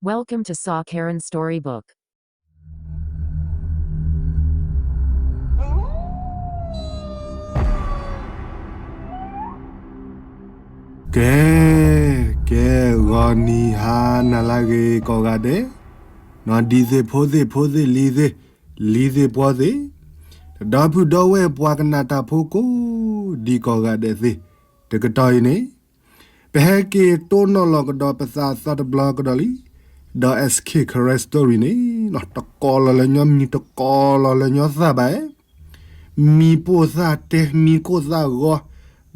Welcome to Saw Karen Storybook. ကဲ, ကဲ, ဂီၤနံၤဟါနၤလၢအဂ့ၤကိးဂၤဒဲး, နီၢ်ဒံသ့ၣ်ဖိသ့ၣ်ဖိသ့ၣ်လံၤသ့ၣ်, လံၤသ့ၣ်ပှီသ့ၣ်, ဒီပုၢ်ဒီဝဲၢ်ပှၤကနၣ်တၢ်ဖိကိးဒံးကိးဂၤဒဲးသ့ၣ်, တကတီၢ်အံၤန့ၣ် ပဟဲက့ၤတိၢ်နီၣ်လီၤကဒီးပသးသီတဘျီကဒီးလံ, ဒီး Eskay Karen Story န့ၣ် တကိးလီၤလၢညီမံၤ တကိးလီၤလၢညီသးဘၣ်, မံၤပိၢ်သၣ်တဲ မံၤကိၢ်သၣ်ဂီ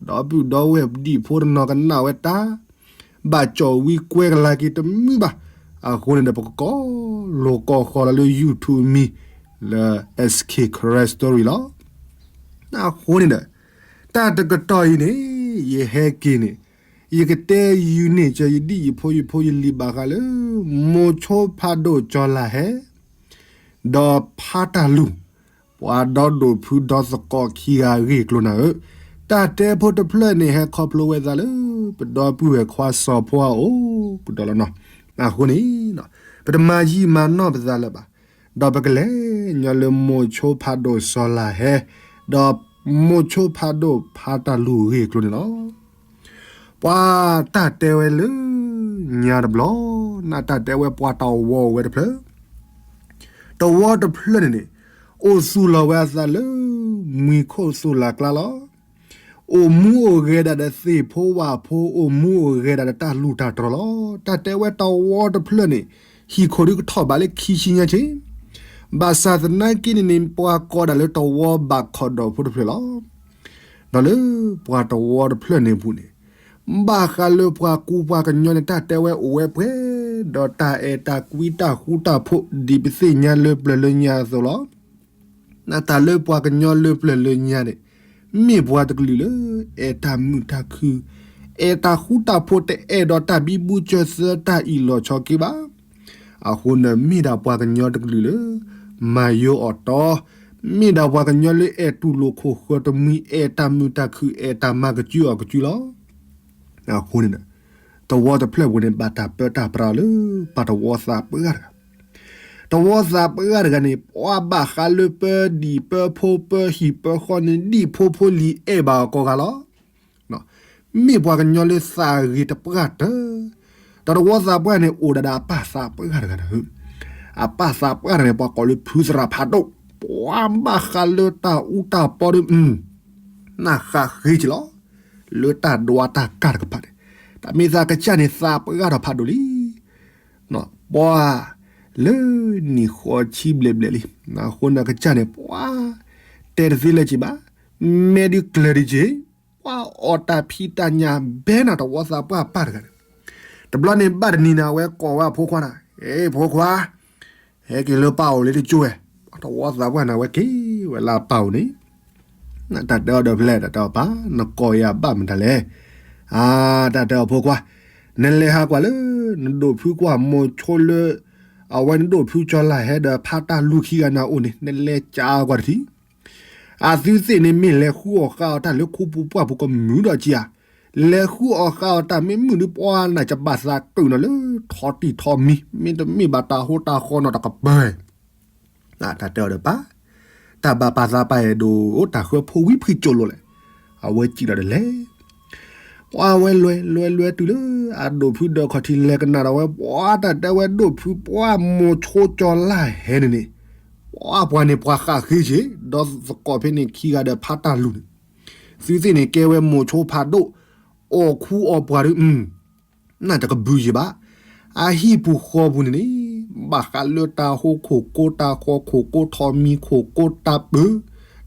ၤ, ဒီပုၢ်ဒီဝဲၢ်ဒံၣ်ဖိတနီၤကနၣ်ဝဲတၢ် ဘၣ်ကၠီၣ်ဝံကွဲကလၤက့ၤတမုာ်ဘၣ်, အဃိန့ၣ်ဒီးပကကိးလိာ်ကိးဃီလီၤလၢ YouTube မံၤ လၢ Eskay Karen Story လီၤ. အဃိန့ၣ်ဒီး တၢ်တကတီၢ်အံၤန့ၣ် ယဟဲက့ၤန့ၣ် ယကတဲယုာ်န့ၢ်ကၢၤယဒံၣ်ယဖိယဖိယလံၤဘၣ်ဃးလၢ မိၤဆိဖးဒိၣ်ကၠီလၢ်ဟဲ ဒီးဖးတၢ်လူၢ် ပှၤဒီဒိၣ်ဖုဒီသကိးခံဂၤအဂ့ၢ်အကျိၤနၤဧၢ, တၢ်တဲဖိတဖျၢၣ်န့ၣ် ဟဲခီဖျိဝဲသးလၢ ပဒီပုၢ်ဝဲၢ်ခွါစီၤဖိအအိၣ်ကဒီးလီၤနီၤ. အဃိန့ၣ် ပတမၤယံာ်မၤနီၢ်ပသးလၢၤဘၣ်, ဒီးပကလဲၤညီလၢမိၤဆိဖးဒိၣ်စီၤလၢ်ဟဲ, ဒီးမိၤဆိဖးဒိၣ်ဖးတၢ်လူၢ်အဂ့ၢ်အကျိၤန့ၣ်လီၤ. ပှၤတၢ်တဲဝဲလၢညါတဘျီ, နတၢ်တဲဝဲပှၤတဝီအိၣ်ဝဲတဖျၢၣ်, တဝီတဖျၢၣ်န့ၣ်န့ၣ် အိၣ်သူၣ်လီၤဝဲအသးလၢ မှံၤခိၣ်သူၣ်လၢ်ကျါလီၤ. အိၣ်မူအိၣ်ဂဲၤဒၣ်ဒီးသ့ၣ်ဖိဝၣ်ဖိ, အိၣ်မူအိၣ်ဂဲၤဒၣ်ဒီးတၢ်လူၢ်တၢ်တြီၤလီၤ. တၢ်တဲဝဲတဝီတဖျၢၣ်န့ၣ် ဟံၣ်ခိၣ်ဒုကထီၣ်ဘးလၢခံဆံညါဆ့, ဘၣ်ဆၣ်သနာ်က့န့ၣ်န့ၣ် ပှၤကိးဒၣ်လၢတဝီဘၣ်ခီၣ်ဒီးဖိတဖျၢၣ်လီၤ. ဒီးလၢပှၤတဝီတဖျၢၣ်န့ၣ်အပူၤန့ၣ် ဘၣ်ဃးလၢပှၤကူပှၤကညီန့ၣ် တၢ်တဲဝဲအိၣ်ဝဲပှဲၤ, ဒီးတၢ်အဲၣ်တၢ်ကွံတၢ်ဃူတၢ်ဖိး ဒ်ပသ့ၣ်ညါလၢပျၢၤလၢညါအသိးလီၤ. နတၢ်လၢပှၤကညီလၢပျၢၤလၢညါန့ၣ် မ့ၢ်ပှၤတကလုာ်လၢ အဲၣ်တၢ်မုာ်တၢ်ခုၣ်, အဲၣ်တၢ်ဃူတၢ်ဖိး, တအဲၣ်ဒိးတၢ်ဘံဘူဆၢသၢတၢ်အံၣ်လီၤဆီက့ဘၣ်. အဃိန့ၣ်မ့ၢ်ဒၣ်ပှၤကညီတကလုာ်လၢ မၤယိအီၣ်တီ, မ့ၢ်ဒၣ်ပှၤကညီလၢအဲၣ်တူၢ်လိာ်ခိၣ်ဃၢၤတမှံၤ, အဲၣ်တၢ်မုာ်တၢ်ခုၣ်, အဲၣ်တၢ်မၤကစုအီၣ်ကစုလီၤ. အဃိန့ၣ် တဝီတဖျၢၣ်ပူၤန့ၣ် ဘၣ်တၢ်ပၢတၢ်ပြးလၢ ပှၤတဝီသးပှၢ်တဂၤ, တဝီသးပှၢ်တဂၤန့ၣ် ပှၤဘၣ်ဃးလၢပၢဒံၣ်ပၢဖိပၢဟံၣ်ပၢဃီန့ၣ် ဒံၣ်ဖိဖိလံၤအဲၣ်ဘၣ်အီၤကိးဂၤလီၤ. မ့ၢ်ပှၤကညီလၢသးဂ့ၤတပှၢ်တၢၢ်, ဒီးတဝီသးပှၢ်န့ၣ် အိၣ်ဒၣ်ဒီးအပၢ်သးပှၢ်တဂၤန့ၣ်, အပၢ်သးပှၢ်တဂၤန့ၣ် ပှၤကိးလၢဖုသရၣ်ဖးဒိၣ်, ပှၤဘၣ်ဃးလၢတၢ်အူတၢ်ပီဒီး နၢ်ဃာ်ဃ့က့ၤလီၤ. လၢတၢ်ဒွးတၢ်ကၢ်တကပၤန့ၣ် တၢ်မ့ၢ်သးကစၢ်န့ၣ် သးပှၢ်ဒီးဖးဒိၣ်လံ. ပှၤလၢနံၣ်ဃီဆံဘျဲၣ်ဘျဲၣ်လံ, အဃိန့ၣ်ကစၢ်န့ၣ် ပှၤတဲတသ့လၢၤက့ၤဘၣ်, မဲာ်ဒုးကျၢၤဒံးက့ၤ, ပှၤအီၣ်တၢ်ဖံးတၢ်ညၣ်ဘဲနၤ တဝီသးပှၢ်ပၢ်တဂၤန့ၣ်, တဘျီန့ၣ်ဘၣ်တနံၤန့ၣ် အဝဲကိးဝဲအဖိခွါန့ၣ်, အ့ ဖိခွါ, ဟဲက့ၤလၢပၢ်အိၣ်လၢတကၠိဝဲ, တဝီသးပှၢ်န့ၣ် အဝဲက့ၤဝဲလၢအပၢ်အိၣ်န့ၣ် တၢ်တဲအီၤဒီးဖဲလဲၣ် တၢ်တဲအီၤပၢ် နကိးယၤဘၣ်မတၤလဲၣ်. အါ တၢ်တဲအီၤဖိခွါ, နလဲၤဟးကွၢ်လၢ နဒိၣ်ဖုကွၢ်မိၤဆိလၢ အဝဲနဒိၣ်ဖုကၠီလၢ်ဟဲဒီးဖးတၢ်လူၢ်ခံဂၤန့ၣ်အအိၣ်န့ၣ် နလဲၤကၢကွၢ်တထံၣ်. အသုသ့ၣ်န့ၣ် မ့ၢ်လဲၤဃုအီၣ်ဃာ်အီၣ်တၢ်လၢခိပူၤပှၢ်ပူၤကမုာ်ဒီးကံဧါ, လဲၤဃုအီၣ်ဃာ်အီၣ်တၢ်မ့ၢ်မုာ်ဒီး ပှၤနၢ်ကဘၣ်သးကုာ်နီၤလၢ ထီတံၢ်ထီမံၤ မ့တမ့ၢ်ဘၣ်တၢ်ဟိတၢ်ဃီနီတကပၤ တၢ်တဲအီၤဒီးပၢ်, တၢ်ဘၣ်ပာ်သးပာ်အဲၣ်ဒိး တၢ်ဃၢဖိဝံဖုၣ်ကၠိလိာ်လဲၣ်. အဝဲစံးလီၤဒီးလဲၤ, ပှၤဝဲလဲၤလဲၤလဲၤတုၤလၢ အဒိၣ်ဖုဒၢးခီၣ်ထံးလဲၤကနၣ်ဒီးဝဲ ပှၤတၢ်တဲဝဲဒိၣ်ဖုပှၢ်မိၤဆိကၠီလၢ်ဟဲန့ၣ်န့ၣ်, ပှၤပှၤန့ၣ်ပှၤဃၣ်ဃ့က့ၤ ဒီးသကိးဖဲန့ၣ်ခံဂၤဒီးဖးတၢ်လူၢ်န့ၣ်, သုသ့ၣ်န့ၣ်ကဲဝဲမိၤဆိဖးဒိၣ်, အီၣ်ခူအီၣ်ပှၤဒီး နတကဘုးယံၤဘၣ်. အဟံၣ်ပူၤဃီပူၤန့ၣ်န့ၣ် ဘၣ်ဃးလၢတၢ်ဟိခိၣ်ကိတၢ်ဃီခိၣ်ကိထီမံၤ ခိၣ်ကိတၢ်ပၢၤ,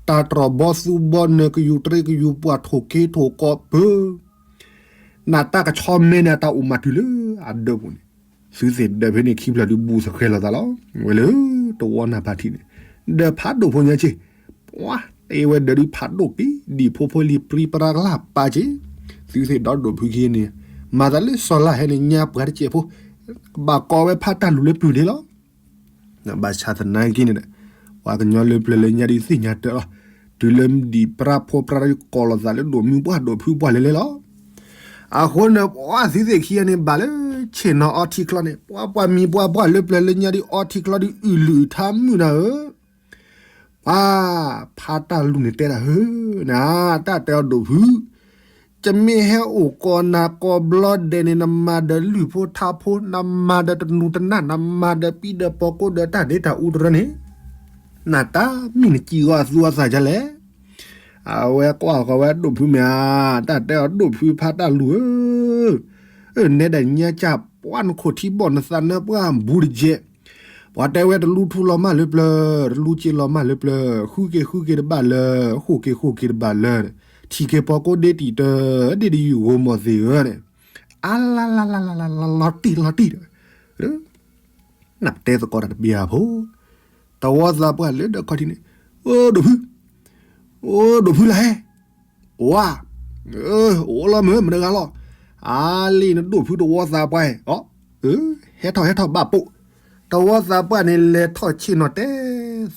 တၢ်တြီၢ်ဘီသူဘီနၢၤ ကယူၤတရံးကယူၤပှၢ် ထိၣ်က့ထိၣ်ကီပၢၤ, နတၢ်ကဆီမဲန့ၣ် တၢ်အိၣ်မးတုၤလၢအဒၢးပူၤန့ၣ်, သုသ့ၣ်ဒၢးဖဲန့ၣ်ခံဖျၢၣ်ဒုးဘူးသဃဲၤလိာ်သးလီၤ. ဝဲလၢတဝီနၢ်ဖးထံန့ၣ် ဒၢးဖးဒိၣ်ဖိညါက့ၤ ပှၤတဲဝဲဒၢးဒုးဖးဒိၣ်က့ၤ ဒံၣ်ဖိဖိလံၤပြံပြါကလၢ်ပာ်က့ၤ, သုသ့ၣ်ဒီဒိၣ်ဖုခံန့ၣ် မၤသးလၢစီၤလါဟဲန့ၣ် ညါပှၤတစဲးဖိ, ကဘၣ်ကိးဝဲဖးတၢ်လူၢ်လၢပျုၤန့ၣ်လီၤ. ဘၣ်ဆၣ်သနာ်က့န့ၣ်ဒီး ပှၤကညီလၢပျၢၤလၢညါဒုးသ့ၣ်ညါတၢ်လီၤ, တုၤလၢဒံၣ်ပြါဖိပြါကိးလိာ်သးလၢဒိၣ်မုၢ်ပှၢ်ဒိၣ်ဖုပှၢ်လဲၤလဲၤလီၤ. အဃိန့ၣ် ပှၤသုသ့ၣ်ခံဂၤန့ၣ်ဘၣ်လၢ ဆ့ၣ်နီၤအီထံချီန့ၣ် ပှၤပှၤမံၤပှၤပှၢ်လၢပျၢၤလၢညါဒ်အီထံချီဒ်အုၣ်လုၣ်ထါမုၣ်နၤဧၢ, ပှၤဖးတၢ်လူၤန့ၣ်တဲဒၣ်ဧၢ, နၤ, တၢ်တဲအီၤဒိၣ်ဖု, ကမ့ၢ်ဟဲအိၣ်ကိးနၤကိးဘျီဒဲးန့ၣ် နမၤဒီးလုၢ်ဖိထါဖိ နမၤဒီးတနူၤတနၢ် နမၤဒီးပံဒီးပိာ်ကိးဒီးတၢ်ဒ့တၢ်အူတရၢန့ၣ်, နတၢ်မံၤနကံၢ်ဂီၤအသူအသၣ်ဒ်လဲၣ်. အဝဲကွၢ်ဃီၤဝဲဒိၣ်ဖုမ့ၢ်ဧါ, တၢ်တဲအီၤဒိၣ်ဖုဖးတၢ်လူၤဧၢ, အၢနဲဒၣ်ညါကၢ်ပှၤနခိၣ်ထံဘီၣ်နသးနၢပှၢ်ဘူးတကဲး, ပှၤတဲဝဲတလူထူလီၤမၢ်လၢပျၢၤ, တလူစ့လီၤမၢ်လၢပျၢၤ, ဃုက့ၤဃုက့ၤတဘၣ်လၢ, ဃိၣ်က့ၤဃိၣ်က့ၤတဘၣ်လၢ, ထံၣ်က့ၤပိာ်ကိးဒ့တံၢ်တၢ်, ဒ့တယုၢ်ဂိၤမီၢ်သ့ၣ်ဧၢန့ၣ်, အါလါလါလါလါလါလီၤတံၢ်လီၤတံၢ်ဒီး နပတဲသကိးတၢ်တဘံၤဧါဖိ, တဝီသးပှၢ်လၢဒီးခီၣ်ထံးန့ၣ်, အိၣ်ဒိၣ်ဖု, အိၣ်ဒိၣ်ဖုလၢဟဲ, အိၣ်ဧါ, အိၣ်လီၤမုၢ်မတဂၤလီၤ, အါလံနဒိၣ်ဖုတဝီသးပှၢ်, ဟဲထီၣ်ဟဲထီၣ်ဘၣ်ပိာ်, တဝီသးပှၢ်န့ၣ်လဲၤထီၣ်ဆ့ၣ်နီၤတဲ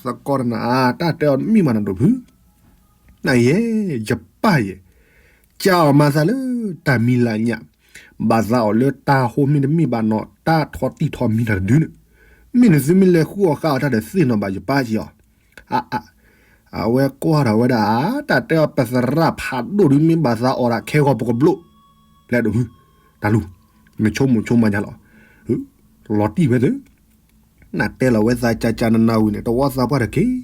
သကိးတၢ်နၤ, တၢ်တဲအီၤမံမးနဒိၣ်ဖု နယဲ, ယပၢ်ယဲ, ကၢ်အီၤမၤသးလၢတၢ်မံၤလၢညါ, ဘၣ်သးအီၤလၢတၢ်ဟိမ့ၢ်တမ့ၢ်ဘၣ်နီၤ တၢ်ထီတံၢ်ထီမံၤတၢ်တဒုန့ၣ်, မ့ၢ်နသုမ့ၢ်လဲၤဃုအီၤဃာ်အီၤတၢ်ဒီးသ့ၣ်နီၣ်ဘၣ်ယပၢ်က့ၤအီၤ, အဝဲကွၢ်ထီၣ်ဝဲဒၣ်, တၢ်တဲအီၤပသရၣ်ဖးဒိၣ်ဒုမ့ၢ်ဘၣ်သးအီၤဒၣ်ခဲဂီၤပကဘျိး, လဲၤဒိၣ်ဖု, တၢ်လူၤ, နဆိကမိၣ်ဆိကမးညါလီၤ, လီၤတံၢ်ဝဲသ့ၣ် နတဲလီၤဝဲသးကၢ်ကၢ်နနၤဝံၤန့ၣ် တဝီသးပှၢ်တက့ၢ်,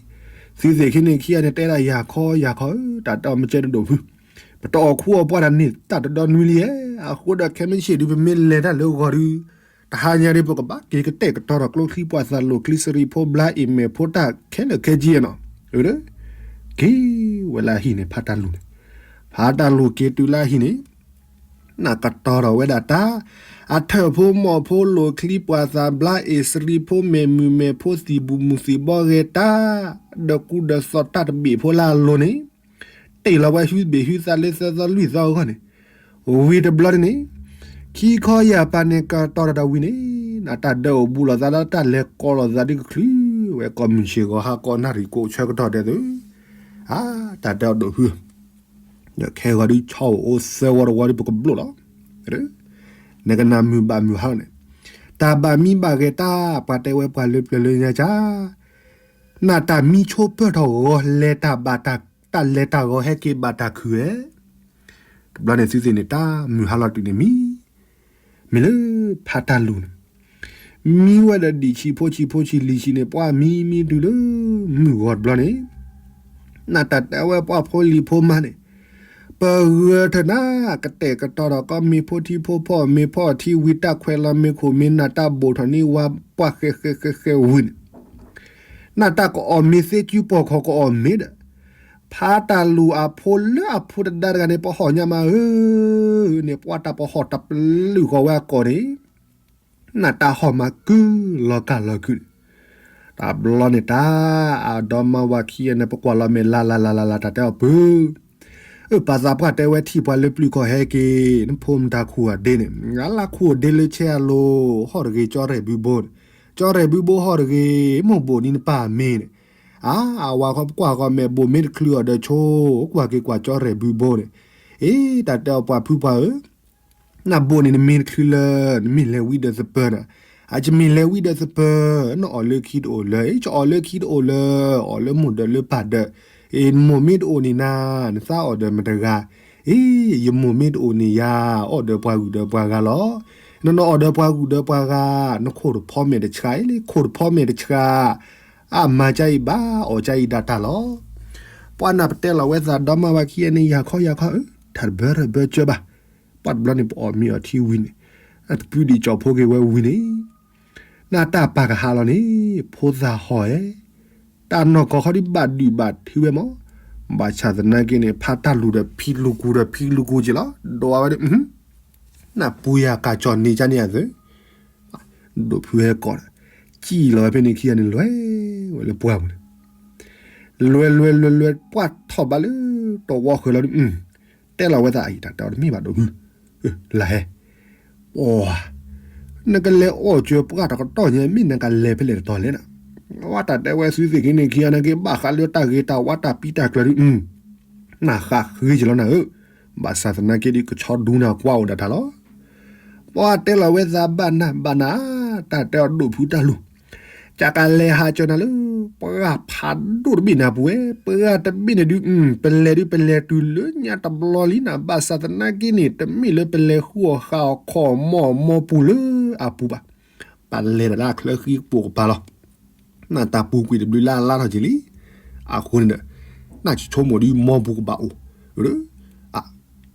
သုသ့ၣ်ခံန့ၣ်ခံဂၤန့ၣ် တဲဒၣ်ယၤခီယၤခီဧၢ, တၢ်တဲအီၤမ့ၢ်ကဲနဒိၣ်ဖု, ပတအီၣ်ခူအီၣ်ပှၢ်တၢ်န့ၣ် တၢ်တဒီနွံလံဧါ, အဃိဒီးခဲမုၢ်ဆ့ၣ်ဒုး ပမ့ၢ်လဲၤတၢ်လၢဂီၤဒုး, တဟါညါဒုး ပကဘၣ်က့ၤကတဲာ်ကတီၤဒီးကျိချံပှၤသးလိာ်ချံစရံဖိဘျါအ့ၣ်မဲာ်ဖိတၢ်ခဲလၢာ်ခဲဆ့နီၤ, အၢ, က့ၤဝဲလၢအဟံၣ်န့ၣ် ဖးတၢ်လူၤန့ၣ်, ဖးတၢ်လူၤက့ၤတုၤလၢအဟံၣ်န့ၣ် နကတီၤထီၣ်ဝဲဒၣ်တၢ်, အထၢၣ်ဖိမီၢ်ဖိလိာ်ချံပှၤသးဘျါအ့ၣ်စရံဖိမဲာ်မုာ်မဲာ်ဖိသံၣ်ဘူၣ်မုၢ်သံၣ်ဘီဂဲၤတၢ်, ဒီးကူဒီးသီတၢ်တဘ့ၣ်ဖိလၢအလိၤန့ၣ်, တ့ၢ်လီၤဝဲဟုသဘ့ၣ်ဟုသးလၢသၢသီလွံၢ်သီအဂီၢ်န့ၣ်, ဝံၤတဘျီန့ၣ်, ခံခီယၢ်ပၤန့ၣ်ကတီၤတၢ်တၢ်ဝံၤန့ၣ်, နတၢ်ဒၢအိၣ်ဘူးလိာ်သးဒီးတၢ်လဲၤကိးလိာ်သးဒ်ကချုး, ဝဲကိးမုၢ်ဆ့ၣ်ဂီၤဟါကိးနၣ်ရံၣ်ကိးဆၢကတီၢ်ဒဲးသု, အါ, တၢ်တဲအီၤဒိၣ်ဖု ခဲဂီၤဒုးဆီအိၣ်အိၣ်သၢဝီတဝီဒုးပကဘျိးလီၤ. နကနၣ်မုာ်ဘၣ်မုာ်ဟါန့ၣ်, တၢ်ဘၣ်မံဘၣ်ဂဲၤတၢ် ပှၤတဲဝဲပှၤလၢပျၢၤလၢညါကၢ်, နတၢ်မံဆိပၢၢ်ထီၣ်ဂီၤလဲၤတၢ်ဘၣ်တၢ်, တၢ်လဲၤတၢ်ဂီၤဟဲက့ၤဘၣ်တၢ်ခုၣ်ဧဲ, တဘျီန့ၣ်သုသ့ၣ်န့ၣ် တၢ်မုာ်ဟါလီၤတုၤန့ၣ်မံ မ့ၢ်လၢဖးတၢ်လူၤန့ၣ်, မံဝဲဒီးဒံၣ်ဆံးဖိဆံးဖိဆံးလံၤဆံးန့ၣ် ပှၤမံမံတုၤလၢမုၢ်ဂီၤတဘျီန့ၣ်, နတၢ်တဲဝဲပှၤဖိလံၤဖိမါန့ၣ်, ပဂၢၢ်ထၢၣ်နၤ ကတဲာ်ကတီၤဒီးကီမ့ၤဖိထံဖိဖီၣ် မ့ၤဖီၣ်ထံဝံၤတၢ်ခွဲးလီၤမ့ၤခိၣ်မ့ၤနၢ်တၢ်ဘိၣ်ထီၣ်န့ၢ်ဝါပှၢ်ဃဲဃဲဃဲဃဲဝံၤန့ၣ် နတၢ်ကအီၣ်မ့ၤသ့ကၠူပီၢ်ခီၣ်ကအီၣ်မ့ၤဒီး, ဖးတၢ်လူၤအဖိလၢအဖိတဒါတဂၤန့ၣ် ပဟီၣ်ညါမးဧၢ, န့ၣ်ပှၤတၢ်ပဟီၣ်တပလုာ်ဃီၤဝဲအကိာ်န့ၣ်, နတၢ်ဟီၣ်မးကုလီၤကၢ်လီၤကုန့ၣ်, တဘျီန့ၣ်တၢ်, အဒီမါဝၤခံဂၤန့ၣ် ပကွၢ်လီၤမဲာ်လၢ်လၢ်လၢ်လၢ်လၢ်တၢ်တဲအီၤပုၢ် အၢ ပှၤသးပှၢ်တဲဝဲထံၣ်ပှၤလၢပျုၤခီၣ်ဟဲက့ၤ နဖိမတၤခူၣ်အဒ့န့ၣ် လၢခူၣ်အဒ့လၢဆဲအလိၤ ဟီၣ်တဂ့ၤ ကၠီရဲၣ်ဘုဘိန့ၣ်, ကၠီရဲၣ်ဘုဘိဟီၣ်တဂ့ၤ မိၢ်ဘိၣ်နံၤနပၢ်မ့ၢ်န့ၣ်, အါ အဝၤခီပကွၢ်ဃီမဲာ်ဘိၣ်မ့ၢ်တချုးအီၤဒီးဆိ ကွၢ်က့ၤကွၢ်ကၠီရဲၣ်ဘုဘိန့ၣ်, အ့ တၢ်တဲအီၤပှၤဖုပှၢ်ဧၢ နဘိၣ်န့ၣ်နမ့ၢ်တချုးလၢ နမ့ၢ်လဲၤဝံဒီးသပၢၤန့ၣ်, အကမ့ၢ်လဲၤဝံဒီးသပၢၤ နအီၣ်လၢခံတအိၣ်လၢၤ, ကအီၣ်လၢခံတအိၣ်လၢၤ, အီၣ်လၢမိၢ်ဒီးလၢပၢ်ဒီး, အ့ နမိၢ်မ့ၢ်တအိၣ်န့ၣ်နၤ နသးအီၣ်ဒီးမတဂၤ, အ့ ယမိၢ်မ့ၢ်တအိၣ်န့ၣ်ယၤ အီၣ်ဒီးပှၤဂုၤဒီးပှၤဂၤလီၤ, နနအီၣ်ဒီးပှၤဂုၤဒီးပှၤဂၤ, နခိၣ်တဖီမဲာ်တဆှးလံ ခိၣ်တဖီမဲာ်တဆှး, အမၤကါအံၤဘၣ် အီၣ်ကါအံၤဒၣ်တၢ်လီၤ. ပှၤနၢ်ပတဲလီၤဝဲသးဒီမါဝၤခံဂၤန့ၣ် ယၤခီယၤခီဧၢ ထၢၣ်တဘၢထၢၣ်ဘၢကၢဘၣ်, ပှၤတဘျီန့ၣ် ပအီၣ်မ့ၤအီထံဝံၤန့ၣ်, အတပုၢ်ဒံးကၠီၣ်ဖိက့ၤဝဲဝံၤန့ၣ်, နတၢ်ပာ်ကဟးလီၤန့ၣ် ဖိသၣ်ဟီၣ်ဧၢ, တၢ်နီၢ်ကီၢ်ခီဒံးဘၣ်ဒုၣ်ဘၣ်ထံဝဲမး, ဘၣ်ဆၣ်သနာ်က့န့ၣ် ဖးတၢ်လူၤဒီးဖံလူၤကူဒီးဖံလူၤကူက့ၤလီၤ, ဒိးဝဲဒၣ်, နပူၤယၤကၢ်ကၠီၣ်န့ၢ်ကါန့ၢ်ယၤသၢ ဒိၣ်ဖုဟဲကိးဒီး, ကံၣ်လီၤဝဲဖဲန့ၣ်ခံဂၤန့ၣ် လဲၤဝဲလၢပှၢ်ပူၤန့ၣ်, လဲၤလဲၤလဲၤလဲၤ ပှၢ်ထီၣ်ဘးလၢတဝီဃၢၤလီၤဒီး, တဲလီၤဝဲသးအံၤ တၢ်တဲအီၤတမ့ၢ်ဘၣ်ဒိၣ်ဖု, လၢဟဲ, ပှၤ, နကလဲၤအီၣ်ကၢပှၢ်တကတီၢ်ညါ မ့ၢ်နကလဲၤဖဲလဲၣ်တတီၤလဲၣ်နၤ, ဝဲတၢ်တဲဝဲသုသ့ၣ်က့ၤန့ၣ်ခံဂၤန့ၣ်က့ၤ ဘၣ်ဃးလၢတၢ်ဂ့ၤတၢ်ဝါတၢ်ပံတၢ်ကျၢၤဒီး နဃးဃ့က့ၤလီၤနၤဧၢ, ဘၣ်ဆၣ်သနာ်က့ဒီး ကဆီဒူနၤကွၢ်အိၣ်ဒၣ်တၢ်လီၤ. ပှၤတဲလီၤဝဲသးဘၣ်နၤဘၣ်နၤ, တၢ်တဲအီၤဒိၣ်ဖုတၢ်လူၤ, ကကလဲၤဟးကၠီၤနၤလၢ ပှၢ်ဖးဒိၣ်တဘ့ၣ်န့ၣ်အပူၤဝဲ, ပှၢ်တဘ့ၣ်န့ၣ်ဒုး ပလဲၤဒုးပလဲၤတုၤလၢညါတဘျီလံနၤ, ဘၣ်ဆၣ်သနာ်က့န့ၣ် တမ့ၢ်လၢပလဲၤဃုအီၤဃာ်အီၤခီၣ်မီၢ်မီၢ်ပူၤလၢအပူၤဘၣ်, ပလဲၤဒၣ်လၢအချၢဃံကပိာ်ကပၤလီၤ. နတၢ်ပူၤကွံာ်တဘျုးလၢ်လၢ်ထီၣ်က့ၤလံ. အဃိန့ၣ်ဒီး နဆိကမိၣ်ဒ်မီၢ်ပူၤကဘၣ်အိၣ်,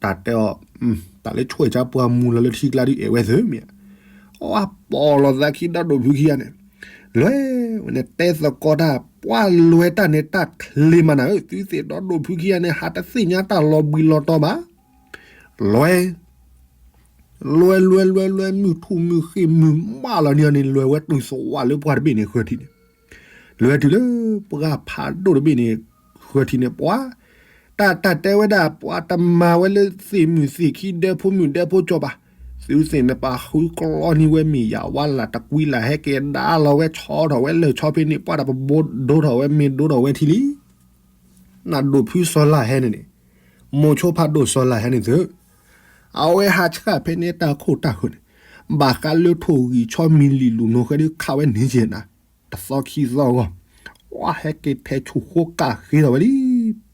တၢ်တဲအီၤ, တၢ်လၢဆိၣ်ဂ့ၤဆါပှၤမူလီၤလၢထံကျါဒ်အဲၣ်ဝဲသ့ၣ်မ့ၢ်ဧါ, အီပီၣ်လီၤသးခံဒီဒိၣ်ဖုခံဂၤန့ၣ်, လဲၤဝဲန့ၣ်တဲသကိးတၢ် ပှၢ်လွဲတၢ်န့ၣ်တၢ်ချ့မးနၤဧၢ, သုသ့ၣ်ဒီဒိၣ်ဖုခံဂၤန့ၣ် ဟးတသ့ၣ်ညါတၢ်လီၤဘှံးလီၤတီၤဘၣ်, လွဲ လွဲလွဲလွဲလွဲ မုၢ်ထူၣ်မုၢ်ဃ့ၢ်မုၢ်ဘၣ်လီၤန့ၣ်န့ၣ် လဲၤဝဲတုၤသဝးလၢပှၢ်တဘ့ၣ်န့ၣ်ဃၢၤထံးန့ၣ်, လဲၤတုၤလၢပှၢ်ဖးဒိၣ်တဘ့ၣ်န့ၣ်ဃၢၤထံးန့ၣ် ပှၤ တၢ်တၢ်တဲဝဲဒၣ် ပှၤတမၤဝဲလၢသ့ၣ်မုၣ်သ့ၣ်ခံဒဲဖိမုၣ်ဒဲဖိကၠီၤဘၣ်, သုသ့ၣ်န့ၣ်ပာ်ဃုကျီန့ၢ်ဝဲမ့ၢ်ယၤဝါလၢ်တကွံလၢ်ဟဲက့ၤဒါလီၤဝဲဆီထီၣ်ဝဲလၢာ်ဆီဖဲန့ၣ် ပှၢ်တၢ်ပဘိဒိထီၣ်ဝဲမ့ၢ်ဒိထီၣ်ဝဲထံလံ နဒိၣ်ဖုစီၤလါဟဲန့ၣ်န့ၣ်, မိၤဆိဖးဒိၣ်စီၤလါဟဲန့ၣ်သု, အဝဲဟးဆှၣ်ဖဲန့ၣ်တၢ်ခိၣ်တၢ်ဃၢၤန့ၣ်, ဘၣ်ဃးလၢထိၣ်ဂံၢ်ဆီမံၤလံာ်လူၤနိဃဲဒုးခးဝဲန့ၣ်က့ၤနၤ, တသီခံသီအဂီၢ်, ဝဲဟဲက့ၤထဲဆူၣ်ဃိကးဃ့ထီၣ်ဝဲလံ,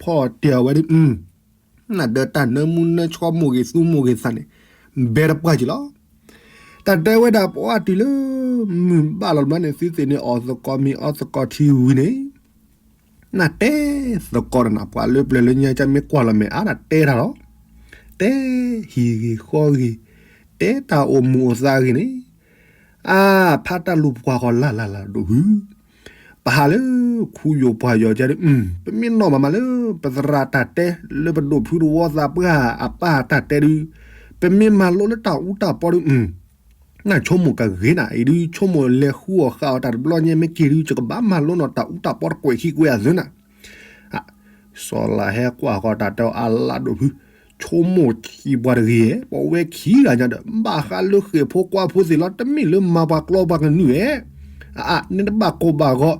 ဖီၣ်တဲာ်အီၤဝဲဒုး နဒၢတၢ်နၢမူနၢဆှီမိၢ်ဂ့ၤသူမိၢ်ဂ့ၤသးန့ၣ်, ဘဲတပှၢ်က့ၤလီၤ. တၢ်တဲဝဲဒၣ်ပှၤတုၤလၢ မုၢ်ဘၣ်လီၤတဘျီန့ၣ် သုသ့ၣ်န့ၣ်အီၣ်သကိးမ့ၤအီသကိးထံဝံၤန့ၣ်, နတဲသကိးတနၤ ပှၤလၢပျၢၤလၢညါကမ့ၢ်ကွၢ်လီၤမဲာ်အါ နတဲတၢ်လီၤ. တဲဟံၣ်ဂ့ၤဃီဂ့ၤ, တဲတၢ်အိၣ်မူအိၣ်သးဂ့ၤန့ၣ်, အါ, ဖးတၢ်လူၤပှၤဃီၤလၢ်လၢ်လၢ်ဒိၣ်ဖု ပဟးလၢခူယိာ်ပှၢ်ယိာ်ကဲဒုး, ပမ့ၢ်နီၣ်ဘၣ်မးလၢ ပသရၣ်တၢ်တဲ လၢပဒိၣ်ဖုတဝီသးပှၢ်အပၢ်တၢ်တဲဒုး, ပမ့ၢ်မၤလိလၢတၢ်အူတၢ်ပီဒုး, နဆိကမိၣ်ကဂ့ၤနၤ အံၤဒုး ဆိကမိၣ်လဲၤဃုအီၣ်ဃာ်အီၤတၢ်တဘျီညါမ့ၢ်က့ၤဒုး ယကဘၣ်မၤလိနီၣ်တၢ်အူတၢ်ပီတကွဲးခံကွဲးအသုနၤ စီၤလါဟဲကွၢ်ဃီၤတၢ်တဲအီၤအလါဒိၣ်ဖု, ဆိကမိၣ်ခံပှၤတဂ့ၤဧဲ, ပဝဲခံဂၤညါဒီး ဘၣ်ဃးလၢဃဲၢ်ဖိကွၢ်ဖိသ့ၣ်လီၤ တမ့ၢ်လၢမၤပှၤကျီပှၤကနုၢ်ဧဲ, အအါ နတဘၣ်ကိၢ်ဘၣ်ဂီၤ,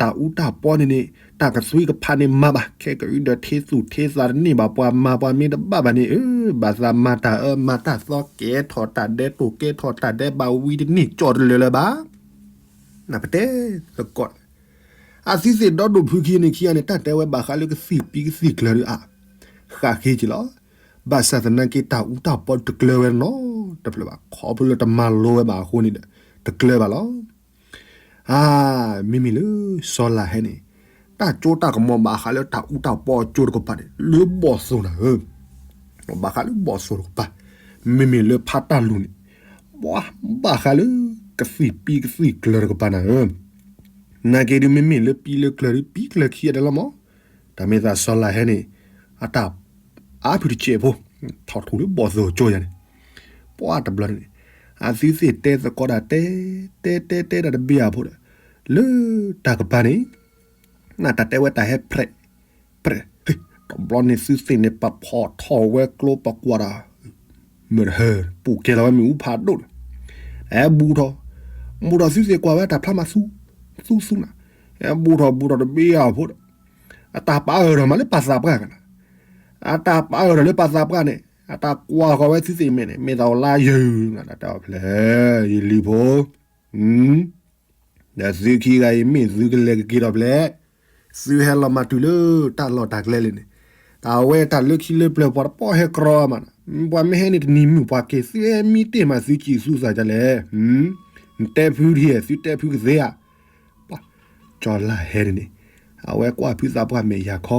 တၢ်အူတၢ်ပီန့ၣ်န့ၣ် တၢ်ကသွံကဖးန့ၣ်မၤဘၣ်, ခဲကအုဒီးထ့သူၣ်ထ့သးတန့ၢ်ဘၣ် ပှၤမၤပှၤမ့ၢ်တဘၣ်ဘၣ်န့ၣ် ဘၣ်သးမၤတၢ်အၢမၤတၢ်သီ ကဲထီၣ်တၢ်ဒဲးတိၢ် ကဲထီၣ်တၢ်ဒဲးဘးဝံတန့ၢ်ကၠီၣ်တလၢာ်လၢၤဘၣ်. နပတဲသကိး အသုသ့ၣ်ဒီဒိၣ်ဖုခံန့ၣ်ခံဂၤန့ၣ် တၢ်တဲဝဲဘၣ်ဃးလၢကသံၣ်ပံကသံၣ်ကျၢၤဒုးအါ, ဃၣ်ဃ့က့ၤလီၤ. ဘၣ်ဆၣ်သနာ်က့တၢ်အူတၢ်ပီတကျၢၤဝဲနီတဖျၢၣ်ဘၣ် ခီဖျိလၢတမၤလိဝဲဘၣ်အဃိန့ၣ်ဒီး တကျၢၤဘၣ်လီၤ. အါ, မ့မ့ၢ်လၢစီၤလါဟဲန့ၣ် တၢ်ကၠိတၢ်ကမီၤဘၣ်ဃးလၢတၢ်အူတၢ်ပီအကၠိတကပၤန့ၣ် လၢဘီၣ်သိၣ်နၤဧၢ, ဘၣ်ဃးလၢဘီၣ်သိၣ်တကပၤ, မ့မ့ၢ်လၢဖးတၢ်လူၤန့ၣ် ဘၣ်ဃးလၢကသံၣ်ပံကသံၣ်ကျၢၤတကပၤနၤဧၢ. နာ်က့ဒုး မ့မ့ၢ်လၢပံလၢကျၢၤဒုး ပံကျၢၤခံဂၤဒဲးလီၤမး, တၢ်မ့ၢ်သးစီၤလါဟဲန့ၣ် အတၢ်အါဖုတစဲးဖိ ထီၣ်ထူၣ်လၢဘီၣ်သိၣ်ကၠိယၤန့ၣ်, ပှၢ်တဘျီန့ၣ် အသုသ့ၣ်တဲသကိးတၢ်တဲ တဲတဲတဲတၢ်တဘ့ၣ်အဖိဒီး လၢတၢ်ကပၤန့ၣ် နတၢ်တဲဝဲတၢ်ဟဲဖြဲး ဖြဲး, တဘျီန့ၣ်သုသ့ၣ်န့ၣ် ပဖီၣ်ထီၣ်ဝဲကျိပကွၢ်ဒီး မုၢ်တဟၢ ပူၤကဲလီၤဝဲမ့ၣ်အူဖးဒိၣ်န့ၣ်, အဲဘူးထီၣ်, ဘူးထီၣ်သုသ့ၣ်ကွၢ်ဝဲတၢ်ဖျါမးသူ သူသူနၤ, အဲဘူးထီၣ်ဘူးထီၣ်တဘ့ၣ်အဖိဒီး အတၢ်ပာ်အၢၣ်ထီၣ်မးလၢပၢ်သးပှၢ်ကနၤ, အတၢ်ပာ်အၢၣ်ထီၣ်လၢပၢ်သးပှၢ်န့ၣ် အတၢ်ကွၢ်ဃီၤဝဲသုသ့ၣ်မဲာ်န့ၣ် မ့ၢ်သးအိၣ်လါယုာ်နၤ တၢ်တဲအီၤဖျဲး ယလံၤဖိ ဒီးသုခံဂၤအံၤမ့ၢ်သုကလဲၤကက့ၤထီၣ်ဖျဲး, သုဟဲလီၤမၤတုၤလၢတၢ်လီၢ်တၢ်ကျဲလဲၣ်န့ၣ်, တၢ်ဝဲတၢ်လၢခံလၢပျၢၤပှၤတပီၢ်ဟဲကြီမး, ပှၤမ့ၢ်ဟဲန့ၣ်တနံၤမုၢ်ပှၤက့ၤ သုဟဲမံတ့ၢ်မးသုစံးသူသးဒ်လဲၣ်, နတဲဖုဒ်ယဲၢ် သုတဲဖုကသ့ဧါ. ပှၤ ကၠီလါဟဲန့ၣ်န့ၣ် အဝဲကွၢ်ဖုသးပှၢ်မဲာ်ယၤခ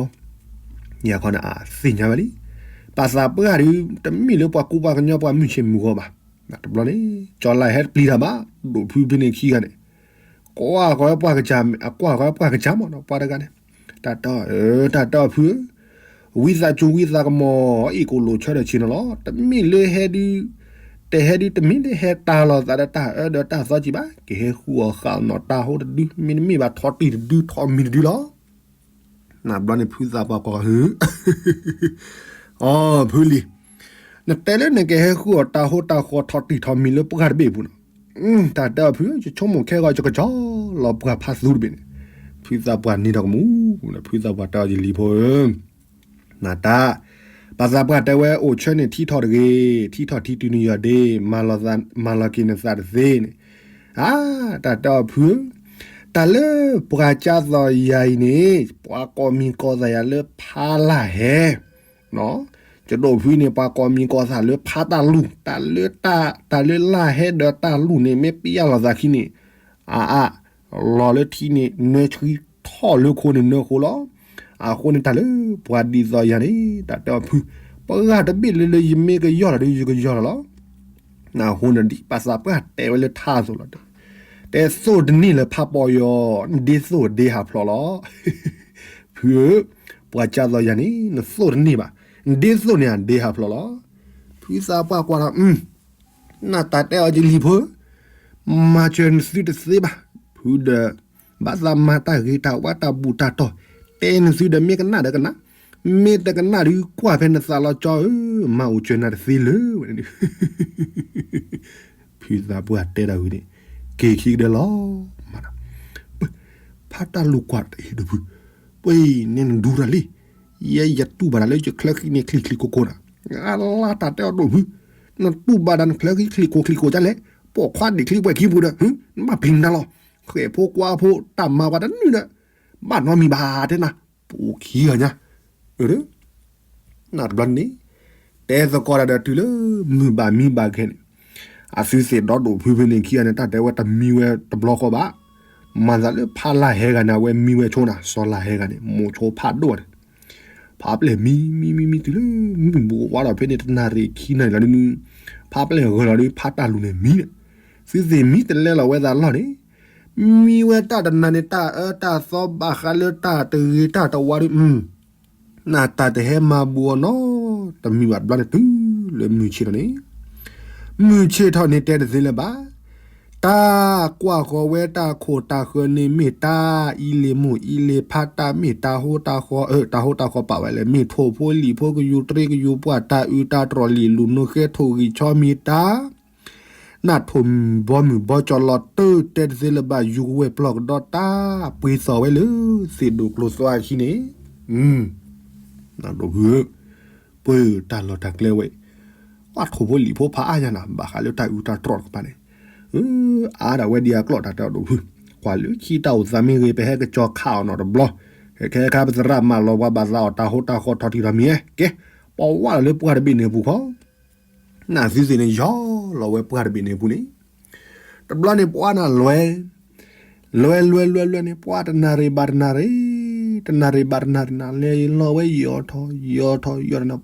ီ, ယၤခီန့ၣ်အသ့ၣ်ညါဝဲလံ, ပၢ်သးပှၢ်ဒုး တမ့ၢ်လၢပှၤကူပှၤကညီပှၤမုၢ်ဆ့ၣ်မုၢ်ဂီၤဘၣ်, တဘျီန့ၣ် ကၠီလါဟဲတပျံၤတၢ်ဘၣ်, ဒိၣ်ဖုဖဲန့ၣ်ခံဂၤန့ၣ် ကွၢ်ဃီၤဝဲပှၢ်ကစၢ်, အကွၢ်ဃီၤဝဲပှၢ်ကစၢ်မးနီၤ ပှၤတဂၤန့ၣ်, တၢ်တဲအီၤ, တၢ်တဲအီၤဖုဧၢ, ဝံသးစူၤဝံသးကမီၤ အ့ၣ်ကိၣ်လိာ်ဆၢထၢၣ်ဆ့ၣ်နီၤလီၤ, တမ့ၢ်လၢဟဲဒုး, တဟဲဒုး တမ့ၢ်လၢဟဲတၢ်လီၤသးဒီးတၢ်အၢဒီးတၢ်သီကံးဘၣ်, ကဟဲဃုအီၣ်ဃာ်အီၤနီၣ်တၢ်ဟိတဒု, မ့တမ့ၢ်ဘၣ်ထီၣ်တံၢ်တဒု ထီၣ်မံၤတဒုလီၤ. နဘျီန့ၣ်ဖုသးပှၢ်ကိးဟု, အီ ဖုလံၤ, နတဲလၢနကဟဲဃုအီၣ်တၢ်ဟိတၢ်ဃီထီၣ်တံၢ်ထီၣ်မံၤလၢပှၢ်တဘ့ၣ်အပူၤနီၤ, တၢ်တဲအီၤဖု, ယဆိကမိၣ်ခဲဂီၤယကကၠီလီၤပှၢ်ဖးသူတဘ့ၣ်န့ၣ်, ဖုသးပှၢ်နံၤထီၣ်ကမူ, ဖုသးပှၢ်တဲအီၤယလံၤဖိဧၢ နတၢ်, ဘၣ်သးပှၢ်တဲဝဲအိၣ်ဆၢန့ၣ်ထံထီၣ်တဂ့ၤ, ထံထီၣ်ထံတုၤနယီၢ်ဒ့, မၤလီၤက့ၤနသးတသ့န့ၣ်, အါ, တၢ်တဲအီၤဖုဧၢ, တၢ်လၢပှၤကၢ်သိးယၤအံၤန့ၣ် ပှၤကိးမံၤကိးသးယၤလၢဖါလၢ်ဟဲ, ကဒိၣ်ဖုန့ၣ် ပှၤကိးမံၤကိးသးလၢဖါတၢ်လူၢ်, တၢ်လၢတၢ်, တၢ်လၢလၢ်ဟဲဒီးတၢ်လူၢ်န့ၣ် မ့ၢ်ပျၢ်လီၤသးခံန့ၣ်, အါအါ, လီၤလၢထံန့ၣ် နၢဆှံထီၣ်လၢခိန့ၣ်နၢဃိလီၤ. အဃိန့ၣ်တၢ်လၢပှၤဒ်သိးယၤန့ၣ် တၢ်တဲအီၤဖု, ပှၤတဘ့ၣ်လၢလၢယမ့ၢ်ကယီၢ်လီၤဒီး ယကယီၢ်လီၤလီၤ. အဃိန့ၣ်ဒ်ပှၤသးပှၢ်တဲဝဲလၢထါအသိးလီၤ, တဲသိၣ်တန့ၢ်လၢဖးပီယီၤ, ဒ့သိၣ်ဒ့ဟးဖျိးလီၤ. ဖုဧၢ, ပှၤကၢ်သိးယၤန့ၣ် နသိၣ်တန့ၢ်ဘၣ်, ဒ့သိၣ်န့ၣ်ဒ့ဟးဖျိးလီၤ. ဖုသးပှၢ်ကွၢ်ဒီး, နတၢ်တဲအီၤကလံၤဖိဧၢ, မၤစၢၤနသုတသ့ဘၣ်, ဖုဒီး, ဘၣ်သးမၤတၢ်ဂ့ၤတၢ်ဝါတၢ်ဘူၣ်တၢ်တီၤ, တဲနသုဒီးမ့ၢ်ကနၣ်ဒီးကနၣ်, မ့ၢ်တကနၣ်ဒီးကွၢ်ဖဲနသးလီၤကၠီဧၢ, မၤအိၣ်စၢၤနၤတသ့လၢၤဝဲန့ၣ် ဖုသးပှၢ်တဲတၢ်ဝံၤန့ၣ်, က့ၤခံကဒၢလီၤ, မၤ, ဖါတၢ်လူၤကွၢ်တဟ့ၣ်ဒိၣ်ဖု, ပှၤအံၤန့ၣ်နဒူတၢ်လံ, ယဲယတူၢ်ဘၣ်တၢ်လၢယချၢဃံန့ၣ်ချံချံကိကိနၤ, အလါတၢ်တဲအီၤဒိၣ်ဖု, နတူၢ်ဘၣ်တၢ်နချၢဃံချံကိချံကိကလဲၣ်, ပိာ်ခွါဒံးချံပှဲၤခံပူၤဒီး, နဘၣ်ပျံၤနၤလီၤ, ဃဲၣ်ဖိကွါဖိတၢ်မၤပှၤတနုၤဒီး, ဘၣ်နီတမံၤဘၣ်တဲနၤ, ပအိၣ်ခံဂၤညါ, အၢ နတဘျီန့ၣ်, တဲသကိးတၢ်ဒီးတုၤလၢမုၢ်ဘၣ်မံဘၣ်ဂဲၤန့ၣ်, အသုသ့ၣ်ဒီဒိၣ်ဖုဖဲန့ၣ်ခံဂၤန့ၣ် တၢ်တဲဝဲတမံဝဲတဘျီဃီဘၣ်, မၤသးလၢဖါလၢ်ဟဲဂၤန့ၣ် အဝဲမံဝဲဆိနၤ စီၤလၢ်ဟဲဂၤန့ၣ် မိၤဆိဖးဒိၣ်န့ၣ်, ဖးပျဲၢ်မံ မံ မံ မံ တုၤလၢမုၢ်ဘူးဝါဒီးဖဲန့ၣ် တနၣ်ရံၣ်ခံနၣ်ရံၣ်လီၤဒုး, ဖးပျဲၢ်ဂၢၤလီၤဒုး ဖးတၢ်လူၤန့ၣ်မံန့ၣ်, သုသ့ၣ်မံတလဲလီၤဝဲသးလီၢ်န့ၣ်, မံဝဲတၢ်တနၤန့ၣ် တၢ်အၢတၢ်သီဘၣ်ဃးလၢတၢ်တဂ့ၤတၢ်တဝါဒုး နတၢ်တဟဲမၤဘူးအီၤနီတမံၤဘၣ်တဘျီန့ၣ် တုၤလၢမုၢ်ဆ့ၣ်ထီၣ်န့ၣ်, မုၢ်ဆ့ၣ်ထီၣ်န့ၣ်တဲတသ့လၢၤဘၣ်, တၢ်ကွၢ်ဃီၤဝဲတၢ်ခိၣ်တၢ်ဃၢၤန့ၣ် မ့ၢ်တၢ်အံၤလ့ၤမိၢ်အံၤလ့ၤဖးတၢ် မ့ၢ်တၢ်ဟိတၢ်ဃီ, တၢ်ဟိတၢ်ဃီပာ်ဝဲလၢ မ့ၢ်ထိၣ်ဖိလံၣ်ဖိကယူၤတြ့ကယူၤပှၢ် တၢ်အုးတၢ်တြီၢ်လံာ်လူၤနိဃဲထိၣ်ဂံၢ်ဆီမံၤတၢ် နၢ်ထိၣ်ဘီမုၢ်ဘီကၠီလီၤတၢ် တဲတသ့လၢၤဘၣ် ယူၤကဝဲၢ်ပျီၢ်ကဒီးတၢ် ပှ့ၤသီၣ်ဝဲလၢ သ့ၣ်ဒိၣ်ကျိၤသွါအခံန့ၣ်, နဒိၣ်ဖုဧၢ, ပှ့ၤတၢ်လီၢ်တၢ်ကျဲဝဲ, ပှၤထိၣ်ဖိလံာ်ဖိဖးအါယၤနၤ ဘၣ်ဃးလၢတၢ်အုးတၢ်တြီၢ်တကပၤန့ၣ်, အါဒၣ်ဝဲဒ်အကျိာ်တၢ်တဲအီၤဒိၣ်ဖု, ကွၢ်လၢခံတၢ်အိၣ်သးမ့ၢ်ဂ့ၤ ပဟဲကစီၤခးအီၤနီတဘျီ, ခဲခါပသရၣ်မၤလီၤပှၤဘၣ်သးအီၤ တၢ်ဟိတၢ်ဃီထီၣ်ထံထီၣ်မံၤဧဲ, ကဲ, ပဝဲလၢပှၢ်တဘ့ၣ်န့ၣ်အပူၤခီ နသုသ့ၣ်န့ၣ် ယီၤလီၤဝဲပှၢ်တဘ့ၣ်န့ၣ်အပူၤန့ၣ်, တဘျီန့ၣ်ပှၤနၤလွဲ, လွဲလွဲလွဲလွဲန့ၣ် ပှၤတနၣ်ရံၣ်ဘၣ်တနၣ်ရံၣ်, တနၣ်ရံၣ်ဘၣ်တနၣ်ရံၣ် နၤလဲၤလီၤဝဲယီၤထီၣ် ယီၤထီၣ်ယီၤထီၣ်နၤ,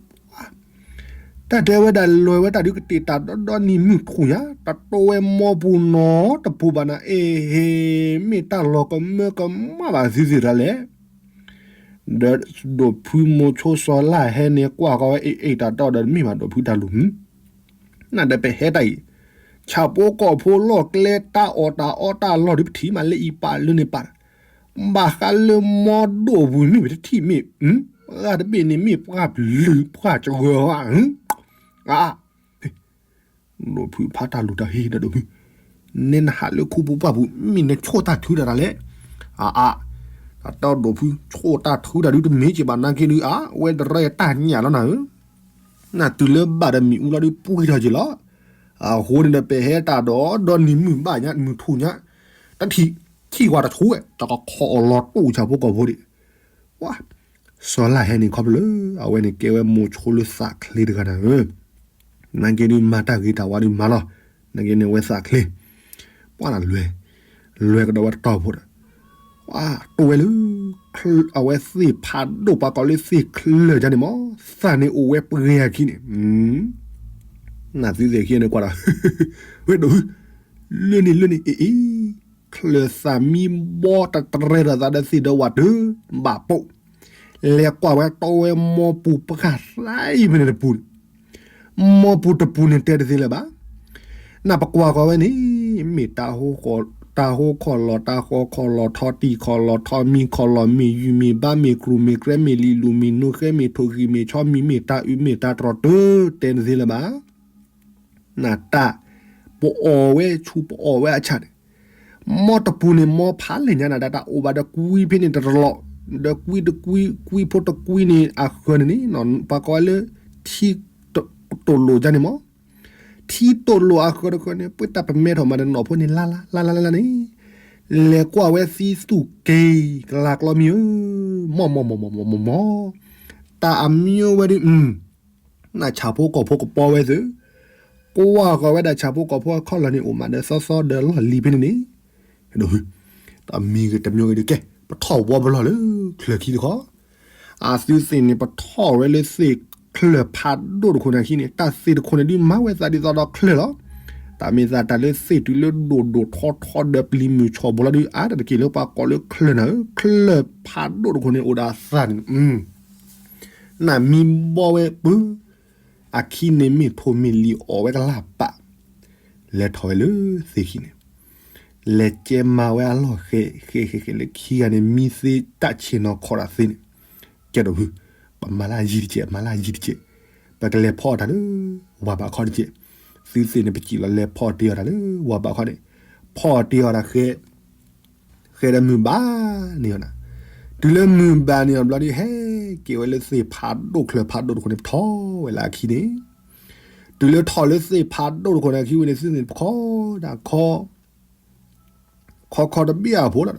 တၢ်တဲဝဲဒၣ်လွဲဝဲတၢ်ဒုးကတ့ၢ်တၢ်ဒီဒီနံၤမုၢ်ထူၣ်ညါ တတိဝဲမိၢ်ပူၤနီတပူၤဘၣ်နၤ အ့ဟ့ၣ် မ့ၢ်တၢ်လီၤကမၢကမၣ်ဘၣ်သုသ့ၣ်တၢ်လဲၣ် ဒီးဒိၣ်ဖုမိၤဆိစီၤလၢ်ဟဲန့ၣ် ကွၢ်ဃီၤဝဲအ့ၣ်အ့ၣ်တၢ်တီဒီးတမ့ၢ်ဘၣ်ဒိၣ်ဖုတၢ်လူၤ, နဒီးပဟဲတၢ်အံၤ, ဆၣ်ဖိကီၢ်ဖိလီၢ်ကျဲတၢ်အီၣ်တၢ်အီတၢ်လီၢ်ဒုးပထံၣ်မးလၢအံၤပာ်လၢန့ၣ်ပာ်, ဘၣ်ဃးလၢမိၢ်ဒိၣ်ပူၤမ့ၢ်ပတထံၣ်မ့ၢ်, ပှၤတဘ့ၣ်န့ၣ်မ့ၢ်ပှၤပျုၤပှၤစှၤဧါ, အ ဒိၣ်ဖုဖးတၢ်လူၤတၢ်ဟ့ၣ်ဒီးဒိၣ်ဖု, နဲနဟးလၢခူပူၤပှၢ်ပူၤ မ့ၢ်နဆိၣ်တၢ်ထုတၢ်တၢ်လဲၣ်, အအ, တၢ်တဲဒိၣ်ဖု ဆိၣ်တၢ်ထုတၢ်ဒုးတမ့ၢ်က့ၤဘၣ်နာ်က့ဒုး အဝဲတရၢတၢ်ညၣ်လီၤနၤဧၢ, နတုၤလၢဘၣ်ဒီးမ့ၣ်အူလီၤဒုးပှံၢ်ထီၣ်က့ၤလီၤ, အဃိန့ၣ်ဒီးပဟဲတၢ်ဒီးဒီနံၤမုၢ်ဘၣ်ညါ မုၢ်ထူၣ်ညါ, တထံၣ်, ထံၣ်ဝဲတဆိၣ်ဝဲ တကခီအီၤလီၤတူၢ်ဆၣ်ဖိကီၢ်ဖိဒံး ပှၤ, စီၤလၢ်ဟဲန့ၣ်ခီဖျိလၢ အဝဲန့ၣ်ကဲဝဲမိၤဆိလၢသးချ့တဂၤနၤဧၢ, နာ်က့ဒုးမၤတၢ်ဂ့ၤတၢ်ဝါဒုးမၤလီၤ, နာ်က့န့ၣ်ဝဲသးချ့, ပှၤနလွဲ, လွဲကဒီးဝဲတတီၤဖိဒီး, ပှၤတိၢ်ဝဲလၢ, အဝဲသ့ၣ်ဖးဒိၣ်ပှၤကိးလၢသ့ၣ်ချၢၣ်ယါန့ၣ်မး, သးန့ၣ်အိၣ်ဝဲပှဲၤအခံန့ၣ်, နသုသ့ၣ်ခံန့ၣ်ကွၢ်ဒီး, ဝဲဒိၣ်, လၢန့ၣ်လၢန့ၣ်အ့ၣ်အ့ၣ် ချၢၣ်သးမံဘီတတြဲၤဒီးသးဒီးသ့ၣ်ဒီးဝၣ်တၢ်, ဘၣ်ပိာ်, လဲၤကွၢ်ဝဲတီဝဲမိၢ်ပူၤပှၢ်သးအံၤဖဲန့ၣ်တပူၤန့ၣ်, မိၢ်ပူၤတပူၤန့ၣ်တဲတသ့လၢၤဘၣ်, နပကွၢ်ဃီၤဝဲန့ၣ်, မ့ၢ်တၢ်ဟိခီၣ်လီၤ တၢ်ဟိခီၣ်လီၤ ထီတံၢ်ခီၣ်လီၤထီမံၤခီၣ်လီၤ မ့ၢ်ယုၢ်မ့ၢ်ဘါမ့ၢ်ကြူၢ်မ့ၢ်ကြဲမ့ၢ်လံာ်လူၤမ့ၢ်နိဃဲမ့ၢ်ထိၣ်ဂံၢ်မ့ၢ်ဆီမံၤမ့ၢ်တၢ်အုးမ့ၢ်တၢ်တြီၢ်တၢ် တဲတသ့လၢၤဘၣ် နတၢ်, ပအီၣ်ဝဲဆူၣ်ပအီၣ်ဝဲအဆၣ်န့ၣ်, မိၢ်တပူၤန့ၣ် မိၢ်ဖးလဲၢ်ညါနၤဒၣ်တၢ်အိၣ်ဘၣ်ဒီးကွံဖဲန့ၣ်တလီၢ်, ဒီးကွံတကွံ ကွံဖိတကွံန့ၣ် အဃၢၤန့ၣ်န့ၣ် ပှၤကိးဝဲလၢ ထံတိၣ်လိာ်ဒ်န့ၣ်မး, ထံတိၣ်လိာ်အဃၢၤတဃၢၤန့ၣ် ပှ့ၤတၢ်ပမဲထီၣ်မးဒီးနီၢ်ဖိန့ၣ် လါလါလါလါလါန့ၣ်, လဲၤကွၢ်ဝဲသံသူၣ်က့ၤ ကလၤကျီမံၤဧၢ, မီၢ်မီၢ်မီၢ်မီၢ်မီၢ်မီၢ်မီၢ်, တၢ်အမံဝဲဒုး နဆၣ်ဖိကီၢ်ဖိကပီၤဝဲသု, ကွၢ်ဃီၤဝဲဒၣ်ဆၣ်ဖိကီၢ်ဖိအခီၣ်လီၢ်န့ၣ် အိၣ်မးဒီးသီသီဒီးလီၢ်လံၤဖဲန့ၣ်န့ၣ်, တမံၤဂ့ၤတမံၤဂ့ၤဒီး ကဲ ပထီၣ်ဝီပလီၢ်လၢချၢၣ်ခံတခီ, အသုသ့ၣ်န့ၣ် ပထီၣ်ဝဲလၢသ့ၣ်ချၢၣ်ဖးဒိၣ်တခိၣ်န့ၣ်အခံန့ၣ် တၢ်သ့ၣ်တခိၣ်န့ၣ်ဒုးမၤဝဲသးဒ်သိးဒီးချၢၣ်လီၤ. တၢ်မ့ၢ်သးတၢ်လၢသ့ၣ်တုၤလၢဒိၣ်ဒိၣ်ထီထီဒီးပျံၤမုၢ်ဆီၣ်ဘိလီၤဒုး အါတက့ၢ်လၢပှၤကိးလၢချၢၣ်နၤဧၢ, ချၢၣ်ဖးဒိၣ်တခိၣ်န့ၣ်အိၣ်ဒီးအသၣ်န့ၣ် နမံဘီဝဲပၢ, အခံန့ၣ်မ့ၢ်ထိၣ်မ့ၢ်လံၤအီၣ်ဝဲကလၢ်ပာ်, လဲၤထီၣ်ဝဲလၢသ့ၣ်ခံန့ၣ်, လဲၤကဲမၤဝဲအလီၢ်ဃဲ ဃဲဃဲဃဲလၢခံဂၤန့ၣ် မံသ့တၢ်ဆ့ၣ်နီၤခီၣ်တၢ်သ့န့ၣ်, ကဲဒီးဖု, ပမၤလၢယံၤတကဲး မၤလၢယံၤတကဲး, ပကလဲၤဖီအီၣ်တၢ်လၢ ဝၤဘးခီတကဲး, သုသ့ၣ်န့ၣ် ပစံၣ်လီၤလဲၤဖီအီၣ်တ့ၢ်အီၣ်တၢ်လၢ ဝၤဘးခီန့ၣ်, ဖီအီၣ်တ့ၢ်အီၣ်တၢ်ဃဲ ဃဲဒီးမုၢ်ဘၣ်န့ၢ်အီၤနၤ, တုၤလၢမုၢ်ဘၣ်န့ၢ်အီၤဘျီဒုး ဟဲက့ၤဝဲလၢသ့ၣ်ဖးဒိၣ်ချၢၣ်ဖးဒိၣ်တခိၣ်န့ၣ် ပထီၣ်ဝဲလၢအခံန့ၣ်, တုၤလၢထီၣ်လၢသ့ၣ်ဖးဒိၣ်တခိၣ်န့ၣ်အခံဝံၤန့ၣ် သုသ့ၣ်န့ၣ် ပခီဒၣ်ခီ ခီခီတဘ့ၣ်အဖိလီၤ,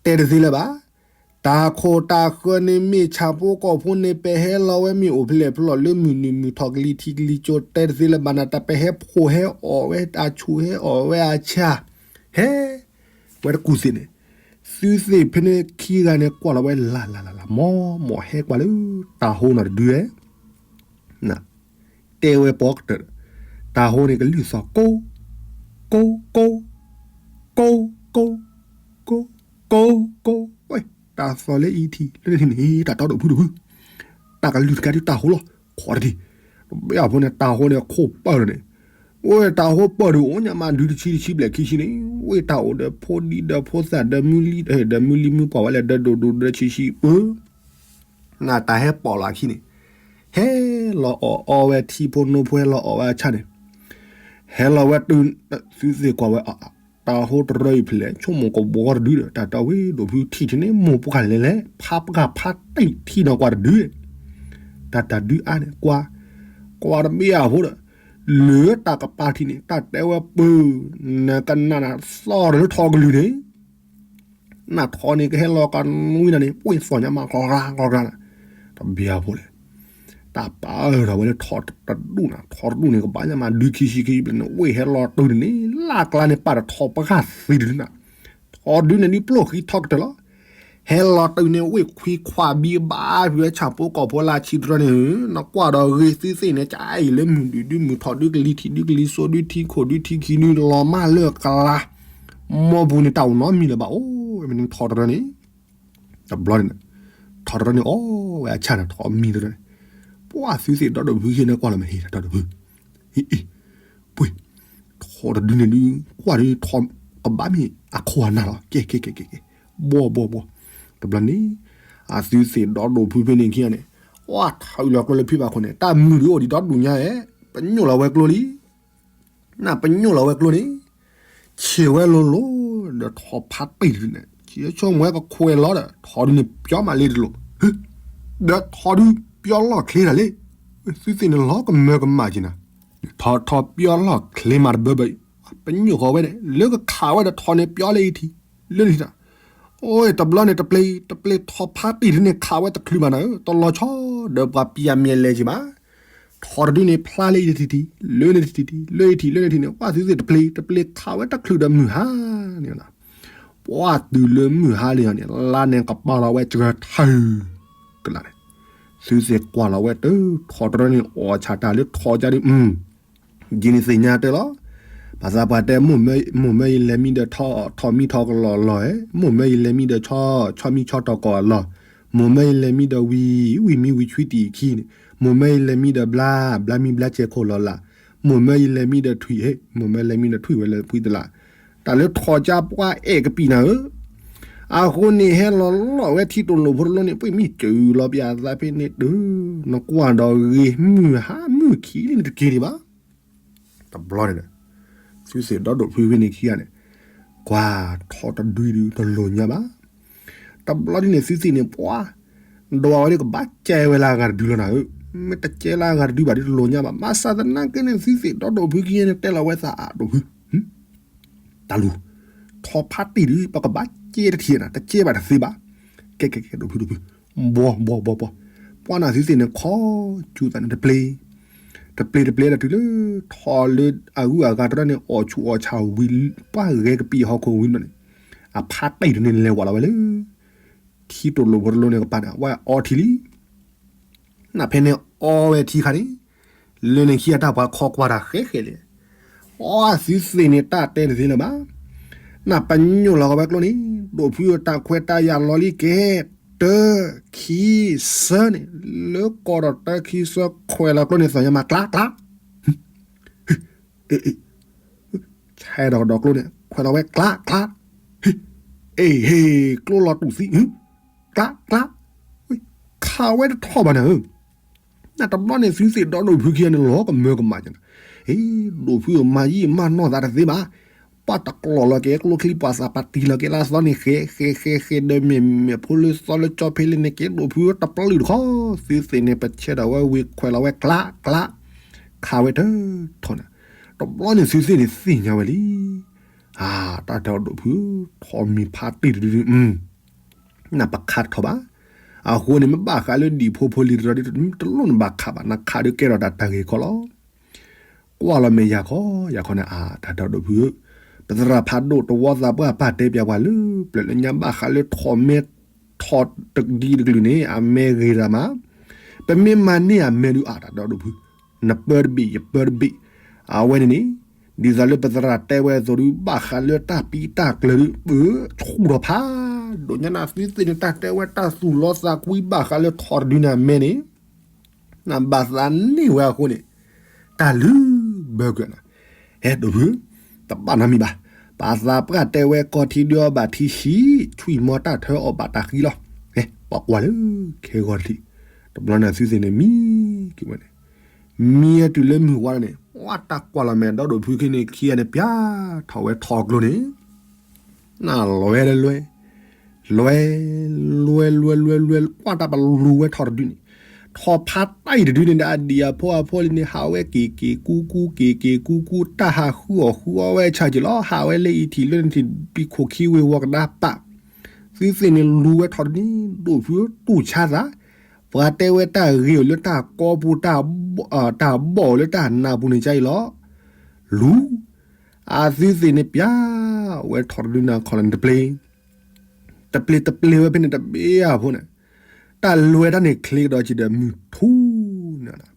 တဲတသ့လၢၤဘၣ်, တၢ်ခိၣ်တၢ်ဃၢၤန့ၣ်မ့ၢ်ဆၣ်ဖိကီၢ်ဖိန့ၣ် ပဟဲလီၤဝဲမ့ၢ်အိၣ်ဖဲလဲၣ်ဖဲလဲၣ်လၢမုၢ်နုာ်မုၢ်ထီၣ်ကလံၤထံးကလံၤကၠိ တဲတသ့လၢၤဘၣ်နၤ, တၢ်ပဟဲဖိးဟဲအီၣ်ဝဲအဆူၣ်ဟဲအီၣ်ဝဲအဆၣ်, ဟဲ ဝဲတကူၣ်သ့ၣ်န့ၣ်, သုသ့ၣ်ဖဲန့ၣ်ခံဂၤန့ၣ် ကွၢ်လီၤဝဲလၢ်လၢ်လၢ်လၢ် မီၢ်မီၢ်ဟဲကွၢ်လၢ တၢ်ဟိနီၣ်တဒုဝဲ တဲဝဲပိာ်ကတၢၢ်, တၢ်ဟိန့ၣ်ကလုၢ်သီၣ်ကိး ကိး ကိး ကိး ကိး ကိး ကိး ကိး ဝဲ တၢ်သီၣ်လၢအံၤထံၣ် လၢန့ၣ်န့ၣ် တၢ်တီဒိၣ်ဖုဒိၣ်ဖု, တၢ်ကလုၢ်တကးဒုးတၢ်ဟိလီၤ ခိးတထံၣ်, တဘ့ၣ်အဖိန့ၣ် တၢ်ဟိန့ၣ်ခိၣ်ပၢၢ်ဒီးန့ၣ်, အိၣ်တၢ်ဟိပၢၢ်ဒုးအိၣ်ညါမး ဒုတဆံတဆံဘျဲၣ်ခံဆံန့ၣ်, ဝဲတၢ်အိၣ်ဒီးဖိဒံဒီးဖိသၣ်ဒီးမုၢ်လံ ဒီးမုၢ်လံမုၢ်ပှၢ်ဝဲလဲၣ် ဒီးဒိၣ်ဒိၣ်ဒီးဆံးဆံးပၢၢ် နတၢ်ဟဲပိာ်လီၤအခံန့ၣ်, ဟဲလီၤအီၣ်အီဝဲထံဖိနိဖိ ဟဲလီၤအီၣ်ဝဲအဆၣ်န့ၣ်, ဟဲလီၤဝဲတုၤ သုသ့ၣ်ကွၢ်ဝဲ တၢ်ဟိတရၢအံၤဖဲလဲၣ် ဆိကမိၣ်ကဘီတဒုဒီး တၢ်တဝဲဒိၣ်ဖုထံၣ်ထံန့ၣ် မိၢ်ပှၢ်လဲၤလဲၤ ဖးပှၢ်ဖးတံၢ်ထံနီၤကွၢ်တဒု, တၢ်တၢ်ဒုအါန့ၣ် ကွၢ်, ကွၢ်တဘ့ၣ်အဖိဒီး လၢတၢ်ကပၤထံၣ်န့ၣ် တၢ်တဲဝဲပၢၢ်, နကနၣ်နသီၣ်လၢထီကလုၢ်န့ၣ် နထီန့ၣ်ကဟဲလီၤကနွံနၤန့၁ၣ် ပှ့ၤသီၣ်ညါမး ကျီကျါကျီကျါနၤ, တဘ့ၣ်အဖိလဲၣ်, တၢ်ပာ်အၢၣ်ထီၣ်ဝဲလၢထီတဒူၣ်နၤ, ထီတဒူၣ်န့ၣ် ကဘၣ်ညါမးဒုခံဆံခံဘျဲၣ်န့ၣ် ဝ့ၢ်ဟဲလီၤတုၤန့ၣ်န့ၣ် လၢ်ကျါန့ၣ်ပာ်ဒီးထီပှၢ်သံတဒုနၤ, ထီဒုန့ၣ်ဒုးပျိၢ်ဃံထီကတၢၢ်လီၤ, ဟဲလီၤတုၤန့ၣ် ဝ့ၢ်ခွံခွါဘံဘၣ်ဖုဝဲဆၣ်ဖိကီၢ်ဖိလၢအဆံတရၢန့ၣ်, နကွၢ်ဒီးဂ့ၤသုသ့ၣ်န့ၣ် ကအံၤလၢမုၢ်ဒုးဒုးမုၢ်ထီၣ်ဒုးကလံၤထံးဒုးကလံၤစိးဒုးထံခိၣ်ဒုးထံခံဒုးလီၤမၢ်လၢအကျါ မီၢ်ပူၤန့ၣ် တၢ်အိၣ်နီတမံၤလၢၤဘၣ်အိၣ်, မ့ၢ်နထီတရၢန့ၣ်, တဘျီန့ၣ်, ထီတရၢန့ၣ်အီၣ်ဝဲအဆၣ်န့ၣ် ထီမံတရၢန့ၣ်, ပှၢ်သုသ့ၣ်ဒီဒိၣ်ဖုဟ့ၣ်န့ၣ်ကွၢ်လီၤမ့ၢ်ဟ့ၣ်တၢ်ဒီဒိၣ်ဖု, ဟ့ၣ်အ့ၣ်, ပှ့ၤ, ထီတဒုန့ၣ်ဒုး ကွၢ်ဒုးထီ, ကဘၣ်မ့ၢ်အခိၣ်အနၢ်လီၤ, ကဲကဲကဲကဲကဲ, ဘီဘီဘီ, တဘျီန့ၣ်, အသုသ့ၣ်ဒီဒိၣ်ဖုဖဲန့ၣ်ခံဂၤန့ၣ်, အထးအုးလီၤကျိလၢဖံဘၣ်ခိၣ်န့ၣ် တၢ်မုာ်ဒုးအိၣ်ဒံးဒီဒူၣ်ညါဧဲ, ပညိၣ်လီၤဝဲကျိလံ နပညိၣ်လီၤဝဲကျိန့ၣ်, ဆံးဝဲလိၤလိၤ, ဒီးထီဖးတံၢ်တဒုန့ၣ် ဆံးဆိကမိၣ်ဝဲကခွဲးလီၤဒီး ထီဒုန့ၣ်ပျီမးလ့တလိၣ်, ဒီးထီဒုပျီလီၢ်ချ့တၢ်လ့, သုသ့ၣ်န့ၣ်လီၤကမၢကမၣ်က့ၤနၤ, ထီထီပျီလီၢ်ချ့မးတဘၢဘၢအံၤ, ပညိၣ်ဃီၤဝဲန့ၣ် လၢကခးဝဲဒီးထီန့ၣ်ပျီလၢအံၤထံး, လၢန့ၣ် အိၣ်တဘျီန့ၣ် တပျ့ၤ တပျ့ၤထီဖးတံၢ်တန့ၣ် ခးဝဲတချုးဘၣ်နၤဧၢ, တလီၤဆီဒီးပှၤပျံၤအမံၤအလဲၤက့ၤဘၣ်, ထီတဒုန့ၣ်ဖျါလၢအံၤတထံၣ်ထံၣ်, လၢန့ၣ်တထံၣ်ထံၣ်, လၢအံၤထံၣ်လၢန့ၣ်ထံၣ်န့ၣ်, ပှၢ်သုသ့ၣ်တပျ့ၤ တပျ့ၤခးဝဲတချုးဒီးမုၢ်ဟါန့ၣ်, ပှၢ်တုၤလၢမုၢ်ဟါလံန့ၣ် လါန့ၣ်ကပာ်လီၤဝဲစှၤထၢၣ်, ကလးန့ၣ်, သုသ့ၣ်ကွၢ်လီၤဝဲတၢ်ထီတရၢန့ၣ် အီၣ်ဆၣ်တၢ်လၢထီကါဒုး ယံာ်န့ၣ်သ့ၣ်ညါတၢ်လီၤ. ဘၣ်ဆၣ်ပှၤတဲ မိၢ်မၢယလဲၤမံဒီး ထီမံထီကလီၢ်လီၢ်ဧဲ, မိၢ်မၢယလဲၤမံဒီး ဆီဆီမံဆီတီၤကီၢ်အလီၢ်, မိၢ်မၢယလဲၤမံဒီး ဝံၤ ဝံၤမံဝံၤဆွံတံၢ်အခံန့ၣ်, မိၢ်မၢယလဲၤမံဒီး ဘျါ ဘျါမံဘျါစဲးခိၣ်လီၤလး, မိၢ်မၢယလဲၤမံဒီးထွံၣ်ဧဲ, မိၢ်မၢယလဲၤမံဒီးထွံၣ်ဝဲလၢဖှံသလး, တၢ်လၢထီကါပှၢ်အဲၣ်ကပံာ်နၤဧၢ အဃိန့ၣ် ဟဲလီၤလီၢ်ဝဲထံတိၢ်လိာ်ဖိတလိၣ်န့ၣ် ပှ့ၤမ့ၢ်စၢၤလီၤပယၤသးဖဲန့ၣ်တုၤ, နကွၢ်ဒီးဂ့ၤမုၢ်ဟါမုၢ်ခံလံန့ၣ်တက့ၢ်ဒံးဘၣ်. တဘျီန့ၣ်ဒီး သုသ့ၣ်ဒီဒိၣ်ဖုဖဲန့ၣ်ခံဂၤန့ၣ် ကွၢ်ထီတဒုဒုးတလိၣ်ညါဘၣ်. တဘျီဒ်န့ၣ် သုသ့ၣ်န့ၣ် ပှၤ ဒွးဝဲဒၣ်ကဘၣ်ကဲဝဲလၢအဂၤတဒုလီၤနၤဧၢ မ့ၢ်တကဲလၢအဂၤတဒုဘၣ်ဒ်တလိၣ်ညါဘၣ်. ဘၣ်ဆၣ်သနာ်က့န့ၣ် သုသ့ၣ်ဒီဒိၣ်ဖုခံဂၤန့ၣ် တဲလီၤဝဲသးအဒိၣ်ဖု တၢ်လူၤ ထီၣ်ဖးတံၢ်ဒု ပကဘၣ်ကဲတထံၣ်နၤ တကဲဘၣ်တသ့ဘၣ်. ကဲကဲကဲ ဒိၣ်ဖုဒိၣ်ဖု ဘှီဘှီဘှီဘှီ ပှၤနၤသုသ့ၣ်န့ၣ် ခီကၠူသးန့ၣ်တပျ့ၤ တပျ့ၤတပျ့ၤဒီးတုၤလၢ ထီၣ်လၢအဂုၤအဂၤတရၢန့ၣ် အီၣ်ဆူၣ်အီၣ်ဆါဝံၤ ပှၤဂဲၤကပံာ်ဟီၣ်ခိၣ်ဝံၤဘျီန့ၣ် အဖးတံၢ်တန့ၣ်လဲၤဝဲလီၤဝဲလၢ ထံတိၢ်လိာ်ဖိတလိာ်န့ၣ်ကပၤန့ၣ် အဝဲအီထံလံ နဖဲန့ၣ်အီဝဲထံခါန့ၣ် လၢန့ၣ်ခံဂၤတၢ်ပှၤခီကွၢ်တၢ်ဃဲဃဲလဲၣ်. အီသုသ့ၣ်န့ၣ် တၢ်တဲတသ့လၢၤဘၣ်. နပညိၣ်လီၤကဝဲကျိန့ၣ် ဒိၣ်ဖုတၢ်ခွဲးတၢ်ယာ်လီၤလံကဲ တၢ ခံ သၢန့ၣ် လၢကီၢ်ဒီးတၢ ခံ သၢ ခွဲးလီၤကျိန့ၣ် သီၣ်ညါမး ကျးကျး ဆဲးဒီးကဒီးကျိန့ၣ် ခွဲးလီၤဝဲကျးကျး အ့ဟ့ ကျိလီၤတူာ်သံ ကျးကျး ခးဝဲတထီၣ်ဘၣ်နၤဧၢ. နတဘျီန့ၣ် သုသ့ၣ်ဒီဒိၣ်ဖုခံဂၤန့ၣ် လီၤကမၢကမၣ်ကနၤ, အ့ ဒိၣ်ဖုအမၤယံာ်မၤနီၢ်သးတသ့ဘၣ်. ပှၤတကျီၢ်လီၤက့ၤကျိချံ ပှၤသးပှၢ်တံၢ်လီၤက့ၤလၢအသီန့ၣ် ဃဲဃဲဃဲဃဲ ဒီးမ့ၢ်မ့ၢ်ဖိလၢသီလၢကၠီဖဲလဲၣ်န့ၣ်က့ၤ ဒိၣ်ဖုတပျုာ်တခီ, သုသ့ၣ်န့ၣ် ပဆဲးဒီးဝဲဝံၤခွဲးလီၤဝဲကျးကျး, ခးဝဲတထီၣ်နၤ. တဘျီန့ၣ်သုသ့ၣ်န့ၣ်သ့ၣ်ညါဝဲလံ. အါ တၢ်တဲအီၤဒိၣ်ဖု, ထီၣ်မံၤဖးတံၢ်တဒုဒု နပခးတထီၣ်ဘၣ်. အဃိန့ၣ် မ့ၢ်ဘၣ်ဃးလၢဒံၣ်ဖိဖိလံၤတရီဒ် တလိၣ်နဘၣ်ခးဘၣ်, နခးဒုးကဲထီၣ်တၢ်တၢ်ဂ့ၢ်ခီလီၤ. ကွၢ်လီၤမဲာ်ယၤခီယၤခီန့ၣ် အါ တၢ်တဲအီၤဒိၣ်ဖုဧၢ, ပသရၣ်ဖးဒိၣ်တဝီသးပှၢ်ပာ်တဲပၠးပှၤလၢ ပျၢၤလၢညါဘၣ်ဃးလၢထီၣ်မဲ ထီၣ်တဒံတကလုာ်န့ၣ် အမဲဂ့ၤတၢ်မး, ပမ့ၢ်မၤန့ၢ်အမဲဒုး အါ တၢ်တဲအီၤဒိၣ်ဖု, နပၢတဘ့ၣ် ယပၢတဘ့ၣ်, အဝဲန့ၣ်န့ၣ် ဒ်သိးလၢပသရၣ်တဲဝဲအသိးဒုး ဘၣ်ဃးလၢတၢ်ပံတၢ်ကျၢၤဒုး ပဆူၣ်ထီၣ်ဖးဒိၣ်ညါနၤ သုသ့ၣ်န့ၣ် တၢ်တဲဝဲတၢ်သူၣ်လီသးကွံ ဘၣ်ဃးလၢထီၣ်တဒုန့ၣ်အမဲန့ၣ် နဘၣ်သးန့ၢ်ဝဲအဃိန့ၣ် တၢ်လုၢ်ဘၢကွံာ်နၤ, ဟဲဒိၣ်ဖု, တဘၣ်နီတမံၤဘၣ်, ပသးပှၢ်တဲဝဲကီၢ်ထံဒုးအီၤဘၣ်ထံဆံး, ထွံၣ်မီတၢ်ထၢအီၤဘၣ်တၢ်ဃံလီၤ, ဟဲ ပှၤကွၢ်လၢခဲဂီၤတထံး, တဘျီန့ၣ်သုသ့ၣ်န့ၣ်မံက့ၤဝဲန့ၣ် မံဝဲတုၤလၢမုၢ်ဝါလီၤန့ၣ် ဝဲတၢ်ကွၢ်လီၤမဲာ်ဒီဒိၣ်ဖုခံန့ၣ်ခံဂၤန့ၣ် ပၠးထီၣ်ဝဲထီၣ်ကျိန့ၣ် နလွဲလၢလွဲ, လွဲ, လွဲလွဲလွဲလွဲ ကွၢ်တၢ်ပလူၤဝဲထီၣ်တဒုန့ၣ်, ထီၣ်ဖးတၢ်အံၤတဒုန့ၣ်ဒီး အဒံၣ်အဖိအဖိလံန့ၣ် ဟးဝဲက့ၤက့ၤကူကူ က့ၤက့ၤကူကူ တၢ်ဟးဃုအီၣ်ဃုအီဝဲဆၢက့ၤလီၤ, ဟးဝဲလၢအံၤထံၣ်လၢနထံၣ် ပံခိၣ်ခံဝ့ၤဝီၤကဒါပာ်, သုသ့ၣ်န့ၣ်လူၤဝဲထီၣ်တဒုန့ၣ် ဒိၣ်ဖုတူၢ်ဆါသး, ပှၤတဲဝဲတၢ်ဂ့ၤအိၣ်လၢတၢ်ကီပူၤ တၢ်ဘီၣ်အိၣ်လၢတၢ်နးပူၤန့ၣ် ကါအံၤလီၤ. လူၤ, အသုသ့ၣ်န့ၣ်ပၠးဝဲထီၣ်တဒုန့ၣ်ခီလီၤန့ၣ်တပျ့ၤ, တပျ့ၤတပျ့ၤဝဲဖဲန့ၣ်တဘ့ၣ်အဖိန့ၣ်, တၢ်လွဲတၢ်န့ၣ်ချ့ကဒီးက့ၤဒီးမုၢ်ထူန့ၣ်,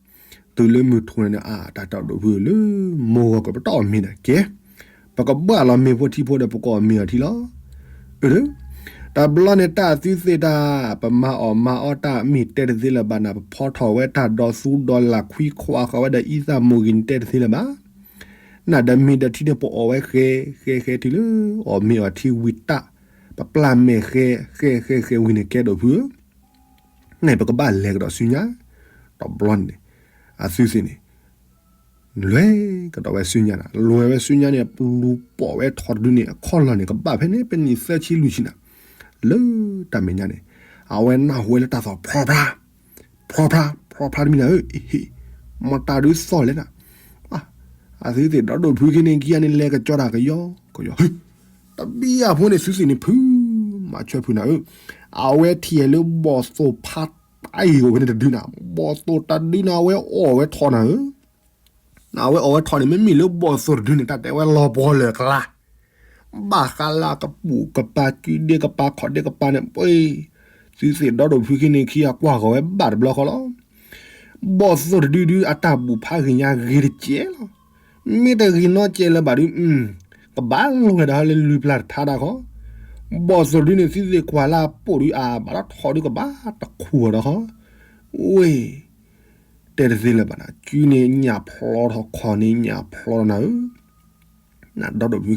တုၤလၢမုၢ်ထူန့ၣ်န့ၣ် အါ တၢ်တဲအီၤဒိၣ်ဖုလၢ မိၢ်ဂီၤကပတီၢ်မ့ၤန့ၣ်ကဲ, ပကဘၣ်လီၤမ့ၤဖိထံဖိဒီးပကအီၣ်မ့ၤအီၤထံလီၤ. အၢ တဘျီန့ၣ်တၢ်သုသ့ၣ်တၢ် ပမၤအီၣ်မၤအီတၢ်မ့ၢ်တဲတသ့လၢၤဘၣ်နၤ, ပဖီထီၣ်ဝဲတၢ်ဒီသူဒီလၢ်ခွံခွါဃီဝဲဒီးအံသၣ်မိၢ်ဂ့ၤန့ၣ်တဲတသ့လၢၤဘၣ်. နဒီးမ့ၤဒီးထံန့ၣ် ပအီၣ်ဝဲဃဲ ဃဲဃဲတုၤလၢ အီၣ်မ့ၤအီၤထံဝံၤတၢ်, ပပျၢ်မဲာ်ဃဲ ဃဲဃဲဃဲဝံၤန့ၣ်ကဲဒိၣ်ဖုဧၢ, န့ၣ်ပကဘၣ်လဲၤကဒီးဆူညါ, တဘျီန့ၣ် အသုသ့ၣ်န့ၣ် လွဲကဒီးဝဲဆူညါနၤ, လွဲဝဲဆူညါန့ၣ် ပလူၤပိာ်ဝဲထီၣ်တဒုန့ၣ် အခီၣ်လီၢ်န့ၣ် ကဘၣ်ဖဲန့ၣ် ပနံၣ်သၢဆံလွံၢ်ဆံနၤ, လၢတၢ်မဲာ်ညါန့ၣ် အဝဲနၢ်ဟူဝဲလၢတၢ်သီၣ် ဖျီဖျါ ဖျီဖျါ ဖျီဖျါတမံၤနၤဧၢ, အ့ဟ့ၣ် မတၤဒုးသီၣ်လဲၣ်နၤ, အသုသ့ၣ်ဒီဒိၣ်ဖုခံန့ၣ်ခံဂၤန့ၣ် လဲၤကကၠီတၢ်ကယီကယီ, တဘံၣ်အဖိန့ၣ် သုသ့ၣ်န့ၣ်ဖု မၤဆၢဖုနၤဧၢ, အဝဲထံၣ်လၢဘီၣ်သိၣ်ဖးတၢ်အံၤအိၣ်ဖဲန့ၣ်တဒုနၤ, ဘီၣ်သိၣ်တဒုန့ၣ် အဝဲအီၣ်ဝဲထီၣ်နၤဧၢ, အဝဲအီၣ်ဝဲထီၣ်န့ၣ် မ့မ့ၢ်လၢဘီၣ်သိၣ်တဒုန့ၣ် တၢ်တဲဝဲလီၤပှီၢ်လၢာ်ကျါ ဘၣ်ဃးလၢအကပိာ်ကပၤ ကုဒ့ကပၤခီၣ်ဒ့ကပၤန့ၣ် ပှ့ၤ သုသ့ၣ်ဒီဒိၣ်ဖုခံန့ၣ်ခံဂၤကွၢ်ဃီၤဝဲဘၣ်တဘျီဃီလီၤ. ဘီၣ်သိၣ်တဒုဒု အတၢ်ဘူၣ်ဖးဂ့ၤညါဂ့ၤတကဲးလီၤ. မ့ၢ်တဂ့ၤနီတကဲးလၢၤဘၣ်ဒု ကဘၣ်လိၣ်ဝဲဒၣ်လၢလွံၢ်ပျၢ်တထါဒၣ်ဃီ, ဘီၣ်သိၣ်တဒုန့ၣ် သုသ့ၣ်ကွၢ်လၢအပိာ်ဒု အဘၣ်ဒီးထီၣ်ဒုကဘၣ်တခူၣ်အီၤဒီးဃီ, ဝ့ၢ် တဲတသ့လၢၤဘၣ်နၤ, ကုန့ၣ်ညၣ်ဖျီထီၣ် ခီၣ်န့ၣ်ညၣ်ဖျီထီၣ်နၤဧၢ, နဒီဒိၣ်ဖု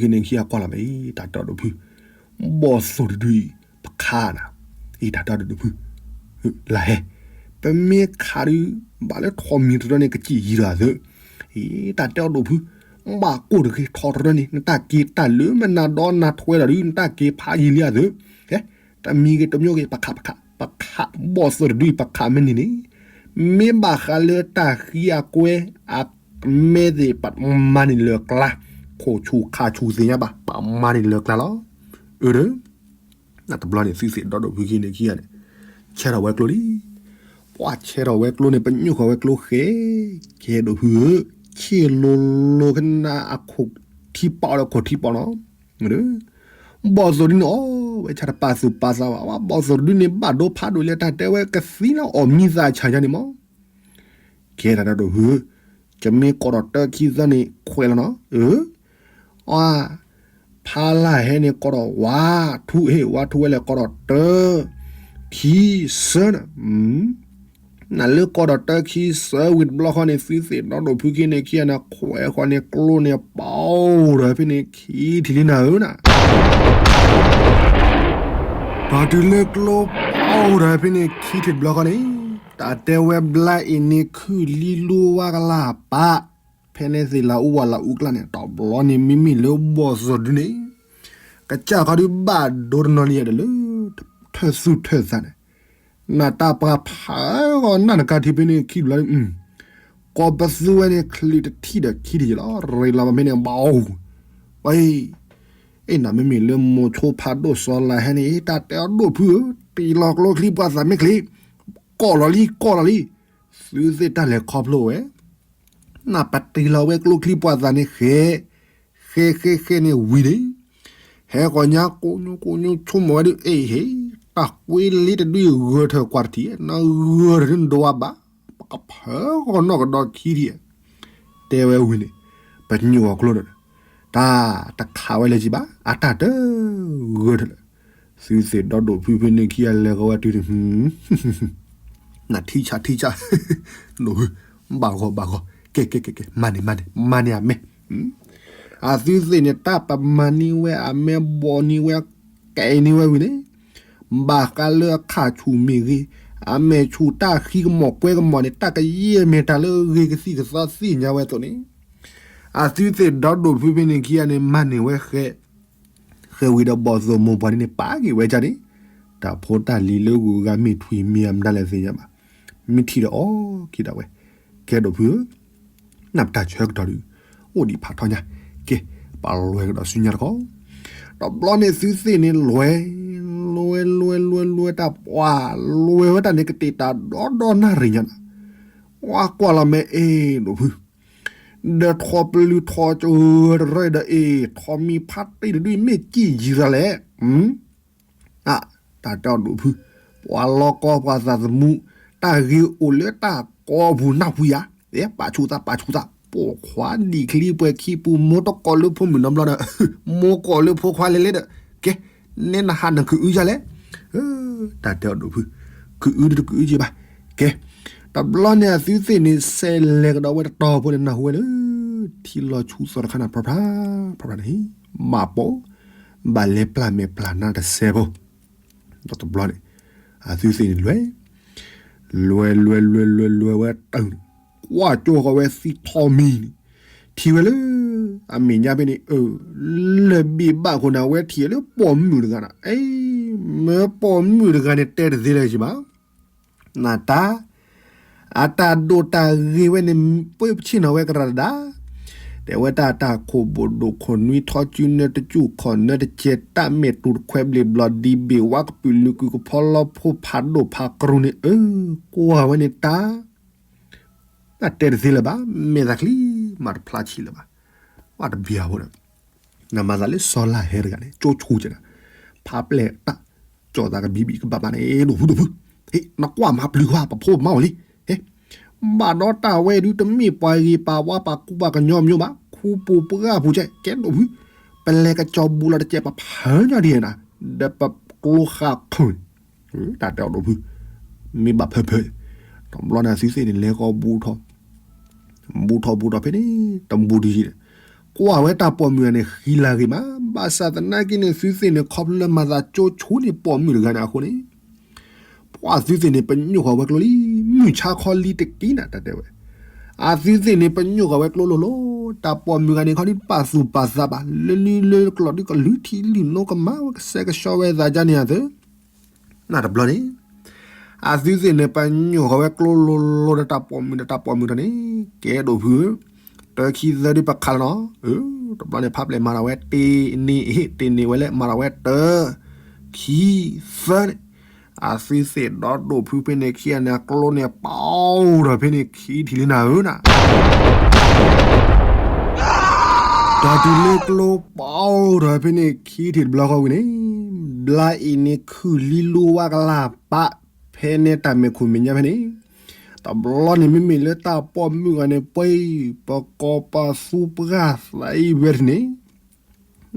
ခံန့ၣ်ခံဂၤကွၢ်လီၤမးအံၤ တၢ်တဲအီၤဒိၣ်ဖု, ဘီၣ်သိၣ်တဒုအံၤ ပခးနၤ, အံၤတၢ်တဲအီၤဒိၣ်ဖု, လၢဟဲ, ပမ့ၢ်ခးဒု ဘၣ်လၢထီၣ်မံၤတရီန့ၣ် ကစံၣ်ယံၤဒီးသု, အံၤတၢ်တဲအီၤဒိၣ်ဖု, ဘၣ်ကိၢ်တဂ့ၤထီၣ်တရီန့ၣ် နတၢ်က့ၤတၢ်လၢမနၤဒီနၤထွဲဒီးဒု နတၢ်က့ၤဖးယံၤလံအသု, ဟဲ, တမံၤဂ့ၤတမံၤဂ့ၤ ပခးပခး ပခး ဘီၣ်သိၣ်တဒုအံၤ ပခးမ့ၢ်န့ၢ်န့ၣ်, မ့ၢ်ဘၣ်ဃးလၢတၢ်ဃံအကွဲ အမဲသ့ၣ် ပမၤန့ၢ်လၢၤကျါ, ခိၣ်ဆူၣ်ခါဆူၣ်သ့ၣ်ညါဘၣ် ပမၤန့ၢ်လၢၤကျါလီၤ. အၢ ဒီး တဘျီန့ၣ် သုသ့ၣ်ဒီဒိၣ်ဖုခံန့ၣ်ခံဂၤန့ၣ် ဆဲးထီၣ်ဝဲကျိလံ. ပှၤဆဲးထီၣ်ဝဲကျိန့ၣ် ပညိၣ်ဃီၤဝဲကျိဃဲ, ကဲဒိၣ်ဖုဧၢ, ဆ့ၣ်လိၤလိၤကနၣ်အခိၣ်ထံပီးဒီးခိၣ်ထံပီးနီၤ. ဘီၣ်သိၣ်ဒုန့ၣ်အီၣ်ဝဲဆၣ်တပာ်သူၣ်ပာ်သးဘၣ်, ဘီၣ်သိၣ်တဒုန့ၣ် ဘၣ်ဒိဖးဒိၣ်လၢတၢ်တဲဝဲ ကသံလၢအီၣ်မံသးဆၣ်ညါန့ၣ်မး. ကဲတၢ်ဒီဒိၣ်ဖုဧၢ, ကမ့ၢ်ကိးထီၣ်တၢခံသၢန့ၣ် ခွဲးလီၤနီၤ. အၢ အါ ဖးလၢဟဲန့ၣ် ကိးထီၣ်ဝါထူ, ဟ့ၣ်ဝါထူဝဲလဲၣ် ကိးထီၣ်တၢ ခံ သၢန့ၣ်, နလၢကိးထီၣ်တၢခံသၢဝံၤတဘျီဃီန့ၣ် သုသ့ၣ်ဒီဒိၣ်ဖုခံန့ၣ်ခံဂၤန့ၣ် ခွဲးဃီန့ၣ်ကျိန့ၣ် ပီၢ်ဒီးဖဲန့ၣ်ခံထံၣ်လံနၤဧၢနၤ. ပှၤတုၤလၢကျိပီၢ်ဒီးဖဲန့ၣ်ခံထံၣ်တဘျီဃီန့ၣ် တၢ်တဲဝဲဘျါအံၤန့ၣ် ခုၣ်လံလူဝါကလၢ်ပာ် ဖဲန့ၣ်သ့ၣ်လၢအူဝဲလၢအူကျါန့ၣ် တဘျီန့ၣ် မ့မ့ၢ်လၢဘီၣ်သိၣ်ဒုန့ၣ် ကစၢ်ခီဒုဘၣ်ဒိတနီၤလံဒီးလၢ ထၢၣ်သူၣ်ထၢၣ်သးန့ၣ် နတၢ်ပှၤဖးဂီၤနၢ်နကါထံဖဲန့ၣ်ခံဘျီ ကိးပသူဝဲန့ၣ် ချံတထံၣ်ဒီးခံထံၣ်ယလီၤ ရ့လီၤဘၣ်ဖဲန့ၣ် ဘၣ်အူ ဝဲ အ့ၣ် နမ့မ့ၢ်လၢမိၤဆိဖးဒိၣ်စီၤလၤဟဲန့ၣ် တၢ်တဲအီၤဒိၣ်ဖုဧၢ, တ့ၢ်လီၤကျိချံပှၤသးမ့ၢ်ချ့, ကိးလီၤလံ ကိးလီၤလံ, သုသ့ၣ်တၢ်လဲၤခီဖျိဝဲ, နပတ့ၢ်လီၤဝဲကျိချံပှၤသးန့ၣ်ဃဲ, ဃဲဃဲဃဲန့ၣ်ဝံၤန့ၣ်, ဟဲဃီၤညါကိးညိကိးညိ ဆိကမိၣ်ဝဲဒုး အ့ၣ်ဟ့ၣ်, တၢ်ကွ့လ့တဒုဂၢၢ်ထၢၣ်ကွၢ်တထံၣ်, နဂၢၢ်ထၢၣ်ဒုးနဒိးဝဲဘၣ်, ပကဖၢဂီၤနီၢ်ကဒီးခံထံၣ်, တဲဝဲဝံၤန့ၣ်, ပညိၣ်အီၤကျိဒီး, တၢ်တခးဝဲလၢၤကံဘၣ်, အတၢ်တဂၢၢ်ထၢၣ်လၢ, သုသ့ၣ်ဒီဒိၣ်ဖုဖဲန့ၣ်ခံဂၤလဲၤဃီၤဝဲတုၤန့ၣ်, နထံဆးထံဆး, ဘၣ်ဂီၤဘၣ်ဂီၤ, ကဲကဲကဲကဲ မၤန့ၢ်မၤန့ၢ် မၤန့ၢ်အမဲ, အသုသ့ၣ်န့ၣ် တၢ်ပမၤန့ၢ်ဝဲအမဲဘီၣ်န့ၢ်ဝဲ, ကဲအံၤန့ၢ်ဝဲဝံၤန့ၣ်, ဘၣ်ဃးလၢအခၣ်ဆူၣ်မ့ၢ်ဂ့ၤ, အမဲာ်ဆူၣ်တၢ်ဃံကမီၤကွဲကမီၤန့ၣ် တၢ်ကယဲၢ်မ့ၢ်တၢ်လၢအဂ့ၤကသံၣ်ကသီသ့ၣ်ညါဝဲအသိးန့ၣ်, အသုသ့ၣ်ဒီဒိၣ်ဖုဖဲန့ၣ်ခံဂၤန့ၣ် မၤန့ၢ်ဝဲဃဲ ဃဲဝံၤဒီးဘီၣ်သိၣ်မိၢ်ပှၢ်န့ၣ်န့ၣ် ပာ်က့ၤဝဲဒၣ်န့ၣ်, တၢ်ဖိတၢ်လံၤလၢဂုၤအဂၤမ့ၢ်ထွံၣ်မ့ၢ်အမတၤလဲၣ်သ့ၣ်ညါဘၣ်, မ့ၢ်ထံၣ်ဒီးအီၣ်က့ၤဒၣ်ဝဲ, ကဲဒိၣ်ဖုဧၢ, နပတၢ်ဆၢကတီၢ်ဒုး, အိၣ်ဒံးဖးထီညါ, ကဲ, ပလဲၤကဒီးဆူညါတခီ, တဘျီန့ၣ်သုသ့ၣ်န့ၣ်လဲၤ, လဲၤလဲၤလဲၤလဲၤတၢ်ပှၢ်, လဲၤဝဲတၢ်န့ၣ်ကတ့ၢ်တၢ်ဒီဒီနၣ်ရံၣ်ညါနၤ, ဝါကွၢ်လီၤမဲာ်အ့ၣ်ဒိၣ်ဖု ဒီးထီၣ်ပလုၢ်ထီၣ်ကရၢဒီးအ့ၣ် ထီၣ်မံၤဖးတ့ၢ်တဒုမ့ၢ်ကံၣ်ယံၤသးလဲၣ်, အါ, တၢ်တဲအီၤဒိၣ်ဖု, ပှၤလီၤကီပှၤသးသမူ, တၢ်ဂ့ၤအိၣ်လၢတၢ်ကိးပူၤနၢ်ပူၤယၤ, ပာ်ဆူၣ်သးပာ်ဆူၣ်သး, ပိာ်ခွါဒံၣ်ချံပှဲၤခံပူၤ မိၢ်တကိးလၢဖိမုၣ်နီတဘျီဒီး, မိၢ်ကိးလၢဖိခွါလဲၤလဲၤဒီး, ကဲ, နဲနဟးနကုၤအုယၤလဲၣ် တၢ်တဲအီၤဒိၣ်ဖု, ကုၤအုတကုၤအုက့ဘၣ်, ကဲ, တဘျီန့ၣ်အသုသ့ၣ်န့ၣ် ဆဲးလဲၤကဒီးဝဲတတီၤဖိန့ၣ် နၢ်ဟူဝဲလၢ ထံလီၤဆူသီတခါန့ၣ် ဖြးဖြး, ဖြးဖြးန့ၣ်, ဘၣ်ပိာ်, ဘၣ်လဲၤပျၢ်မဲာ်ပျၢ်နါတစဲးဖိ, ဒီးတဘျီန့ၣ်, အသုသ့ၣ်န့ၣ်လဲၤ, လဲၤလဲၤလဲၤလဲၤလဲၤဝဲတၢ်န့ၣ်, ကွၢ်ကၠိဃီၤဝဲသံထီၣ်မံၤန့ၣ်, ထံၣ်ဝဲလၢ, အမဲာ်ညါဖဲန့ၣ်, လၢၢ်ဘ့ၣ်ဘၣ်ခိၣ်န့ၣ် အဝဲထံၣ်လၢပိာ်မုၣ်တဂၤန့ၣ်, မၢပိာ်မုၣ်တဂၤန့ၣ် တဲတသ့လၢၤက့ဘၣ် နတၢ်, အတၢ်ဒိၣ်တၢ်ဂ့ၤဝဲန့ၣ် ပှ့ၤပဆ့ၣ်နီၤဝဲကရၤတဒါ, တဲဝဲတၢ်တၢ်ခိၣ်ဘိၣ်ဒိၣ်ခိၣ်နွံထီကၠူနၢတကၠူၣ်ခီၣ်နၢတကဲတၢ်မဲာ်တူၤတခွဲဘျ့ၣ်ဘျီၣ်ဒံဘ့ၣ်ဝါကပုာ်လုာ်ကုာ်ကဖီလီဖိဖးဒိၣ်ဖးကရူၢ်န့ၣ် အၢ, ကွၢ်ဝဲန့ၣ်တၢ် တၢ်တဲတသ့လၢၤဘၣ်, မဲာ်သးချံ, မၤတဖျါဆံးလၢၤဘၣ်, ဝဲတဘျီဖိဒီး, နမၤသးလၢစီၤလါဟဲတဂၤန့ၣ် ကၠိဆူၣ်ကဲနၤ, ဖးပျဲၢ်တၢ်, ကၠီၤသးကဘံဘံကဘၣ်ဘၣ်န့ၣ် ဒိၣ်ဖုဒိၣ်ဖု, ဟ့ၣ် နကွၢ်မၤပျုၤကွၢ် ပဖိပမါအိၣ်လံ, ဟ့ၣ်, ဘၣ်ဒီးတၢ်ဝဲဒုးတမ့ၢ်ပှၤဂ့ၤပှၤဝါပှၤကူပှၤကညီမညိဘၣ်, ခူပူၤပှၢ်ပူၤကဲ ကဲဒိၣ်ဖု, ပလဲၤကစီၤဘူးလီၤတကဲးပဖၢညီဒ်နၤ, ဒီးပကျိဃာ်ဖုၣ် တၢ်တဲအီၤဒိၣ်ဖု, မ့ၢ်ဘၣ်ဖၢဖၢ, တဘျီန့ၣ်သုသ့ၣ်န့ၣ် လဲၤဃီၤဘူးထီၣ်, ဘူးထီၣ်ဘူးထီၣ်ဖဲန့ၣ် တဘူးတယံၤဒီး, ကွၢ်ဝဲတၢ်ပိာ်မုၣ်ဂၤန့ၣ် ဃံလၤဂ့ၤမး, ဘၣ်ဆၣ်သနာ်က့န့ၣ် သုသ့ၣ်န့ၣ် ခီဖျိလၢမၤသးကၠိဆိန့ၢ်ပိာ်မုၣ်တဂၤန့ၣ်အဃိန့ၣ် ပှၤသုသ့ၣ်န့ၣ် ပညိၣ်ဃီၤဝဲကျိလံ, မုၢ်ဆါခီလံတက့ၢ်နၤ တၢ်တဲဝဲ, အသုသ့ၣ်န့ၣ် ပညိၣ်ဃီၤဝဲကျိလိၤလိၤ, တၢ်ပိာ်မုၣ်ဂၤန့ၣ်ခီဒုးပာ်သူၣ်ပာ်သးဘၣ်, လၢလံလၢကလီၤဒုးကလုၢ်ထံလုၢ်နိကမၤဝဲကစဲးကဆှီဝဲသးဒ်န့ၣ်အသိး, နတဘျီန့ၣ် အသုသ့ၣ်န့ၣ် ပညိၣ်ဃီၤဝဲကျိလိၤလိၤဒီးတၢ်ပိာ်မုၣ်ဒီးတၢ်ပိာ်မုၣ်တၢ်န့ၣ် ကဲဒိၣ်ဖုဧၢ, တၢခံသၢဒုးပခးလီၤနီၤ. တဘျီန့ၣ် ဖးပျဲၢ်မၤထီၣ်ဝဲတ့ၢ်န့ၢ်အ့ၣ်တ့ၢ်န့ၢ်ဝဲလၢ မၤထီၣ်ဝဲတၢ ခံ သၢန့ၣ်, အသုသ့ၣ်ဒီဒိၣ်ဖုဖဲန့ၣ်ခံဂၤန့ၣ် အကျိန့ၣ်ပီထီၣ်ဖဲန့ၣ်ခံထံၣ်လံနၤဧၢနၤ တၢ်တုၤလၢကျိပီထီၣ်ဖဲန့ၣ်ခံထံၣ်တဘျီဃီဝံၤန့ၣ်, ဘျါအ့ၣ်န့ၣ်ခုၣ်လံလူဝါကလၢ်ပာ် ဖဲန့ၣ်တၢ်မဲာ်ခိၣ်မဲာ်ညါဖဲန့ၣ်, တဘျီန့ၣ်မ့မ့ၢ်လၢတၢ်ပိာ်မုၣ်ဂၤန့ၣ် ပှဲၤပကီၢ်ပသူပှၢ်သးအံၤဝဲတန့ၣ်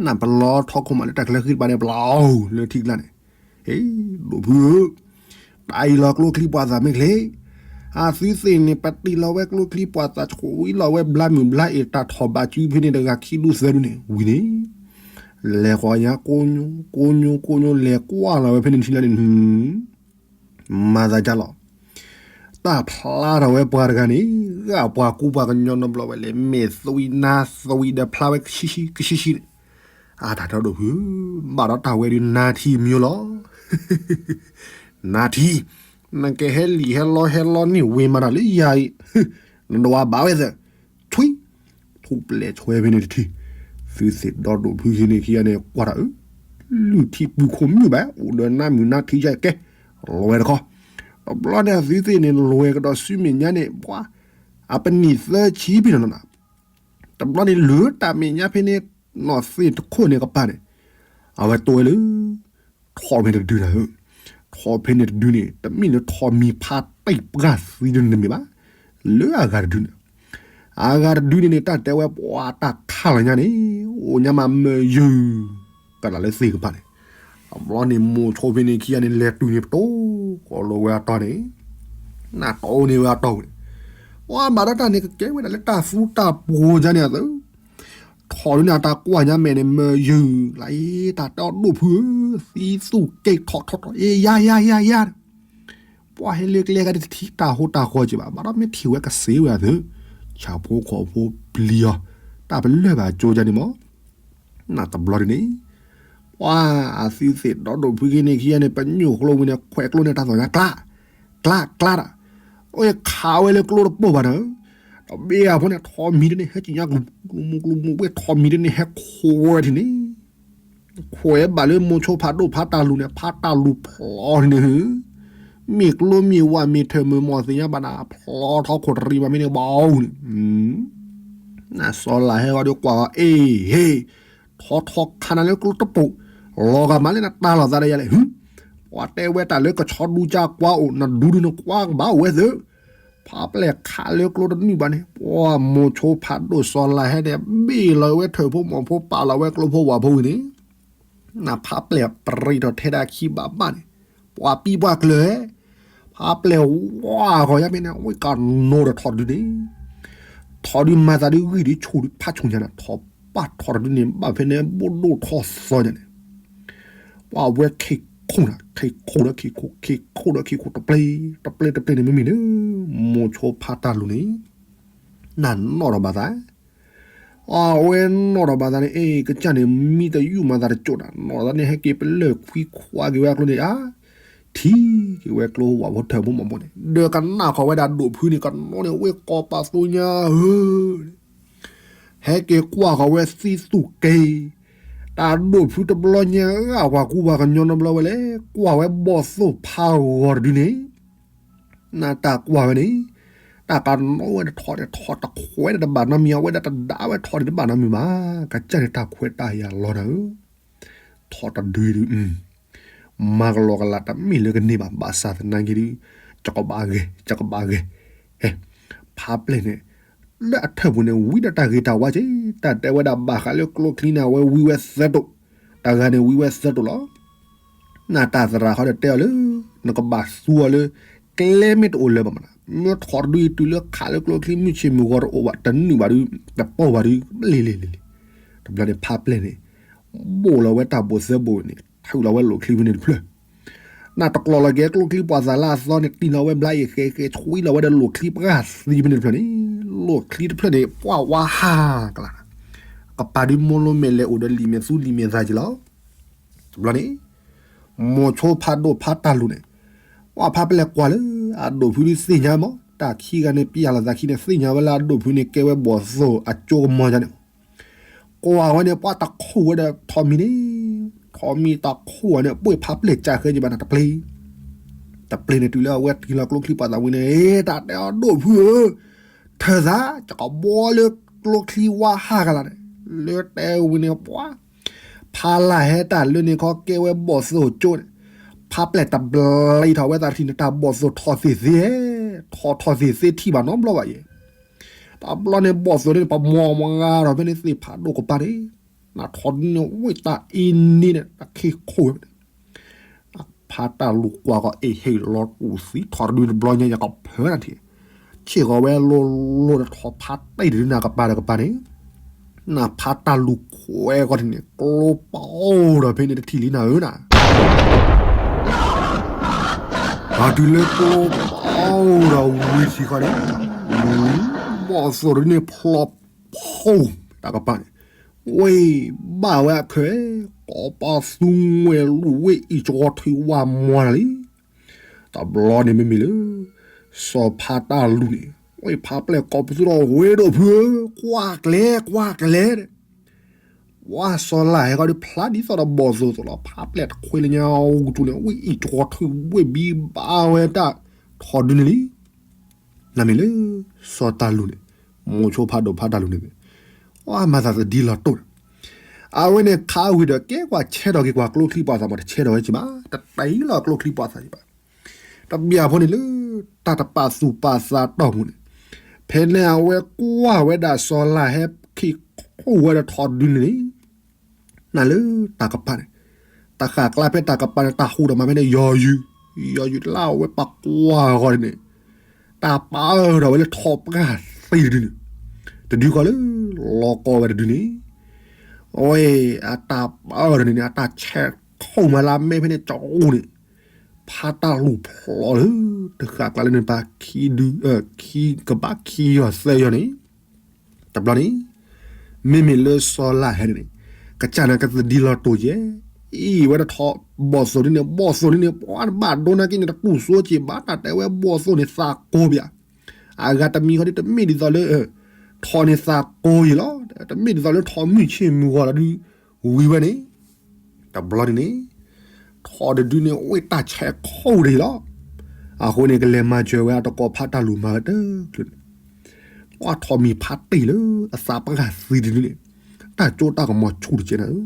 နပလီထီခိၣ်မးလၢတၢ်ချၢဃံတပၤန့ၣ် ပျီလၢထံကျါန့ၣ်, ဟ့ ဒိၣ်ဖုဧၢ, တၢ်အံၤလီၤကျိချံပှၤသၣ်မ့ၢ်ချ့, အသုသ့ၣ်န့ၣ် ပတ့ၢ်လီၤဝဲကျိချံပှၤသၣ် ဆှီလီၤဝဲဘျါမုၢ်ဘျါအ့ၣ်တၢ်ထီၣ်ဘးစုဖဲန့ၣ် တဂၤခံဒူသၢဒူန့ၣ် ဝံၤန့ၣ်, လဲၤဃီၤညါကိညိ ကိညိကိညိ လဲၤကွၢ်လီၤဝဲဖဲန့ၣ်ထံလၢန့ၣ် မၤသးဒ်လီၤ. တၢ်ဖျါထီၣ်ဝဲပှၤတဂၤန့ၣ် ဂာ်ပှၤကူပှၤကညီနီတဘျီဝဲလဲၣ် မဲာ်သွံနါသွံဒီးဖျါဝဲကဆှံဆှံကဆှံဆှံန့ၣ်, အတၢ်ဒီဒိၣ်ဖု, ဘၣ်ဒီးတၢ်ဝဲဒုးနါထံမံၤလီၤ. နါထံ, နကဟဲလံာ်ဟဲလီဟဲလီန့ၢ်ဝ့ၤမၤတၢ်လၢယၤအံၤ, နဒွးဘၣ်ဝဲသၢ ထွံၣ်, ထူၣ်ပျဲၢ်ဆွဲဖဲန့ၣ်တထံၣ်, သုသ့ၣ်ဒီဒိၣ်ဖုဟံးန့ၢ်ခံဂၤန့ၣ် ကွၢ်တၢ်အၢ, လုၢ်ထံပူၤခိၣ်မုၣ်ဘၣ် အိၣ်ဒီးနါမုၢ်နါထံယါကဲ, လီၤဝဲတခီ, တဘျီန့ၣ်အသုသ့ၣ်န့ၣ် လီၤဝဲကဒီးစုမဲာ်ညါန့ၣ် ပှၤ, အပနံၣ်သၢဆံဖဲန့ၣ်လီၤနၤ, တဘျီန့ၣ်လၢတၢ်မဲာ်ညါဖဲန့ၣ် နီၢ်သ့ၣ်တခိၣ်န့ၣ်ကပၤန့ၣ်, အဝဲတိဝဲလၢ ထီၣ်ဖဲန့ၣ်တဒုနၤဧၢ, ထီၣ်ဖဲန့ၣ်တဒုန့ၣ် တမ့ၢ်လၢထီၣ်မံၤဖးတံၢ်ပှၢ်သံဒုန့ၣ်တမ့ၢ်ဘၣ်, လၢအဂၤတဒုန့ၣ်, အဂၤတဒုန့ၣ်န့ၣ် တၢ်တဲဝဲပှၤတၢ်ခးလီၤညါန့ၣ်, အိၣ်ညါမးမၢယုၢ်, ကဒၣ်လၢသ့ၣ်ကပၤန့ၣ်, တဘျီန့ၣ်မိၤဆိဖဲန့ၣ်ခံဂၤန့ၣ် လဲၤတုၤန့ၣ်ပတိၢ်, ကိးလီၤဝဲအတီၢ်န့ၣ်, နၢ်တီၢ်န့ၢ်ဝဲအတီၢ်ပူၤန့ၣ်, ပှၤဘၣ်ဒီးတၢ်န့ၣ် ကကဲဝဲဒၣ်လၢတၢ်သူတၢ်ပှီၤယါန့ၣ်အသိး ထီၣ်ဒုန့ၣ် အတၢ်ကွၢ်ညါမဲာ်န့ၣ် မၢယုၢ်လၢအံၤ တၢ်တဲအီၤဒိၣ်ဖုဧၢ, သံသူၣ်က့ထီၣ်ထီၣ်ထီၣ် အ့ ယါယါယါယါ, ပှၤဟဲလၢကျဲဂၤဒ်တထံၣ်တၢ်ဟိတၢ်ဃီက့ၤဘၣ်, ဘၣ်ဒီးမ့ၢ်ထံၣ်ဝဲကစ့ဝဲအသိး, ဆၣ်ဖိကီၢ်ဖိပျံၤအီၤ, တၢ်ပလၢၢ်ဘၣ်ကၠိယါန့ၣ်မး နတဘျီဒ်န့ၣ်, ပှၤအသုသ့ၣ်ဒီဒိၣ်ဖုက့န့ၣ်ခံဂၤန့ၣ် ပညိၣ်ဃိလီၤဝံၤန့ၣ် ခွဲးကျိန့ၣ် တၢ်သီၣ်ညါကျါ, ကျါကျါတၢ်, အိၣ်ခးဝဲလၢကျိတပိၢ်ဘၣ်နၤ, တဘ့ၣ်အဖိန့ၣ် ထီၣ်မံၤတန့ၣ် ဟဲကညါကျိၤမူကျိၤမူဝဲ ထီၣ်မံၤတန့ၣ် ဟဲခိးဝဲထံၣ်န့ၣ်, ခွဲးဘၣ်လၢမိၤဆိဖးဒိၣ်ဖးတၢ်လူၤန့ၣ် ဖးတၢ်လူၤဖျီထံၣ်န့ၣ်, မ့ၢ်ကျိမ့ၢ်ဝၣ်မ့ၢ်ထၢၣ်မ့ၢ်မီၢ်သ့ၣ်ညါဘၣ်နၤ ဖျီထီၣ်ခိၣ်တရံးဘၣ်မ့ၢ်န့ၣ်ဘၣ်အူန့ၣ်, နစီၤလၤဟဲဂီၤဒီးကွၢ်ဂီၤ အ့ဟ့ၣ်, ထီၣ်ထီၣ်ခးနၤလၢကျိတပိၢ်, လီၤဂာ်မးလၢနတၢ်လီၤသးဒီးယၤလဲၣ်, ပှၤတဲဝဲတၢ်လၢကဆီဒူကၢ်ကွၢ်အိၣ် နဒူဒုးနကွၢ်ကဘၣ်အိၣ်ဝဲသ့ၣ်, ဖးပျဲၢ်ခးလၢကျိတနုာ်ဘၣ်န့ၣ် ပှၤမိၤဆိဖးဒိၣ်စီၤလၤဟဲန့ၣ် ဘ့ၣ်လီၤဝဲထၢၣ်ဖိမီၢ်ဖိ ပာ်လီၤဝဲကျိဖိဝၣ်ဖိဝံၤန့ၣ်, နဖးပျဲၢ်ပရံးထီၣ်ထဲဒၣ်ခံဘၣ်ဘၣ်န့ၣ်, ပှၤပံပှၤကျၢၤ, ဖးပျဲၢ်ဝါဂီၤယါမ့ၢ်န့ၣ် ဝဲကနီၤဒီးထီၣ်တဒုန့ၣ်, ထီၣ်ဒုမၤသးဒုဂံၢ်ဒုဆူၣ်ဒုဖးဆူၣ်ညါန့ၣ် ထီၣ်ပာ်ထီၣ်တဒုန့ၣ် ဘၣ်ဖဲန့ၣ်ဘိၣ်ဒိၣ်ထီၣ်သီညါန့ၣ်, ပှၤဝဲခ့ခိၣ်နၤ ခ့ခိၣ်ဒီးခ့ခိၣ် ခ့ခိၣ်ဒီးခ့ခိၣ် တပျ့တပျ့တပျ့န့ၣ် မ့မ့ၢ်လၢ မိၤဆိဖးတၢ်လူၤန့ၣ်, နနီၣ်ထီၣ်ဘၣ်သး အဝဲနီၣ်ထီၣ်ဘၣ်သးန့ၣ် အ့ ကစၢ်န့ၣ် မံတယူၢ်မၤသးတကၠိၣ်တၢ် နီၣ်သးန့ၣ် ဟဲက့ၤပလၢၢ်ခွံခွါက့ၤဝဲအကျိန့ၣ်ဧါ, ထံၣ်က့ၤဝဲကျိဝၣ်ဖိထၢၣ်ဖိမီၢ်ဖိန့ၣ် ဒီးကနၣ်ဃီၤဝဲဒၣ်ဒိၣ်ဖုန့ၣ် ကနီၣ်န့ၣ်ဝ့ၢ်ကီၢ်ပာ်သိညါဧၢ, ဟဲက့ၤကွၢ်ဃီၤဝဲသံသူၣ်က့, တၢ်ဒိၣ်ဖုတဘျီညါ ဂာ်ပှၤကူပှၤကညီနီတဘျီဝဲလဲၣ် ကွၢ်ဝဲဘီၣ်သိၣ်ဖးဂီၤတဒုန့ၣ် နတၢ်ကွၢ်ဝဲန့ၣ်, တၢ်ကနီၣ်ဝဲတထီၣ်န့ၣ် ထီၣ်တခွဲးဒီးတဘၣ်နီတမံၤ အဝဲဒၣ်တဒၣ်ဝဲထီၣ်န့ၣ်တဘၣ်နီတမံၤဘၣ်, ကစၢ်န့ၣ်တၢ်ခွဲးတၢ်ယာ်လီၤနၤဧၢ, ထီၣ်တဒုဒု, မၤကလီကလးတမ့ၢ်လၢကန့ၢ်ဘၣ် ဘၣ်ဆၣ်သနာ်က့ဒု, ကကဘၣ်ဂဲၤ ကကဘၣ်ဂဲၤ, ဟဲ, ဖးပျဲၢ်န့ၣ်, လၢအထၢၣ်ပူၤန့ၣ် ဝံဒီးတၢ်ဂ့ၤတၢ်ဝါက့, တၢ်တဲဝဲဒၣ်ဘၣ်ဃးလၢကျိချံန့ၣ် အဝဲဝံဝဲသၢတိာ်, တဂၤန့ၣ်ဝံဝဲသၢတိာ်လီၤ နတၢ်သရၣ်ဃီဒီးတဲအီၤလၢ နကဘၣ်သူအီၤလၢ ကျဲမ့ၢ်တအိၣ်လၢၤဘၣ်မနုၤ, မ့ၢ်ထီၣ်တဒုအံၤတုၤလၢခးလၢကျိချံ မုၢ်ဆ့ၣ်မုၢ်ဂီၤတအိၣ်ဘၣ် တနုာ်ဘၣ်ဒု တပိၢ်ဘၣ်ဒု လ့လ့လ့လ့, တဘျီန့ၣ်ဖးပျဲၢ်န့ၣ် ဘိၣ်လီၤဝဲတၢ်ဘိၣ်သၢဘိၣ်န့ၣ် ထုးလီၤဝဲလိာ်ချံဖဲန့ၣ်တဖျၢၣ် နတကျီၢ်လီၤက့ၤကျိချံပှၤသးလၢအသီန့ၣ် တံၢ်လီၤဝဲဘျါအံၤဃဲဃဲ ဆွံလီၤဝဲဒီးလိာ်ချံပှၢ်သံဖဲန့ၣ်တဖျၢၣ်န့ၣ်, လိာ်ချံတဖျၢၣ်န့ၣ် ပှၢ်ဝါဟးကလါ, ကပၤဒုမိၢ်လိမဲာ်လဲၤအိၣ်ဒီးလံာ်မဲာ်သူလံာ်မဲာ်သးက့လီၤ. တဘျီန့ၣ် မိၤဆိဖးဒိၣ်ဖးတၢ်လူၤန့ၣ်, ပှၤဖးပျဲၢ်ကွၢ်လၢ အဒိၣ်ဖုဒုးသ့ၣ်ညါမး, တၢ်ခံဂၤန့ၣ် ပျဲၢ်လီၤသးခံန့ၣ် သ့ၣ်ညါဝဲလၢအဒိၣ်ဖုန့ၣ် ကဲဝဲဘီၣ်သိၣ်အကၠိကမီၤန့ၣ်မး, ကွၢ်ဝဲန့ၣ် ပှၤတၢ်ခိၣ်ဝဲဒီးထိးမံၤန့ၣ်, ထိးမံၤတၢ်ခိၣ်ဝဲန့ၣ် ပှ့ၢ်ဖးပျဲၢ်ကးဃဲကဘၣ်နၤတပျ့ၤ, တပျ့ၤန့ၣ် တုၤလၢအဝဲတုၤလီၤကျိချံပှၤသးဝံၤန့ၣ်, တၢ်တဲအီၤဒိၣ်ဖုဧၢ, ထၢၣ်သး ယကဘီလၢကျိချံဝါဟးကလၤန့ၣ်, လၢတဲဝံၤန့ၣ်ပှၤ ဖးလၢ်ဟဲတၢ်လၢန့ၣ်ခီကဲဝဲဘီၣ်သိၣ်ကၠိန့ၣ်, ဖးပျဲၢ်တဘျီထီၣ်ဝဲသးထံၣ်န့ၣ် တၢ်ဘီၣ်သိၣ်ထီၣ်သ့ၣ်သ့ၣ်, ထီၣ်ထီၣ်သ့ၣ်သ့ၣ်ထံၣ်ဘၣ်နီတဘျီဘၣ်ယဲ, တဘျီန့ၣ်ဘီၣ်သိၣ်န့ၣ် ပမီၤမၤဂၤထီၣ်ဖဲန့ၣ်သ့ၣ်ဖးဒိၣ်ကပၤန့ၣ်, နထီၣ်ဒုန့ၣ်ဝ့ၢ်တၢ်အ့န့ၣ်န့ၣ် တၢ်ခံခိၣ်ဝဲဖဲန့ၣ် ဖးတၢ်လူၤကွၢ်ကီးအ့ၣ်ဟ့ၣ်လီၤတူၢ်သံ ထီၣ်တဒုတဘျီညါ ယကဖၢတၢ်ထံၣ်, ဆ့ၣ်ဃီၤဝဲလိၤလိၤဒီးထီၣ်ဖးတ့ၢ်တဒုန့ၣ်ကပၤဒီးကပၤန့ၣ်, နဖးတၢ်လူၤခွဲးဃီထံၣ်န့ၣ် ကျိပအိၣ်ဒီးဖဲန့ၣ်တထံၣ်လံနၤဧၢနၤ အတုၤလၢကျိပအိၣ်ဒီးဝံၤထံၣ်ဃီန့ၣ်, ဘီၣ်သိၣ်တဒုန့ၣ်ဖျိးဖီၣ်တၢ်ကပၤန့ၣ်, ဝ့ၢ်ဘၣ်ဝဲအခွဲး, ကိးပသူဝဲလူၤဝ့ၢ်အံၤကီထွံဝါမွၤတၢ်လံ. တဘျီန့ၣ်မ့မ့ၢ်လၢ စီၤဖးတၢ်လူၤန့ၣ် ဝ့ၢ်ဖးပျဲၢ်ကိးပသူထီၣ်ဝဲဒိၣ်ဖုဧၢ, ကွၢ်ကျဲ ကွၢ်ကျဲ, ပှၤစီၤလါဟဲဃီဒီးဖျါဒ်သိးဒီးဘီၣ်သိၣ်သိးလီၤ, ဖးပျဲၢ်တခွဲးလၢညါအူကတူၢ်န့ၣ် ဝ့ၢ်အံၤကီထွံဝ့ၢ်ဘံဘၣ်ဝဲတၢ်ထီၣ်ဒုန့ၣ်လံ. နမ့ၢ်လၢ စီၤတၢ်လူၤန့ၣ်, မိၤဆိဖးဒိၣ်ဖးတၢ်လူၤန့ၣ်, အမၤသးသဒံလီၤတိၢ်န့ၣ်, အဝဲန့ၣ်ခးဝံၤဒီးကဲကွၢ်ဆဲးထီၣ်က့ၤကွၢ်ကျိချံပှၤသးမး တဆဲးထီၣ်ဝဲက့ၤဘၣ်, တတဲလီၤကျိချံပှၤသးက့ၤဘၣ်. တဘျီဖိန့ၣ်လၢ တၢ်တပာ်သူၣ်ပာ်သးတီၢ်ပူၤန့ၣ်, ဖဲန့ၣ်အဝဲကွၢ်ဝဲဒၣ်စီၤလါဟဲခံခူၣ်ဝဲဒီးထီၣ်ဒုန့ၣ်န့ၣ် နၤလၢတၢ်ကပၤန့ၣ်, တၢ်ဃၣ်ကျါဖဲတၢ်ကပၤန့ၣ် တၢ်ဟူးဒီးမၤဖဲန့ၣ် ယီၤယုာ်, ယီၤယုာ်တလၢအဝဲပာ်ကွၢ်ဂီၤန့ၣ်, တၢ်ပာ်အၢၣ်ဒီးဝဲလၢထီၣ်ပှၢ်သ့တဒုန့ၣ်, တဒုဃီလၢ လီၤကီဝဲတဒုန့ၣ်, အဝဲအတၢ်ပာ်အၢၣ်ဒီးန့ၣ်န့ၣ် အတၢ်ဆဲးခိၣ်မၤလၢအမဲဖဲန့ၣ်ကၠီအူန့ၣ်, ဖးတၢ်လူၤဖျိးလၢ တဃၣ်ကျါလၢန့ၣ်ပာ်ခံဒု, ခံကဘၣ်ခံယီၤသၢ ယီၤန့ၣ် တဘျီန့ၣ်, မ့မ့ၢ်လၢစီၤလါဟဲန့ၣ်န့ၣ်, ကစၢ်န့ၣ်ကသဒံလီၤတိၢ်ယဲ, အံၤဝဲဒၣ်ထီၣ်ဘီၣ်သိၣ်ဒုန့ၣ် ဘီၣ်သိၣ်ဒုန့ၣ် ပှၤတဘၣ်ဒိနၤက့န့ၣ် တတူၢ်စိက့ၤဘၣ် တၢ်တဲဝဲဘီၣ်သိၣ်န့ၣ်သးကိးပၠး, အဂၤတမံၤဃီဒု တမ့ၢ်ဒ်သိးလၢ ထီၣ်န့ၣ်သးကိးယံၤလီၤ, တမ့ၢ်ဒ်သိးလၢထီၣ်မုၢ်ဆ့ၣ်မုၢ်ဂီၤလီၤဒု ဝံၤဝဲန့ၣ် တဘျီန့ၣ်န့ၣ်, ထီၣ်တဒုန့ၣ် ဝ့ၢ်တၢ်ဆဲးခိၣ်ဒံးလီၤ. အဃိန့ၣ် ကလဲၤမၤစၢၤဝဲအတကိးဖးတၢ်လူၤမၤဝဲတချုးန့ၣ်, ပှၤထီၣ်မံၤဖးတ့ၢ်လၢအသးပှၢ်သံတဒုန့ၣ်, တၢ်ကၠိတၢ်ကမီၤဆူၣ်တကဲနၤဧၢ,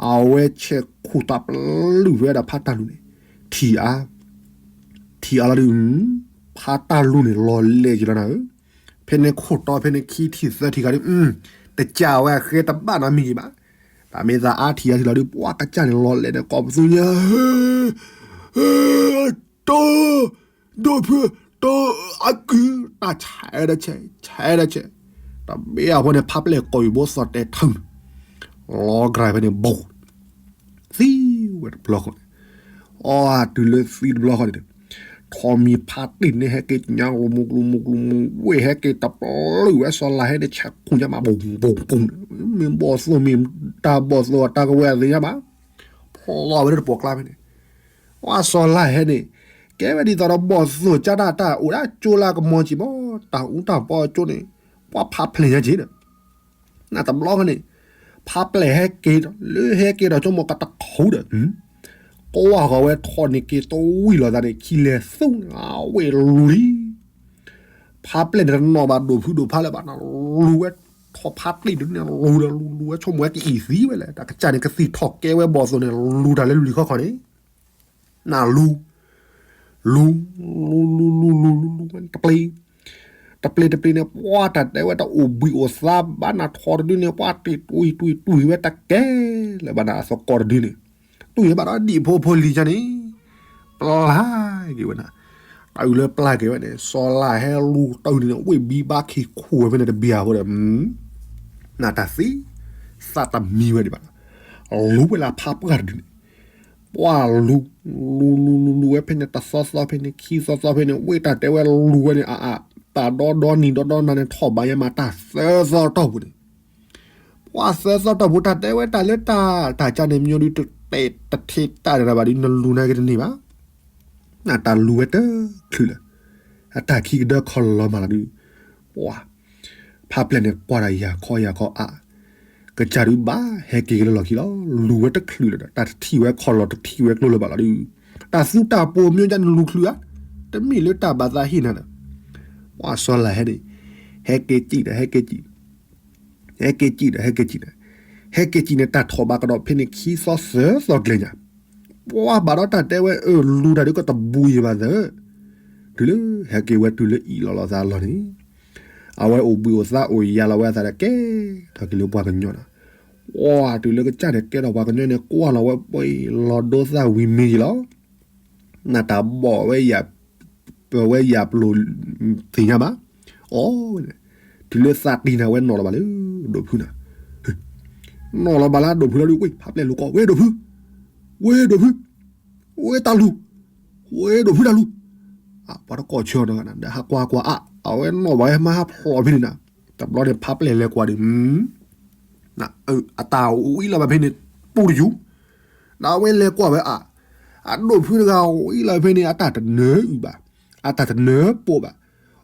အဝဲဆဲးခိၣ်တၢ်ပလုၢ်ဝဲဒၣ်ဖးတၢ်လူၤန့ၣ်, ထံၣ်အါ, ထံၣ်အါလီၤဒု ဖးတၢ်လူၤန့ၣ် လီၤလဲၤက့ၤလီၤနၤဧၢ, ဖဲန့ၣ်ခိၣ်တီဖဲန့ၣ်ခံထံၣ်သၢထံၣ်ဂၤဒု တကးဝဲအဃဲတဘၣ်နီတမံၤက့ၤဘၣ်, တၢ်မ့ၢ်သးအါထံၣ်အါထံၣ်လီၤဒု ပှၤကစၢ်န့ၣ်လီၤလဲၤန့ၣ် ကိးပသူညါ တၢ် ဒိၣ်ဖု တၢ် အကုၢ် တၢ်ဆဲးဒီးဆဲး ဆဲးဒီးဆဲး, တဘ့ၣ်အဖိန့ၣ် ဖးပျဲၢ်ကိးအံၤဘိသီၣ်တဲာ်ထုးန့ၣ်, လီၤကြၢးဖဲန့ၣ်ဘိ, သံဝဲတဘျီဃီန့ၣ်, အီတုၤလၢသံတဘျီဃီန့ၣ်, ထီၣ်မံၤဖးတ့ၢ်န့ၣ်ဟဲက့ၤညါ မူကျူမူကျူမူ ဝ့ၢ်ဟဲက့ၤတပျုာ်ဝဲစီၤလါဟဲန့ၣ် ဆဲးခိၣ်ညါမး ဘိဘိဘိ, မ့ၢ်ဘီၣ်သိၣ်မ့ၢ် တၢ်ဘီၣ်သိၣ်အတၢ်ကဝဲၢ်အသ့ၣ်ညါဘၣ်, ဖျီဝဲလၢတပှီၢ်ကျါဖဲန့ၣ် ပှၤစီၤလါဟဲန့ၣ်, ကဲဝဲဒ်သိးဒီးဘီၣ်သိၣ်ကၢ်တၢ်တၢ်အိၣ်ဒၣ်ကၠိလၢကမီၤကံၤမး, တၢ်အူတၢ်ပီအကၠိန့ၣ်, ပှၤဖးဖျဲၣ်ညါက့ၤဒီး, နတဘျီဃီန့ၣ်, ဖးပျဲၢ်ဟဲက့ၤဒီး လၢဟဲက့ၤဒီးဆိကမိၣ်ကတခူဒီး, ကွၢ်ဃီၤဝဲထီၣ်န့ၣ်က့ၤတဝံၣ်လီၤသးန့ၣ် ခံလဲၤသူၣ်နဝဲလူၤလံ ဖးပျဲၢ်န့ၣ်တနီၣ်ဘၣ်ဒိၣ်ဖုဒိၣ်ဖးလၢၤဘၣ်နၤ, လူၤဝဲထီၣ်ဖးတ့ၢ်ဒုန့ၣ် လူၤဒီးလူၤလူၤဝဲဆိကမိၣ်ဝဲကအံၣ်သံဝဲလဲၣ်, တၢ်ကစၢ်န့ၣ်ကသံၣ်ထီၣ်ကဲဝဲဘီၣ်သိၣ်န့ၣ် လူၤတၢ်လၢလွံၢ်ခီခီန့ၣ်, နလူၤ, လူၤ, လူၤ, လူၤ, လူၤ, လူၤ, လူၤ, လူၤ, လူၤ, တပျ့ၤ, တပျ့ၤန့ၣ် ပှၤတၢ်တဲဝဲတၢ်အိၣ်ဘှံးအိၣ်သါဘၣ်နၤထီၣ်တဒုန့ၣ် ပှၤတ့ၢ်တွံၢ်တွံၢ်တွံၢ်ဝဲတကဲလၢၤဘၣ်နၤအသကိးတဒုန့ၣ်, တွံၢ်ဝဲဘၣ်ဒီးဒံၣ်ဖိဖိလံၤယါန့ၣ် ပျၢ်က့ၤဝဲနၤ, တၢ်အုၣ်လၢပျၢ်က့ၤဝဲန့ၣ် စီၤလါဟဲလူၤတၢ်န့ၣ် ဝ့ၢ်ဘံဘၣ်ခံခူၣ်ဝဲဖဲန့ၣ်တဘျီဖိဒီး နတၢ်သံ သးတမံဝဲဒံးဘၣ်, လူၤဝဲလၢဖးပှၢ်တဒုန့ၣ်, ပှၤလူၤ, လူၤ, လူၤ, လူၤ, လူၤဝဲဖဲန့ၣ် တသီသီဖဲန့ၣ် ခံသီသီဖဲန့ၣ် ဝ့ၢ်တၢ်တဲဝဲလူၤဝဲန့ၣ် အအ, တၢ်ဒီဒီနံၤဒီဒီနၤန့ၣ် ထီၣ်ဘးယဲမးတၢ်သၢသီတီၢ်ပူၤန့ၣ် ပှၤသၢသီတီၢ်ပူၤ တၢ်တဲဝဲတၢ်လၢတၢ်, တၢ်ကၢ်န့ၣ် မၠိဒုတတဲာ်တထံးတၢ်ဒၣ်ဘၣ်ဒု နလူၤန့ၣ်က့ၤတန့ၢ်ဘၣ်, အတၢ်လူၤဝဲတချုးလၢၤ, အတၢ်ခံကဒၢခီလီၤမးလီၤဒုး, ပှၤ ဖးပျဲၢ်န့ၣ်ကွၢ်တၢ်ယၤခီယၤခီအါ, ကစၢ်ဒုးဘၣ်ဟဲက့ၤက့ၤလီၢ်ခံလီၤ, လူၤဝဲတချုးလၢၤဒီး တၢ်တထံၣ်ဝဲခီလီၤတထံၣ်ဝဲကျိလၢၤဘၣ်လီၤဒုး, တၢ်သူတၢ်ပိာ်မၠိဒ်န့ၣ်လူၤချုးဧါ, တမ့ၢ်လၢတၢ်ဘၣ်သးဟ့ၣ်နၤဒီး, ပှၤစီၤလၤဟဲန့ၣ်, ဟဲက့ၤစံၣ်ဒီး ဟဲက့ၤစံၣ် ဟဲက့ၤစံၣ်ဒီး ဟဲက့ၤစံၣ်န့ၣ်, ဟဲက့ၤစံၣ်န့ၣ် တၢ်ထီၣ်ဘးကဒီးဖဲန့ၣ်ခံသီသၢသီကျဲညါ, ပှၤဘၣ်ဒီးတၢ်တဲဝဲအၢ လူၤတၢ်ဒုးကတဘှံးယဘၣ်သၢ, တုၤလၢဟဲက့ၤဝဲတုၤလၢအံၣ်လီၤလီၤသးလီၤန့ၣ်, အဝဲအိၣ်ဘှံးအိၣ်သါအိၣ်ယါလီၤဝဲအသးဒီးကဲထီၣ်က့ၤလၢပှၤကညီဒီး, ပှၤတုၤလၢကစၢ်န့ၣ်ကဲထီၣ်ပှၤကညီန့ၣ် ကွၢ်လီၤဝဲပှဲၤလီၤဒိသၣ်ဝံၤမံၤယံၤလီၤ နတၢ်ဘီၣ်ဝဲယၤ, ပဝဲယၤပျိၢ်သ့ၣ်ညါဘၣ်, အီဝဲ, တုၤလၢသးတံၢ်န့ၣ် အဝဲနီၣ်လီၤဘၣ်လၢဒိၣ်ဖုနၤ, နီၣ်လီၤဘၣ်လၢဒိၣ်ဖုလီၤဒုး ဝ့ၢ်ဖးပျဲၢ်လူၤကိး ဝ့ၢ်ဒိၣ်ဖု, ဝ့ၢ်ဒိၣ်ဖု, ဝ့ၢ်တၢ်လူၤ, ဝ့ၢ်ဒိၣ်ဖုတၢ်လူၤ, ပှၤတကိးဆၢနီၤဒီးဟးကွၢ်ကွၢ်အါ, အဝဲနီၣ်ဘၣ်ဝဲမၤဟးဖျိးဖဲန့ၣ်နၤ, တဘျီန့ၣ်ဖးပျဲၢ်လဲၤကွၢ်ဒီး အတၢ်ဝံလီၤဘၣ်ဖဲန့ၣ်, ပူတယူၤ, ဒီးအဝဲလဲၤကွၢ်ဝဲအါ, အဒိၣ်ဖုတဂၤဝံလီၤဖဲန့ၣ် အတၢ်တနၢအုၣ်ဘၣ်, အတၢ်တနၢပိာ်ဘၣ်,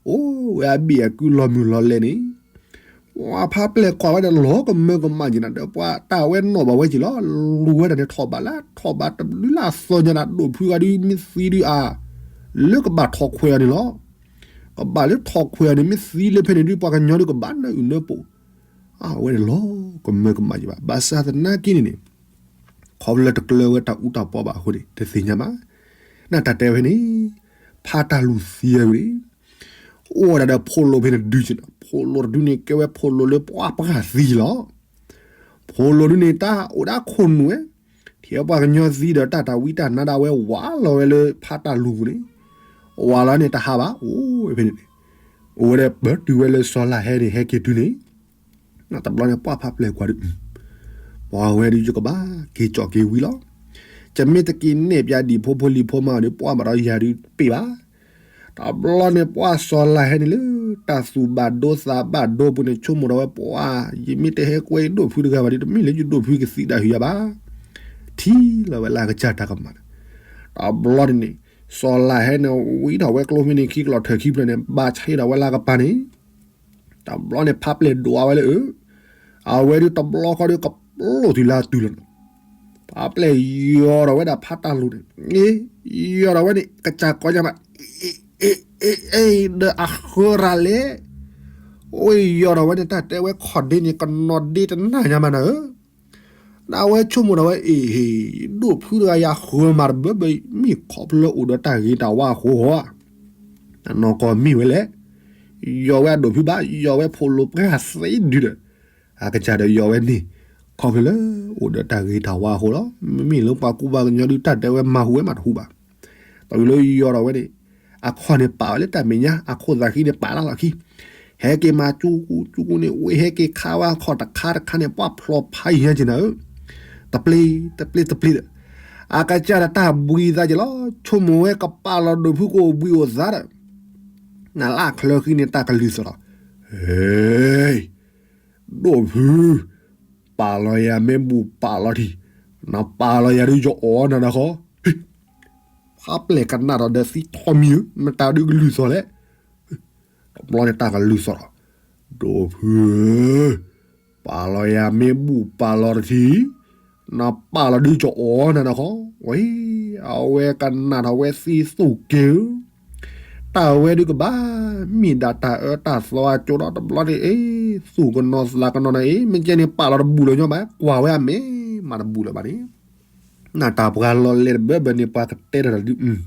အိၣ်ဝဲအဘ့ၣ်အကုလီၤမုၢ်လီၤလဲၣ်န့ၣ်, ပှၤဖးပျဲၢ်ကွၢ်ဝဲဒီးလီၤကမၢကမၣ်က့ၤနၤဒီး ပှၤတၢ်ဝဲနီၣ်ဘၣ်ဝဲက့ၤလီၤ, လူၤဝဲဒၣ်န့ၣ်ထီၣ်ဘးလၢထီၣ်ဘးတဘျုးလၢအသီညါနၤ ဒိၣ်ဖုဂၤဒုးမ့ၢ်သံဒုးအါ, လၢကဘၣ်ထီၣ်ခွဲးအီၤန့ၣ်လီၤ, ကဘၣ်လၢထီၣ်ခွဲးအီၤန့ၣ် မ့ၢ်သံလၢဖဲန့ၣ်ဒုး ပှၤကညီဒုးကဘၣ်နၢအုၣ်နၢပိာ် အဝဲန့ၣ်လီၤကမၢကမၣ်က့ၤဘၣ်, ဘၣ်ဆၣ်သနာ်က့န့ၣ်န့ၣ်, ခီဖျိလၢတကျၢၤဝဲတၢ်အူတၢ်ပီဘၣ်အဃိန့ၣ် တသ့ၣ်ညါဘၣ်, နတၢ်တဲဝဲန့ၣ်, ဖးတၢ်လူၤသံဝဲန့ၣ်, အိၣ်ဝဲဒၣ်ဒီးဖိလိာ်ဖဲန့ၣ်ဒုးက့ၤဒီး ဖိလိာ်တဒုန့ၣ် ကဲဝဲဖိလိာ်လၢပှၤပှၢ်သံလီၤ ဖိလိာ်ဒုန့ၣ် တၢ်အိၣ်ဒၣ်ခိၣ်နူာ်ဝဲ, ထံၣ်ပှၤကညီသံဒီးတၢ်တၢ်ဝံတၢ်နါဒၣ်ဝဲ ဝးလီၤဝဲလၢဖးတၢ်လူၤပူၤန့ၣ်, ဝးလီၤန့ၣ်တဟးဘၣ် အိၣ်ဝဲဖဲန့ၣ်န့ၣ်, အိၣ်ဝဲဒၣ်ပတုၤဝဲလၢစီၤလၤဟဲန့ၣ် ဟဲက့ၤတုၤန့ၣ်, တဘျီန့ၣ် ပှၢ်ဖးပျဲၢ်ကွၢ်ဒုး, ပှၤဝဲဒုးယကဘၣ်က့ၤကၠီၣ်က့ၤဝံလီၤ, ယမ့ၢ်တက့ၤနဲၣ်ပၠးဒံၣ်ဖိဖိလံၤဖိမးဒီး ပှၢ်ဘၣ်ဒီးယၤဒုးတပ့ၢ်ဘၣ် တဘျီန့ၣ် ပှၢ်စီၤလၤဟဲန့ၣ်လၢ တၢ်သူၣ်ဘၣ်ဒိသးဘၣ်ဒိပူၤန့ၣ် ဆိကမိၣ်ဒီးဝဲပှၤ, ယမ့ၢ်တဟဲကွဲဒိၣ်ဖုတဂၤဘၣ်ဒီး တမ့ၢ်လၢယဒိၣ်ဖုကသံဒၣ်ဟုယၤဘၣ်. ထံၣ်လီၤဝဲလၢအကစၢ်တၢ်ကမၣ်န့ၣ်, တဘျီန့ၣ်န့ၣ် စီၤလၤဟဲန့ၣ် ဝံထီၣ်ဝဲကျိဖဲန့ၣ် ခံကလီၢ်ထၢၣ်ခံဖျၢၣ်န့ၣ် ဘၣ်ဆံးဒီးဝဲလၢအကပၤန့ၣ် တဘျီန့ၣ် ဖးပျဲၢ်ဒိးဝဲလၢအ, အဝဲဒုးတဘျီဃီဒုးကပျိၢ်တုၤလၢတုၤလီၤန့ၣ်, ဖးပျဲၢ်ယီၤဒီးဝဲဒၣ်ဖးတၢ်လူၤန့ၣ်, ယီၤဒီးဝဲန့ၣ် ကစၢ်ကီညါဘၣ်, အ့ အ့ အ့ ဒီးအဃၢရၤလဲၣ်, အိၣ်ယီၤဒီးဝဲန့ၣ် တၢ်တဲဝဲခီၣ်ဒ့န့ၣ် ကနီၤဒ့တနၢ်ညါမးနၤဧၢ ဒီးအဝဲဆိကမိၣ်ဒီးဝဲ အ့ ဒိၣ်ဖုတဂၤယဃၢမၤတဘၢဘၢ မ့ၢ်ခီဖျိအိၣ်ဒီးတၢ်ဂ့ၤတၢ်ဝါအဃိဧါ, အနီၢ်ကီၢ်မ့ၢ်ဝဲလဲၣ်, ယီၤဝဲအဒိၣ်ဖုဘၣ် ယီၤဝဲဖိလိၤပှၢ်သ့ဒုဒီး, အကစၢ်ဒီးယီၤဝဲန့ၣ်, ခီဖျိလၢအိၣ်ဒီးတၢ်ဂ့ၤတၢ်ဝါအဃိလီၤ. မ့မ့ၢ်လၢပှၤကူပှၤကညီဒုးတၢ်တဲဝဲမၤဟူးဝဲမၤတဟူးဘၣ် တၢ်ဝံၤလၢယီၤဒီးဝဲန့ၣ်, အခီၣ်န့ၣ်ပာ်ဝဲလၢတၢ်မဲာ်ညါ အခိၣ်သးဃံန့ၣ်ပာ်လၢလီၢ်ခံ, ဟဲက့ၤမၤကၠူကူကၠူကူန့ၣ် ဝဲဟဲက့ၤခါဝဲအခီၣ်တခါတခါန့ၣ် ပှၢ်ဖျိးဖးယံၤညါက့ၤနၤဧၢ, တပျ့ၤတပျ့ၤတပျ့ၤဒီး, အကစၢ်ဒီးတၢ်ဘှံးသးက့ၤလီၤ ဆိကမိၣ်ဝဲကပာ်လီၤဒိၣ်ဖုကအိၣ်ဘှံးအိၣ်သါဒီး, နလၢချၢဃံန့ၣ်တၢ်ကလုၢ်သီၣ်လီၤ, ဟ့ ဒိၣ်ဖု, ပာ်လီၤယၤမ့ၢ်ဘူၣ်ပာ်လီၤထံ, နပာ်လီၤယၤဒုးယအီၣ်နၤနခီ, ဖးပျဲၢ်ကနၣ်ဒီးဒီးသံထီမံၤဧၢ မတၤဒုးကလုၢ်သီၣ်လဲၣ်, တဘျီန့ၣ်တၢ်ကလုၢ်သီၣ်လီၤ, ဒိၣ်ဖုဧၢ, ပာ်လီၤယၤမ့ၢ်ဘူၣ်ပာ်လီၤတထံ, နပာ်လီၤဒုးယအီၣ်နၤနခီ, ဝဲ, အဝဲကနၣ်ထီၣ်ဝဲသံသူၣ်က့ၤဧၢ တၢ်ဝဲဒုးကဘၣ်မ့ၢ်ဒၣ်တၢ်အၢတၢ်သီအကၠိဒီး တဘျီန့ၣ်အ့ သူၣ်ကနီၤသးကနီၤနၤအ့ မ့ၢ်ကဲန့ၣ်ပာ်လီၤတဘူၣ်လၢၤညီဘၣ် ကွၢ်ဝဲအမဲာ်မၤတဘူၣ်လၢၤဘၣ်န့ၣ်, နတၢ်ပှၤလီၤလဲၤတဘၢဘၢန့ၣ် ပှၤကတဲတၢ်တၢ်ဒုး,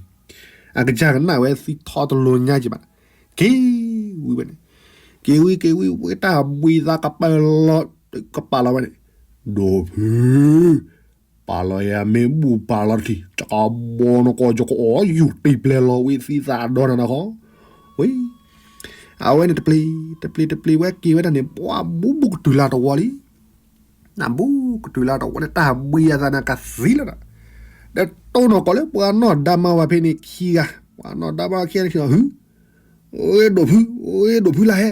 အကစၢ်ကနၣ်ဝဲသံထီတလိၤညါက့ၤဘၣ်, က့ၤဝံၤဝဲန့ၣ်, က့ၤဝံၤက့ၤဝံၤဝဲတၢ်ဘှံးသးကပာ်လီၤ, ကပာ်လီၤဝဲန့ၣ်, ဒိၣ်ဖု ပာ်လီၤယၤမ့ၢ်ဘူၣ်ပာ်လီၤတထံ, ယကဘီနကိးယကအီၣ်ယူၤတံၢ်ပျဲၢ်လီၤဝံၤသံသးဒီနၤနခီ, ဝဲ, အဝဲန့ၣ်တပျ့ၤ, တပျ့ၤတပျ့ၤဝဲက့ၤဝဲဒၣ်န့ၣ် ပှၤဘူၣ်ဘူၣ်ကတုၤလၢတဝီလံ, နဘူၣ်ကတုၤလၢတဝီန့ၣ် တၢ်ဘှံးယၤသးန့ၣ်ကသံလီၤဒီး, ဒီးတိၢ်နီၢ်ကီၢ်လၢပှၤနီၣ်ဒါမါဝၤဖဲန့ၣ်ခံဂၤ, ပှၤနီၣ်ဒါမါဝၤခံဂၤန့ၣ် ဟု, အိၣ်ဒိၣ်ဖု, အိၣ်ဒိၣ်ဖုလၢဟဲ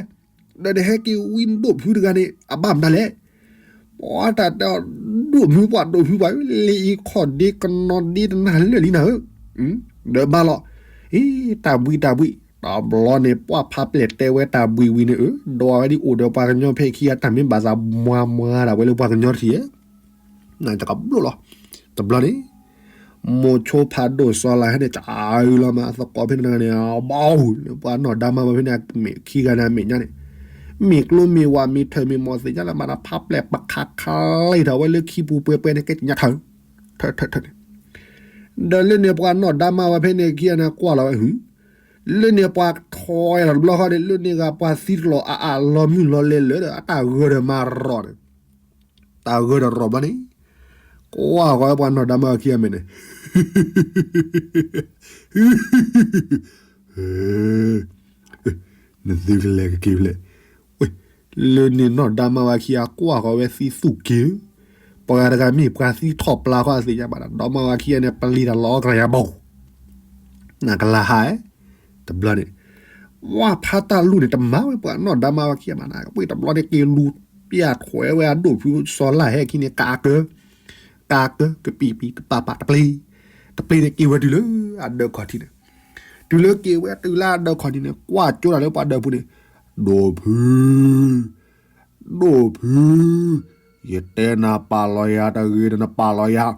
ဒီးနဟဲက့ၤဝံဒိၣ်ဖုတဂၤန့ၣ် အဘၣ်မတၤလဲၣ်. ပှၤတၢ်တဲအီၤ ဒိၣ်ဖုပှၤဒိၣ်ဖုပှၤဧၢ, လံာ်အံၤခီၣ်ဒ့ကနီၤဒ့တနၢ်လၢာ်လံနၤဧၢ, ဒီးဘၣ်လီၤ. အံၤ တၢ်ဘှံးတၢ်ဘှံး တဘျီန့ၣ် ပှၢ်ဖးပျဲၢ်တဲဝဲတၢ်ဘှံးဝံၤန့ၣ်ဧၢ, ဒိးဝဲဒ်အိၣ်ဒီးပှၤကညီဖဲခံဂၤ တၢ်မ့ၢ်ဘၣ်သးမွၤမွၤဒၣ်ဝဲလၢပှၤကညီတထံၣ်ဧၢ, နကဘျိၣ်လီၤ. တဘျီန့ၣ် မိၤဆိဖးဒိၣ်စီၤလၤဟဲန့ၣ် ကၢ်အုလီၤမး သကိးဖဲန့ၣ်တဂၤန့ၣ် ဘီလၢပှၤနီၢ်ဒါမါဝၤဖဲန့ၣ် မ့ၢ်ခံဂၤန့ၣ် အမဲာ်ညါန့ၣ် မ့ၢ်ကျိမ့ၢ်ဝၤမ့ၢ်ထၢၣ်မ့ၢ်မီၢ်သ့ၣ်ညါလၢမး ဖးပျဲၢ်ပခးခးလံထီၣ်ဝဲလၢခံပူၤပှဲၤပှဲၤန့ၣ် ကဲတညါထၢၣ် ထၢၣ်ထၢၣ်ထၢၣ်န့ၣ် ဒီးလၢန့ၣ်ပှၤနီၢ်ဒါမါဝၤဖဲန့ၣ် ခံဂၤန့ၣ် ကွၢ်လီၤဝဲ လၢန့ၣ်ပှၤထီၣ်ဝဲလီၤတဘျီဃီန့ၣ် လၢန့ၣ်ဂၤပှၤသံတလီၤအါအါလီၤမုၢ်လီၤလဲၤလၢာ်ဒီး အတၢ်ဂၢၢ်ဒီးမၤရီၤန့ၣ် တၢ်ဂၢၢ်ဒီးရီၤဘျီန့ၣ် ကွၢ်ဃီဝဲပှၤနီၢ်ဒါမါဝၤခံဂၤမဲာ်န့ၣ် နသုကလဲၤကက့ၤဖျဲး လၢန့ၣ်နီၢ်ဒါမါဝၤခံဂၤကွၢ်ဃီဝဲသံသူၣ်က့ၤ ပှၤတဂၤမ့ၢ်ပှၤသံထီၣ်ပျၢ်ဃီအသ့ၣ်ညါဘၣ်ဒီး ဒီမါဝၤခံဂၤန့ၣ် ပလံၤတၢ်လီၤအီၣ်ကလၤယၤဘီ နကလၤဟါ တဘျီန့ၣ် ဝၢ်ဖးတၢ်လူၤန့ၣ် တမၤဝဲပှၤနီၢ်ဒါမါဝၤခံဂၤမးနၤ ဝဲတဘျီန့ၣ် က့ၤလူၤပျၢ်ထွဲဝဲအဒိၣ်ဖုစီၤလါဟဲခံန့ၣ် ကးကၢ ကးကၢ ကပံာ်ပံာ် တပာ်ပာ် တပျ့ၤ တပျ့ၤန့ၣ် က့ၤဝဲတုၤလၢအဒၢးခီၣ်ထံးန့ၣ် တုၤလၢက့ၤဝဲတုၤလၢအဒၢးခီၣ်ထံးန့ၣ် ကွၢ်ကၠိတၢ်လၢပှၤဒၢးပူၤန့ၣ် ဒိၣ်ဖု ဒိၣ်ဖု ယတဲနၤပာ်လီၤယၤတဂ့ၤဒီးနပာ်လီၤယၤ,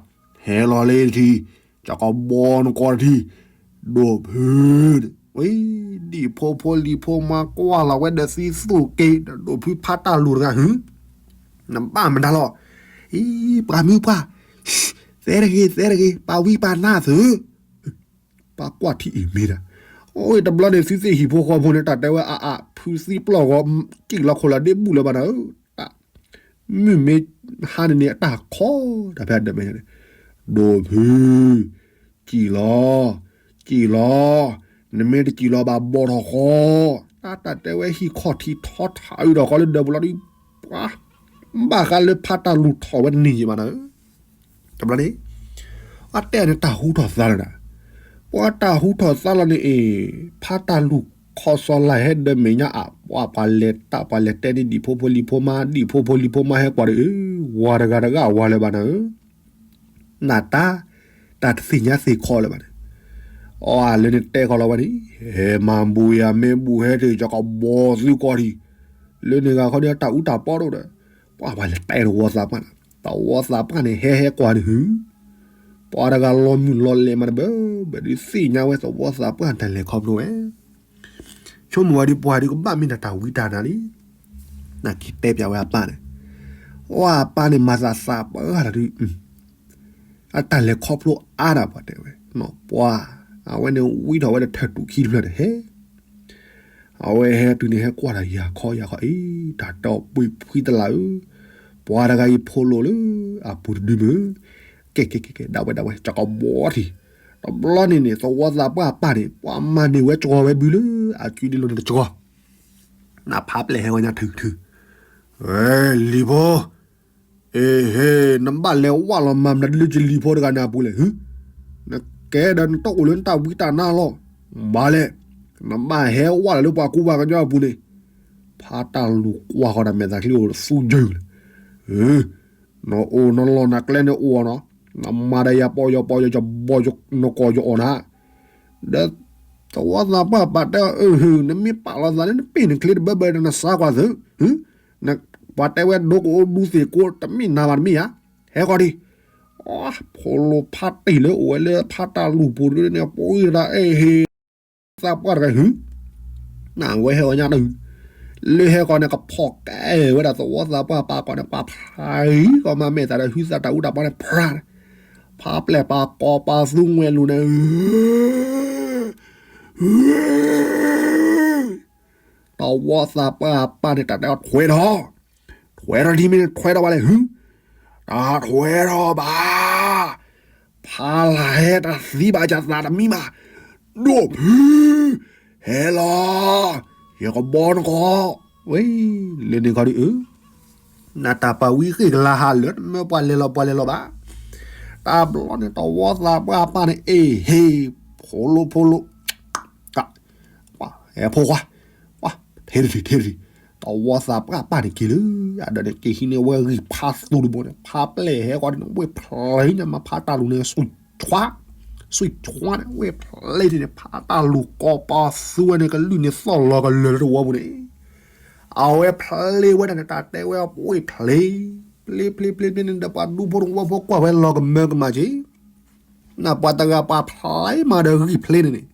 ဟဲလီၤလၢထံ, ကကဘီနကီၢ်တထံ, ဒိၣ်ဖု, ဝဲ, ဒံၣ်ဖိဖိလံၤဖိမါကွၢ်လီၤဝဲဒီးသံသူၣ်က့ၤ ဒီးဒိၣ်ဖုဖးတၢ်လူၤတဂၤ ဟု, နဘၣ်မတၤလီၤ, အံၤ ပှၤမုၢ်ပှၢ်, သဲတဂ့ၤ သဲတဂ့ၤ ပာ်ဝံပာ်နါသု ပှၤကွၢ်ထံအံၤမ့ၢ်ဒၣ်, အိၣ်တဘျီန့ၣ် သုသ့ၣ်ဟံၣ်ဖိဃီဖိန့ၣ် တၢ်တဲဝဲအါအါ ဖုသံပျီၢ်ဂီၤ စံၣ်လီၤခိၣ်လီၤဒ့ဘူၣ်လၢၤဘၣ်နၤဧၢ, တၢ်, မုၢ်မ့ၢ်ဟါန့ၣ်န့ၣ် အတၢ်ခီတၢ်ဖဲအဒၢးမဲာ်ညါန့ၣ်, ဒိၣ်ဖု, စံၣ်လီၤ, စံၣ်လီၤ, နမ့ၢ်တစံၣ်လီၤဘၣ်ဘီထီၣ်ဃီ, တၢ်တၢ်တဲဝဲဟံၣ်ခီၣ်ထံးထီထးအုးထီၣ်ဃီလၢဒၢးပူၤလီၤဒီး, ပှၤ, ဘၣ်ဃးလၢဖးတၢ်လူၤထီၣ်ဝဲတနံၤယံၤဘၣ်နၤဧၢ တဘျီန့ၣ်, အတဲန့ၣ်တၢ်ဟူထီၣ်သါလီၤဒၣ်, ပှၤတၢ်ဟူထီၣ်သါလီၤန့ၣ်အံၤ, ဖးတၢ်လူၤခီစီၤလါဟဲဒၢးမဲာ်ညါအါ, ပှၤပှၤလဲၤတၢ်ပှၤလဲၤတဲန့ၣ် ဒံၣ်ဖိဖိလံၤဖိမါ ဒံၣ်ဖိဖိလံၤဖိမါဟဲကွၢ်ဒီးအၢ, ဝၤတဂၤတဂၤဝၤလၢၤဘၣ်နၤဧၢ, နတၢ်, တၢ်တသ့ၣ်ညါသ့ၣ်ခီလၢၤဘၣ်န့ၣ်, အီလၢန့ၣ်တဲဃီလီၤဝဲန့ၣ်, ဟဲမၤဘူၣ်ယၤမ့ၢ်ဘူၣ်ဟဲတ့ၢ် ကကဘီသုကီၢ်ထံး, လၢန့ၣ်ဂၤခီန့ၣ်တၢ်အူတၢ်ပီဒိၣ်ဒီး, ပှၤပှၤလဲၤတဲသဝီသးပှၢ်န့ၣ်, သဝီသးပှၢ်န့ၣ် ဟဲဟဲကွၢ်န့ၣ်ဟု, ပှၤတဂၤလီၤမုၢ်လီၤလဲၤမးတဘၢ, ဘၣ်ဒုးသ့ၣ်ညါဝဲသဝီသးပှၢ်တၢ်လဲၤခီဖျိဝဲ, ဆိကမိၣ်ဝဲဒ်ပှၤဒုးကဘၣ်မ့ၢ်နတၢ်ဝံတၢ်နါလံ, နက့ၤတဲပျးဝဲအပၢ်န့ၣ်, အီအပၢ်န့ၣ်မၤသးသးပှၢ်လီၤဒုး, အတၢ်လဲၤခီဖျိအါဒၣ်ပှၤတဲဝဲ, ပှၤ, အဝဲန့ၣ်ဝံထီၣ်ဝဲဒီးထၢၣ်တူာ်ခံတဖျၢၣ်န့ၣ်ဟဲ အဝဲဟဲတုၤန့ၣ်ဟဲကွၢ်တၢ်ယၤခီယၤခီအံၤ တၢ်တီပှံၤဖှံတလးဧၢ, ပှၤတဂၤအံၤဖိလိာ်လၢအပူၤတဒုမုၢ်, ကဲကဲကဲကဲ ဒၣ်ဝဲဒၣ်ဝဲ ကကဘီထံး, တဘျီန့ၣ်န့ၣ် သဝီသးပှၢ်အပၢ်န့ၣ် ပှၤမၤန့ၢ်ဝဲကဝီၤဝဲဘုလၢ အစုဒ်လိာ်န့ၣ်တကဝီၤ, နဖးပျဲၢ်ဟဲဝဲညါထုထု, လံၤဖိ အ့ဟ့ နဘၣ်လဲၤဝၣ်လီၤမၤမနုၤလၢယလံၤဖိတဂၤန့ၣ်အပူၤလဲၣ်, နကဲဒီးနတအိၣ်လၢနတၢ်ဝံတၢ်နါလီၤ, ဘၣ်လဲၣ်, နဘၣ်ဟဲဝၣ်လီၤလၢပှၤကူပှၤကညီအပူၤန့ၣ်, ဖးတၢ်လူၤကွၢ်ဃီဒီးမဲာ်သးချံအိၣ်သူယုၢ်လၢ, နအိၣ်နလီၢ်နကျဲန့ၣ်အိၣ်နီၤ, နမၤဒီးယၤပီယီၤပီယီၤ ယဘီယီၤနကိာ်ယအိၣ်နၤ, ဒီးသဝီသးပှၢ်ပာ်တဲအီၤ အၢ နမ့ၢ်ပာ်လီၤသးန့ၣ် နပ့ၢ်နချ့တဘၢဘၢဒီးနစါကွၢ်သု, ပှၤတဲဝဲဒိကအိၣ်ဒူသ့ၣ်ကိး တမ့ၢ်နၤဘၣ်တမ့ၢ်ဧါ, ဟဲဃီဒံး, ဖိလိာ်ဖးတ့ၢ်လၢအိၣ်ဝဲလၢဖးတၢ်လူၤပူၤန့ၣ် ပှၤအံၤတၢ်အဲၣ်ဟ့ သးပှၢ်တဂၤဟု, နဝဲဟဲဝဲညါတၢ်ဟု, လၢဟဲဃီန့ၣ် ကဖီၣ်ကဲဝဲဒၣ်သဝီသးပှၢ်ပာ်ကီးန့ၣ် ပှၤဖးဃီမၤမဲာ်သးဒီး ဟုသးတၢ်အူတၢ်ပီန့ၣ် ဖြါ, ဖးပျဲၢ်ပာ်ကီးပာ်သူငွဲၣ်လူၤန့ၣ် သဝီသးပှၢ်အပၢ်န့ၣ် တၢ်တဲအီၤထွဲထီၣ်, ထွဲထီၣ်ဒ်မ့ၢ်န့ၣ်ထွဲထီၣ်ဘၣ်လဲၣ်ဟု, တၢ်ထွဲထီၣ်ဘၣ်, ဖးလၢဟဲတၢ်သံဘၣ်ယသးတမံၤဘၣ်, ဒိၣ်ဖု, ဟဲလီၤ, ယကဘီနကီၢ်, ဝဲ, လၢန့ၣ်ခီဒ်အၢ နတၢ်ပာ်ဝံဃ့ၢ်ကလါဟးလၢ တမၢပှၤလဲၤလီၤပှၤလဲၤလီၤဘၣ်, တၢ်ဘျီန့ၣ် သဝီသးပှၢ်အပၢ်န့ၣ် အ့ဟ့, ဖိလိဖိလိ, ဟဲဖိခွါ, ထဲတထံၣ်ထဲတထံၣ်, သဝီသးပှၢ်အပၢ်န့ၣ်က့ၤလၢ အဒီးန့ၣ်က့ၤဟံးန့ၢ်ဝဲဂံၢ်ဖးသူတဘိန့ၣ် ဖးပျဲၢ်ဟဲဃီဒ်န့ၣ် ဝဲဖျါညါမးဖးတၢ်လူၤန့ၣ် ဆူၣ်ဆွါ ဆွံၣ်ထွါန့ၣ် ဝ့ၢ်ဖျ့ထံၣ်န့ၣ် ဖးတၢ်လူၤကိးပသူဝဲန့ၣ် ကလုၢ်န့ၣ်သီၣ်လီၤကလၢာ်လၢတဝီပူၤန့ၣ်, အဝဲဖျ့ဝဲဒၣ်န့ၣ် တၢ်တဲဝဲ ဝ့ၢ်ဖျ့, ဖျ့ဖျ့ဖျ့ဖျ့န့ၣ်ဒီး ပှၤဒူဖိတဝီဖိကွၢ်ဝဲလီၤကမၢကမၣ်က့ၤ, နပှၤတဂၤပှၤဖျ့မးဒီးဂံၢ်ဖျ့န့ၣ်န့ၣ်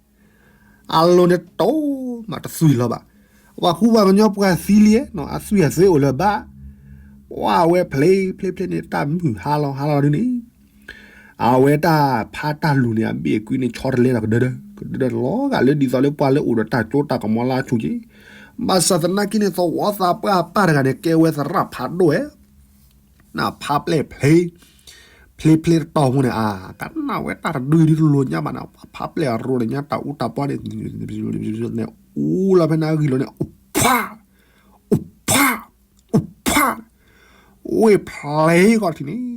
အလိၤန့ၣ်တိၢ်မးတသွံၣ်လီၤဘၣ်. ပှၤဃူပှၤကညီပှၤသံလံ, အသွံၣ်အသွဲအိၣ်လၢၤဘၣ်. ပှၤဝဲဖျ့ဖျ့ဖျ့န့ၣ် တၢ်မုၢ်ဟါလီၤဟါလီၤဒ်န့ၣ်, အဝဲတၢ်ဖးတၢ်လူၤန့ၣ် အဘ့ၣ်အကွံန့ၣ် ဆီတလဲဒီးကဒၢဒၢ, ကဒၢဒၢလီၤဂာ်လၢဒ်သိးလၢပှၤလၢအိၣ်ဒီးတၢ်ကၠိတၢ်ကမီၤလၢအဆူၣ်က့ၤ. ဘၣ်ဆၣ်သနာ်က့န့ၣ် သဝီသးပှၢ်ပၢ်တဂၤန့ၣ် ကဲဝဲသရၣ်ဖးဒိၣ်ဝဲ နဖးပျဲၢ်ဖျ့, ဖျ့ဖျ့တတီၤဖိန့ၣ် အကနၣ်ဝဲတၢ်တဒုဒ်တလိၤညါဘၣ်န့ၣ်, ဖးပျဲၢ်အရိၤန့ၣ်ညါ တၢ်အူတၢ်ပီန့ၣ် အူလီၤဖဲန့ၣ်အဂံၢ်လီၤန့ၣ် အိၣ်ဖး, အိၣ်ဖး, အိၣ်ဖး, ဝ့ၢ်ဖျ့ကီးထံၣ်န့ၣ်,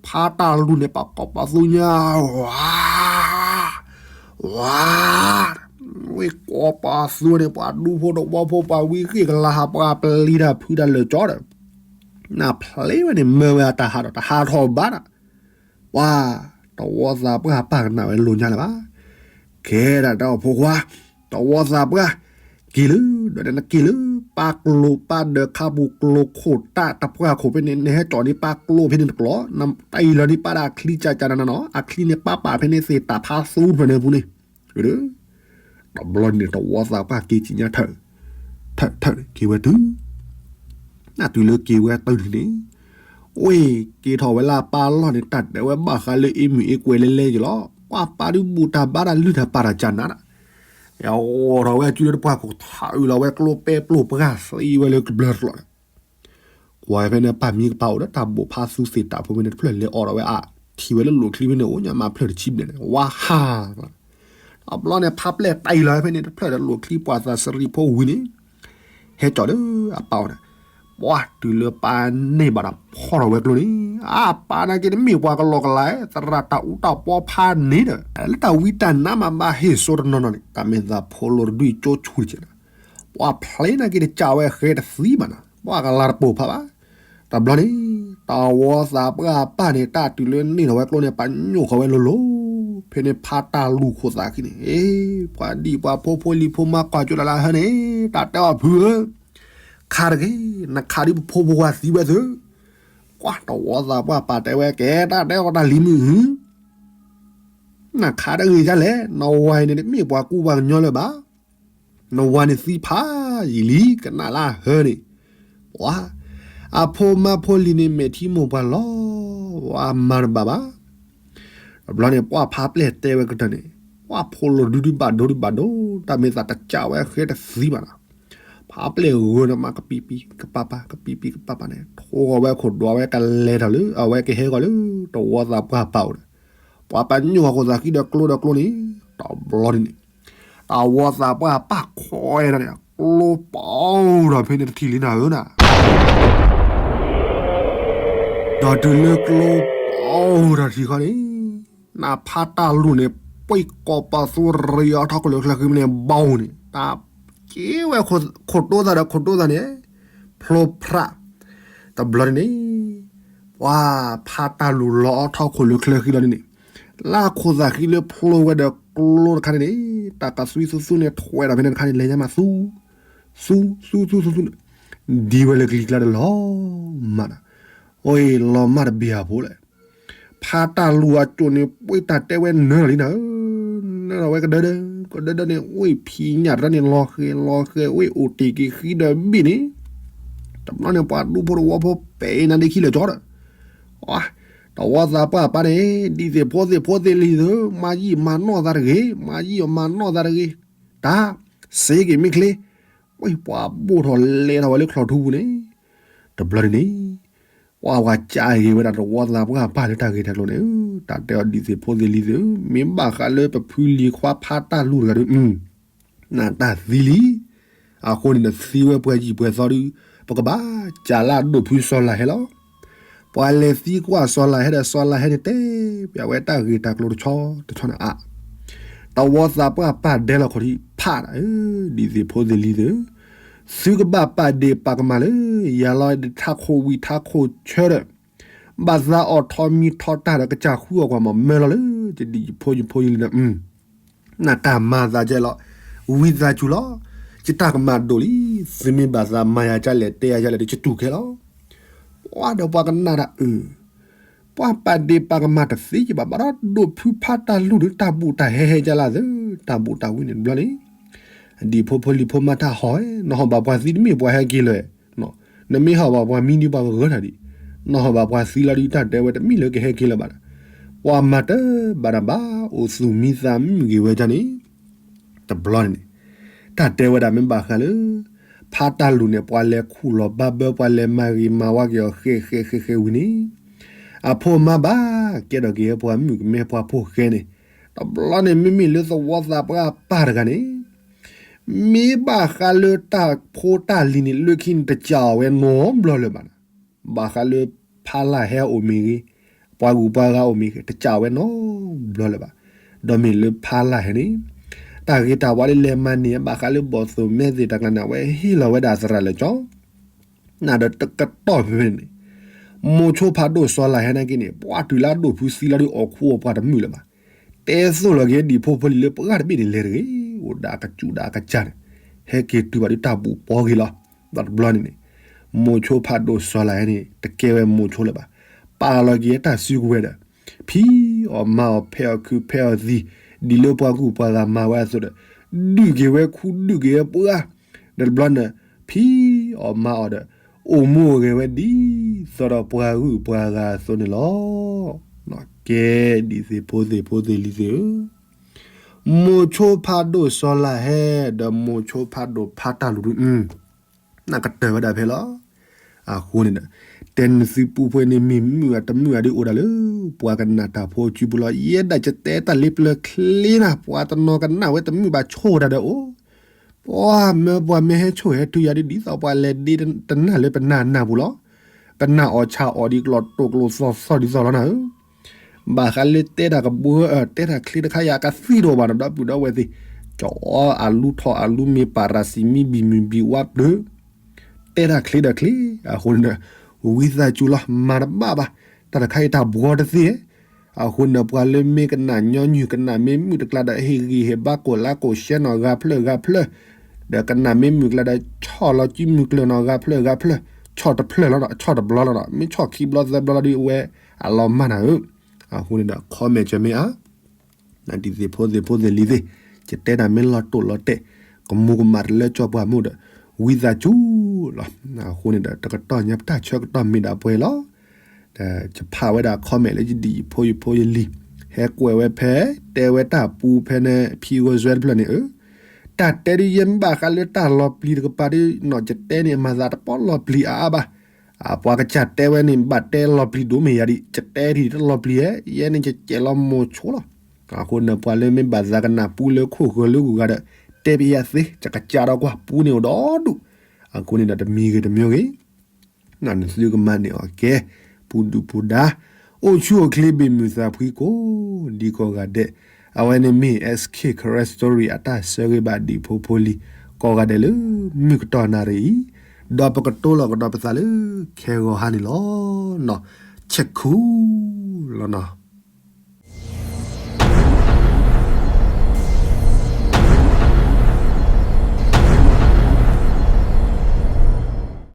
ဖးတၢ်လူၤန့ၣ် ပှၤကိးပသူညါ, ဝါ, ဝါ, ဝ့ၢ်ကိးပသူန့ၣ် ပှၤဒူဖိတဝီဖိ ပှၤဝံဃ့ၢ်ကလၤဟး ပှၤပျံၤတၢ်ဖုးတၢ်လၢာ်ကၠီဒီး နဖျ့ဝဲန့ၣ် မၢဝဲအတၢ်ဟးဒီး တဟးထီၣ်ဘၣ်ဒီး, ပှၤ, တဝီသးပှၢ်ပၢ်ကနၣ်ဝဲလိၤညါလၢၤဘၣ်. ကဲဒၣ်တၢ်အိၣ်ဖိခွါ, တဝီသးပှၢ်, က့ၤလၢ, ဒီးနက့ၤလၢ, ပၢ်ကျိၤပၢ်ဒၢးခါပူၤကျိၤခိၣ်တၢ်တပှၢ်ခိၣ်ဖဲန့ၣ် နဟဲကၠီၣ်ဒံးပၢ်ကျိၤဖဲန့ၣ်တကျိၤ, တၢ်အံၤလီၤဒံးပၢ်ဒၣ်အချံကၢ်ကၢ်နနီၤနီၤ အချံန့ၣ် ပၢ်ပာ်ဖဲန့ၣ်သ့ၣ်တၢ်ဖးသူဖဲန့ၣ်ပူၤန့ၣ် တဘျီန့ၣ် တဝီသးပှၢ်က့ၤကံၣ်ညါထၢၣ်, ထၢၣ်ထၢၣ်န့ၣ် က့ၤဝဲတုၤ, နတုၤလၢက့ၤဝဲတုၤန့ၣ်, ဝ့ၢ်က့ၤထီၣ်ဝဲလၢအပၢ်လီၢ်န့ၣ် တၢ်တဲဝဲဘၣ်ဃးလၢအ့မုၢ်အ့ကွဲးလဲလဲက့ၤလီၤ. ပှၤပၢ်ဒုးဘူၣ်တၢ်ဘါတၢ်လုၢ်တၢ်ပာ်တၢ်ကၢ်နါဒီး, အအိၣ်ထီၣ်ဝဲအစုလၢတပှၢ်ခိၣ် ထးအုးလီၤဝဲကျိပဲပျိပှၢ်သံဝဲလၢကဘျၢတကျိၤန့ၣ် ကွၢ်ဖဲန့ၣ် ပၢ်မံကပၢ်အိၣ်ဒီးတၢ်ဘိၣ်ဖးသူသ့ၣ်တၢ်ဖိဖဲန့ၣ်တဖျၢၣ်လဲၤအီၣ်ဒီးဝဲအါ, ထံၣ်ဝဲလၢလိၣ်ချံဖဲန့ၣ် အိၣ်ညါမၤဖျၢၣ်တဆံဘျဲၣ်န့ၣ် ဝါဟါ, တဘျီန့ၣ် ဖးပျဲၢ်တၢ်အံၤလီၤဖဲန့ၣ် တဖျၢၣ်ဒီးလိၣ်ချံပှၤသးစရံးဖိဝံၤန့ၣ်, ဟဲကၠီၣ်ဒီးအပၢ်အီၤန့ၣ်, ပှၤတုၤလၢပၢ်န့ၢ်ဘၣ်ဒီးဖီၣ်ထီၣ်ဝဲကျိန့ၣ်, အပၢ်နာ်က့တမ့ၢ်ပှၤကလီကလီ, သရၣ်တၢ်အူတၢ်ပီဖးန့ၣ်ဒီး လၢတၢ်ဝံတၢ်နါမးဘၣ်ဟ့ၣ်စိတနီၤနီၤန့ၣ် တၢ်မ့ၢ်သးဖိလိၤတဒုအကၠိဆူၣ်တကဲးန့ၣ်, ပှၤဖျ့နာ်က့တကးဝဲဃဲတသံဘၣ်နီၤ, ပှၤကလၤတပိာ်ဖးဘၣ်. တဘျီန့ၣ် တဝီသးပှၢ်ပၢ်န့ၣ် တၢ်တုၤလၢန့ၢ်ထီၣ်ဝဲကျိန့ၣ် ပညိၣ်ဃီၤဝဲလိၤလိၤ, ဖဲန့ၣ်ဖးတၢ်လူၤခိၣ်သးခံန့ၣ်, ပှၤဒံၣ်ပှၤဖိဖိလံၤဖိမါကွၢ်ကၠိတၢ်လၢဟၢန့ၣ် တၢ်တဲအီၤဖုဧၢ, ခးတဂ့ၤ, နခးဒ်ပဖိပဝၤသံဝဲသု, ကွၢ်တဝီသးပှၢ်ပၢ်တဲဝဲကဲ တၢ်တဲအီၤတၢ်လံၤမုၢ်ဧၢ နခးတဂ့ၤဒ်လဲၣ်, နဝၤအံၤန့ၣ် တမ့ၢ်ပှၤကူပှၤကညီလၢၤဘၣ်. နဝၤန့ၣ်သံဖးယံာ်လံ ကနၣ်လၢအဟၢန့ၣ်, ပှၤ, အဖိမါဖိလံၤန့ၣ် မဲာ်ထံမိၢ်ပှၢ်လီၤ, ဝၤမၤတဘၣ်ဘၣ်. တဘျီန့ၣ် ပှၤဖးပျဲၢ်တဲဝဲကတၢၢ်န့ၣ်, ပှၤဖိလိၤဒုဒုဘၣ်ဒိဒုဘၣ်ဒိ, တၢ်မ့ၢ်သးတကးဝဲဃဲတသံဘၣ်နီၤ. ဖးပျဲၢ်ဂၢၢ်န့ၣ်မး ကပံးပံးကပၤပၤ ကပံးပံးကပၤပၤန့ၣ် ထိးဃီၤဝဲခိၣ်ဒွးဝဲကလဲၤထီၣ်လၢ အဝဲကဟဲဃီၤလၢ တဝီသးပှၢ်ပၢ်အိၣ်ဒီး, ပှၤပညိၣ်ဃီၤခိၣ်သးဃံဒီးကျိဒီးကျိန့ၣ်, တဘျီန့ၣ်န့ၣ်, တဝီသးပှၢ်ပၢ်ခိးဝဲဒၣ်န့ၣ် ကျိပီၤဒီးဖဲန့ၣ်တထံၣ်လံနၤဧၢနၤ ဒီးတုၤလၢကျိပီၤဒီးထံၣ်ဃီန့ၣ်, နဖးတၢ်လူၤန့ၣ် ပှ့ၤကိးပသူရံအီထီၣ်ခိၣ်လၢချၢဃံမ့ၢ်န့ၣ် ဘီန့ၣ် တၢ်က့ၤဝဲခိၣ်တိသးဒီးခိၣ်တိသးန့ၣ် ဖျိဖျး, တဘျီန့ၣ်န့ၣ်, ပှၤဖးတၢ်လူၤလီၤအီထီၣ်ခိၣ်လၢချၢဃံလီၤန့ၣ်န့ၣ်, လၢခိၣ်သးဃံလၢဖျိဝဲဒီးကျိတခါန့ၣ်န့ၣ်, တၢ်ကသွံသူသူန့ၣ်ထွဲဒီးဖဲန့ၣ်တခါန့ၣ် လဲၤညါမးသူ သူ သူ သူ သူ သူန့ၣ်, ဒ်ဝဲလၢကလံၤကျါဒီးလီၤမၢ်ဒီး, အိၣ်လီၤမၢ်တဘ့ၣ်အဖိလဲၣ်, ဖးတၢ်လူၤအကၠိၣ်န့ၣ် ပှ့ၤတၢ်တဲဝဲနၢၤလီၤလံနၤဧၢ, နၢၤလီၤဝဲကဒၢဒၢ, ကဒၢဒၢန့ၣ် အိၣ်ဖံးညၣ်တၢ်န့ၣ် လီၤဃဲၤလီၤဃဲၤ အိၣ်အိၣ်တ့ၢ်က့ၤဃံဒီးဘ့ၣ်န့ၣ်, တဘျီန့ၣ် ပှၤဒူဖိတဝီဖိပဲာ်အံၤနၤဒ့ခံလၢာ်ကၠီဒီး, တဝီသးပှၢ်ပၢ်န့ၣ် ဒ်သ့ၣ်ဖိသ့ၣ်ဖိသ့ၣ်လံၤသၢ, မၤယံာ်မၤနီၢ်သးတဂ့ၤ, မၤယံာ်မၤနီၢ်သးတဂ့ၤ, တၢ်, စ့က့ၤမ့ၢ်ချ့, ဝဲပှၤဘိၣ်ထီၣ်လဲၤထီၣ်ဝဲလၢချီၣ်ထူပူၤန့ၣ်, တဘျီန့ၣ်န့ၣ်, ပှၤဝဲကးက့ၤဝဲဒၣ်တဝီသးပှၢ်ပၢ်လၢတၢ်ဂ့ၢ်တၢ်ကျိၤန့ၣ်, တၢ်တဲအီၤဒ်သ့ၣ်ဖိသ့ၣ်လံၤသၢ, မ့ၢ်ဘၣ်ဃးလၢပဖုလံၤခွါဖးတၢ်လူၤတဂၤဒီး နတၢ်သံလံ, အဃိန့ၣ်နသံဝဲပှဲၤယံာ်ပှဲၤသီဒီး, ပကဘၣ်ကးလၢအဒိၣ်ဖုစီၤလၤဟဲလီၤ. ပှၤလဲၤသံကွၢ်စီၤလၤဟဲဒီး စီၤလၤဟဲန့ၣ်တဲပျးဝဲတၢ်ဂ့ၢ်တၢ်ကျိၤတဆီတဆီန့ၣ်အါ, တဝီသးပှၢ်ပၢ်ဒဲလီၤခီၣ်ထံးဖးဒၣ်ဧၢ, ဒ်သ့ၣ်ဖိသ့ၣ်လံၤသၢ, သုကဘၣ်ပာ်ဒ့ၣ်ပာ်ကမၣ်လၢ ယၤလီၤထးခိၣ်ဝံၤထးခိၣ်ဆၢဒီး, ဘၣ်သးအီၣ်ထီမံထီတၢ်ဒီးကစၢ်ဃုအီၣ်ကွၢ်မးမၢလီၤလၢ ယဒံၣ်ယဖိယဖိယလံၤဒီး နတၢ်မၤသးကဲလီၤ, ဝံသးစူၤလီၤ, ယတၢ်ကမၣ်ဒိၣ်လံ, သုမ့ၢ်ဘၣ်သးမၤယၤကလဲၣ် တဲယၤကလဲၣ်ဒီး ယတူၢ်ခဲလီၤ. ပှၤဒီးပှၤကနၣ်တၢ်အၢ, ပှၤပာ်ဒ့ၣ်ပာ်ကမၣ်တသ့ကဘၣ် ဘၣ်ဒီးဒိၣ်ဖုဖးတၢ်လူၤဒီး တၢ်ဘူၣ်တၢ်ဟဲဟဲကလၢသၢ, တၢ်ဘူၣ်တၢ်ဝံန့ၣ်တဘျီန့ၣ်, ဒံၣ်ဖိဖိလံၤဖိမါတၢ်ဟီၣ်ဝဲ, နဟီၣ်ဘၣ်ပှၤသံတမ့ၢ်ပှၤဟဲက့ၤလၢၤ နမ့ၢ်ဟီၣ်ဘၣ်ပှၤမံဒီးပှၤကဂၢၢ်တၢ်ဒံး, နဟီၣ်ဘၣ်ပှၤသံလီၤဒီး တၢ်တဲဝဲတမ့ၢ်လၢကဟဲက့ၤလၢၤဘၣ်ဒီး, ပှၤမၤတၢ်ဘၣ်တၢ်ဘၣ် အိၣ်သူၣ်မံသးမုာ်က့ၤဝဲဒၣ်န့ၣ်, တဘျီန့ၣ်န့ၣ်, တၢ်တဲဝဲဒၣ်မ့ၢ်ဘၣ်ဃးလၢ ဖးတၢ်လူၤန့ၣ် ပှၤလဲၤခူၣ်လီၤဘၣ်ဘၢ ပှၤလဲၤမၤဂ့ၤမၤဝါက့ၤအီၤဃဲဃဲဃဲဃဲဝံၤန့ၣ်, အဖိအမါဘၣ်ကဲထီၣ်က့ၤပှၤမုၣ်ကမဲပှၤဖိဃဲန့ၣ်, တဘျီန့ၣ် မ့မ့ၢ်လၢသဝီသးပှၢ်ပၢ်တဂၤန့ၣ် မ့ၢ်ဘၣ်ဃးလၢတၢ်ဖိတၢ်လံၤန့ၣ် လၢခံန့ၣ် တစံးအီၤဝဲနီတဘျီလၢၤဘၣ်န့ၣ်, ဘၣ်ဃးလၢဖးလၢ်ဟဲအိၣ်မ့ၢ်ဂ့ၤ, ပှၤဂုၤပှၤဂၤအိၣ်မ့ၢ်ဂ့ၤ တစံးအီၤဝဲနီတဘျီလၢၤဘၣ်. ဒီးမ့ၢ်လၢဖးလၢ်ဟဲန့ၣ်, တၢ်ဂ့ၤတၢ်ဝါလၢလဲၤမၤန့ၢ် ဘၣ်ဃးလၢဘီၣ်သိၣ်မဲသ့ၣ်တၢ်ကျါန့ၣ် အဝဲဟ့ၣ်လီၤဝဲဒၣ်သရၣ်လၢကၠီ နဒီးတကတီၢ်ဖဲန့ၣ်, မိၤဆိဖးဒိၣ်စီၤလၢ်ဟဲနာ်က့န့ၣ် ပှၤတုၤလၢအဒိၣ်ဖုသံလီၤဒီးအီၣ်ခူအီၣ်ပှၤတမုာ်လၢၤဘၣ်. တဲသိၣ်လီၤက့ၤဒံၣ်ဖိဖိလံၤလၢပှၤတဘ့ၣ်န့ၣ်လဲၤတဂ့ၤ, အိၣ်ဒၣ်ကစူၣ်ဒၣ်ကစၢ်န့ၣ်, ဟဲက့ၤတုၤဘၣ်ဒီးတၢ်ဘူၣ်ပီၤဂ့ၤလီၤ. ဒီးတဘျီန့ၣ်န့ၣ်, မိၤဆိဖးဒိၣ်စီၤလၢ်ဟဲန့ၣ် တကဲဝဲမိၤဆိလၢၤဘၣ်. ပာ်လီၤက့ၤတၢ်စုကဝဲၤဒီး ဖံးအီၣ်မၤအီၣ်ဖဲးအီၣ်ခုးဖဲးအီၣ်သံ, ဒ်လၢပှၤဂုၤပှၤဂၤမၤဝဲအသိးဒီး, ဒုးက့ၤဝဲခူဒုးက့ၤဝဲပှၢ်, ဒီးတဘျီန့ၣ်, ဖံးအီၣ်မၤအီၣ်ဒီး, အိၣ်မူအိၣ်ဂဲၤဝဲဒ်သိးဒီးပှၤဂုၤပှၤဂၤအသိးန့ၣ်လီၤ. ကဲဒ်သ့ၣ်ဖိသ့ၣ်ဖိသ့ၣ်လံၤသ့ၣ်ဧၢ, မိၤဆိဖးဒိၣ်စီၤလၢ်ဟဲ, ဒီးမိၤဆိဖးဒိၣ်ဖးတၢ်လူၤဒုး နကတၢၢ်ဝဲဒၣ်ဖဲလီၤ. အဃိန့ၣ်ဒီး, တဲနသုပူဖိန့ၣ်မ့ၢ်မုာ်အတမုာ်အဒုးအိၣ်ဒၣ်လၢ ပှၤကနၣ်တၢ်ဖိစုပူၤလီၤ. ယဲဒၣ်ယတဲတၢ်လ့ပျၢၤချ့နၤ ပှၤတနီၤကနၣ်ဝဲတမုာ်ဘၣ်ဆိၣ်တၢ်ဒီးအိၣ်, ပှၤမၢပှၤမ့ၢ်ဟဲဆိၣ်ဟဲထုယၤဒ်သိးပှၤလဲၤဒ့တနၢ်လၢပနၢ်နၢ်ပူၤလီၤ. ပနၢ်အီၣ်ဆၣ်အီၣ်ဒ်ကျိၣ်တိၢ်ကျိၣ်သီသီဒ်သိးလီၤနၤဧၢ. ဘၣ်ဃးလၢတဲတၢ်ကဘှၢ, တဲတၢ်ချ့တခါယၤကသံတအိၣ်ဘၣ်နီၤ ဒီပုၢ်ဒီဝဲၢ်သ့ၣ်, ကၠီအလူထီၣ်အလူမ့ၢ်ပၤရၤစံမံဘံၣ်မုၢ်ဘံၣ်ဝါပျၢၤ, တဲတၢ်ချ့ဒီးချ့, အဃိန့ၣ်ဒီး, ဝံသးစူၤလီၤ မၤတဘၣ်ဘၣ်, တၢ်တခါအံၤတၢ်ဘှီတသ့, အဃိန့ၣ် ပှၤလၢမ့ၢ်ကနၣ်ညီနုၢ်ကနၣ်မ့ၢ်မုာ်တကျါဒီး ဟ့ၣ်ဂံၢ်ဟ့ၣ်ဘါကိးလါကိးရှဲနီၤ ဂၤဖျၢၣ်ဂၤဖျၢၣ်, ဒီးကနၣ်မ့ၢ်မုာ်ကျါဒီး ဆီၣ်လီၤကံမုၢ်ကျၢၢ်နီၤ ဂၤဖျၢၣ်ဂၤဖျၢၣ်, ဆီၣ်တဖျၢၣ်လီၤဒီး ဆီၣ်တဘျီလီၤဒီး မ့ၢ်ဆီၣ်ခံဘျီသၢဘျီလီၤဒီး အဝဲအလီၤမၢ်နၤဧၢ, အဃိန့ၣ်ဒီး comment မ့ၢ်အါ နဒ်သ့ၣ်ဖိသ့ၣ်ဖိသ့ၣ်လံၤသ့ၣ်, ယတဲတၢ်မ့ၢ်လီၤတိၢ်လီၤတဲာ်, ကမူၤကမၣ်တလၢကၠီပှၤမုၣ်ဒီး, ဝံသးစူၤလီၤ. အဃိန့ၣ်ဒီး တကတီၢ်ညါပတၢ်ဆၢကတီၢ်မ့ၢ်ဒၣ်ပှဲၤလီၤ. ဒီးယဖးဝဲဒၣ် comment လၢယဒံၣ်ယဖိယဖိယလံၤ, ဟဲကွဲးဝဲဖဲ, တဲဝဲတၢ်ပူဖဲန့ၣ် ဖံဂီၤစွဲတဖျၢၣ်န့ၣ်ဧၢ, တၢ်တဲဒ်ယဲမ့ၢ်ဘၣ်ဃးလၢတၢ်လီၤပျံၤတကပၤဒီး နီၢ်ယတဲန့ၣ် အမၤသးတပီၢ်လီၤပျံၤအါအါဘၣ်. အပှၤကစၢ်တဲဝဲန့ၣ် ဘၣ်တဲလီၤပျံၤဒိၣ်မ့ၢ်ယၤဒံး ယတဲဒ်တလီၤပျံၤဧဲ, ယဲန့ၣ်ယကဲလီၤမိၤဆိလီၤ. အဃိန့ၣ် ပှၤလၢမ့ၢ်ဘၣ်သးကနၣ်ပူလၢခိၣ်ဃၢၤလၢဂုၤဂၤဒီး တဲပယၤသ့ ယကစၢ်ဒီးကွၢ်ပူန့ၣ်အိၣ်ဒီဒူၣ်. အဃိန့ၣ်ဒီးတမံၤဂ့ၤတမံၤဂ့ၤ နသုကမၤန့ၢ်အီၤကဲ ပူၤဒုၣ်ပူၤဒါ အိၣ်ဆူၣ်အိၣ်ချ့ဘၣ်မုာ်သးဖှံကိး ဒံးကိးဂၤဒဲး, အဝဲန့ၣ်မ့ၢ် SK Karen Story အတၢ်ဆၢဂ့ၤဘၣ်ဒံးဖိဖိလံၤ ကိးဂၤဒဲးလၢ မုၢ်ကတီၢ်နၣ်ရံၣ်အံၤ, ဒီးပကတိၤလီၤကဒီးပသးလၢခဲဂီၤဟါန့ၣ်လီၤ. ဆဲးခူလီၤနီၤ.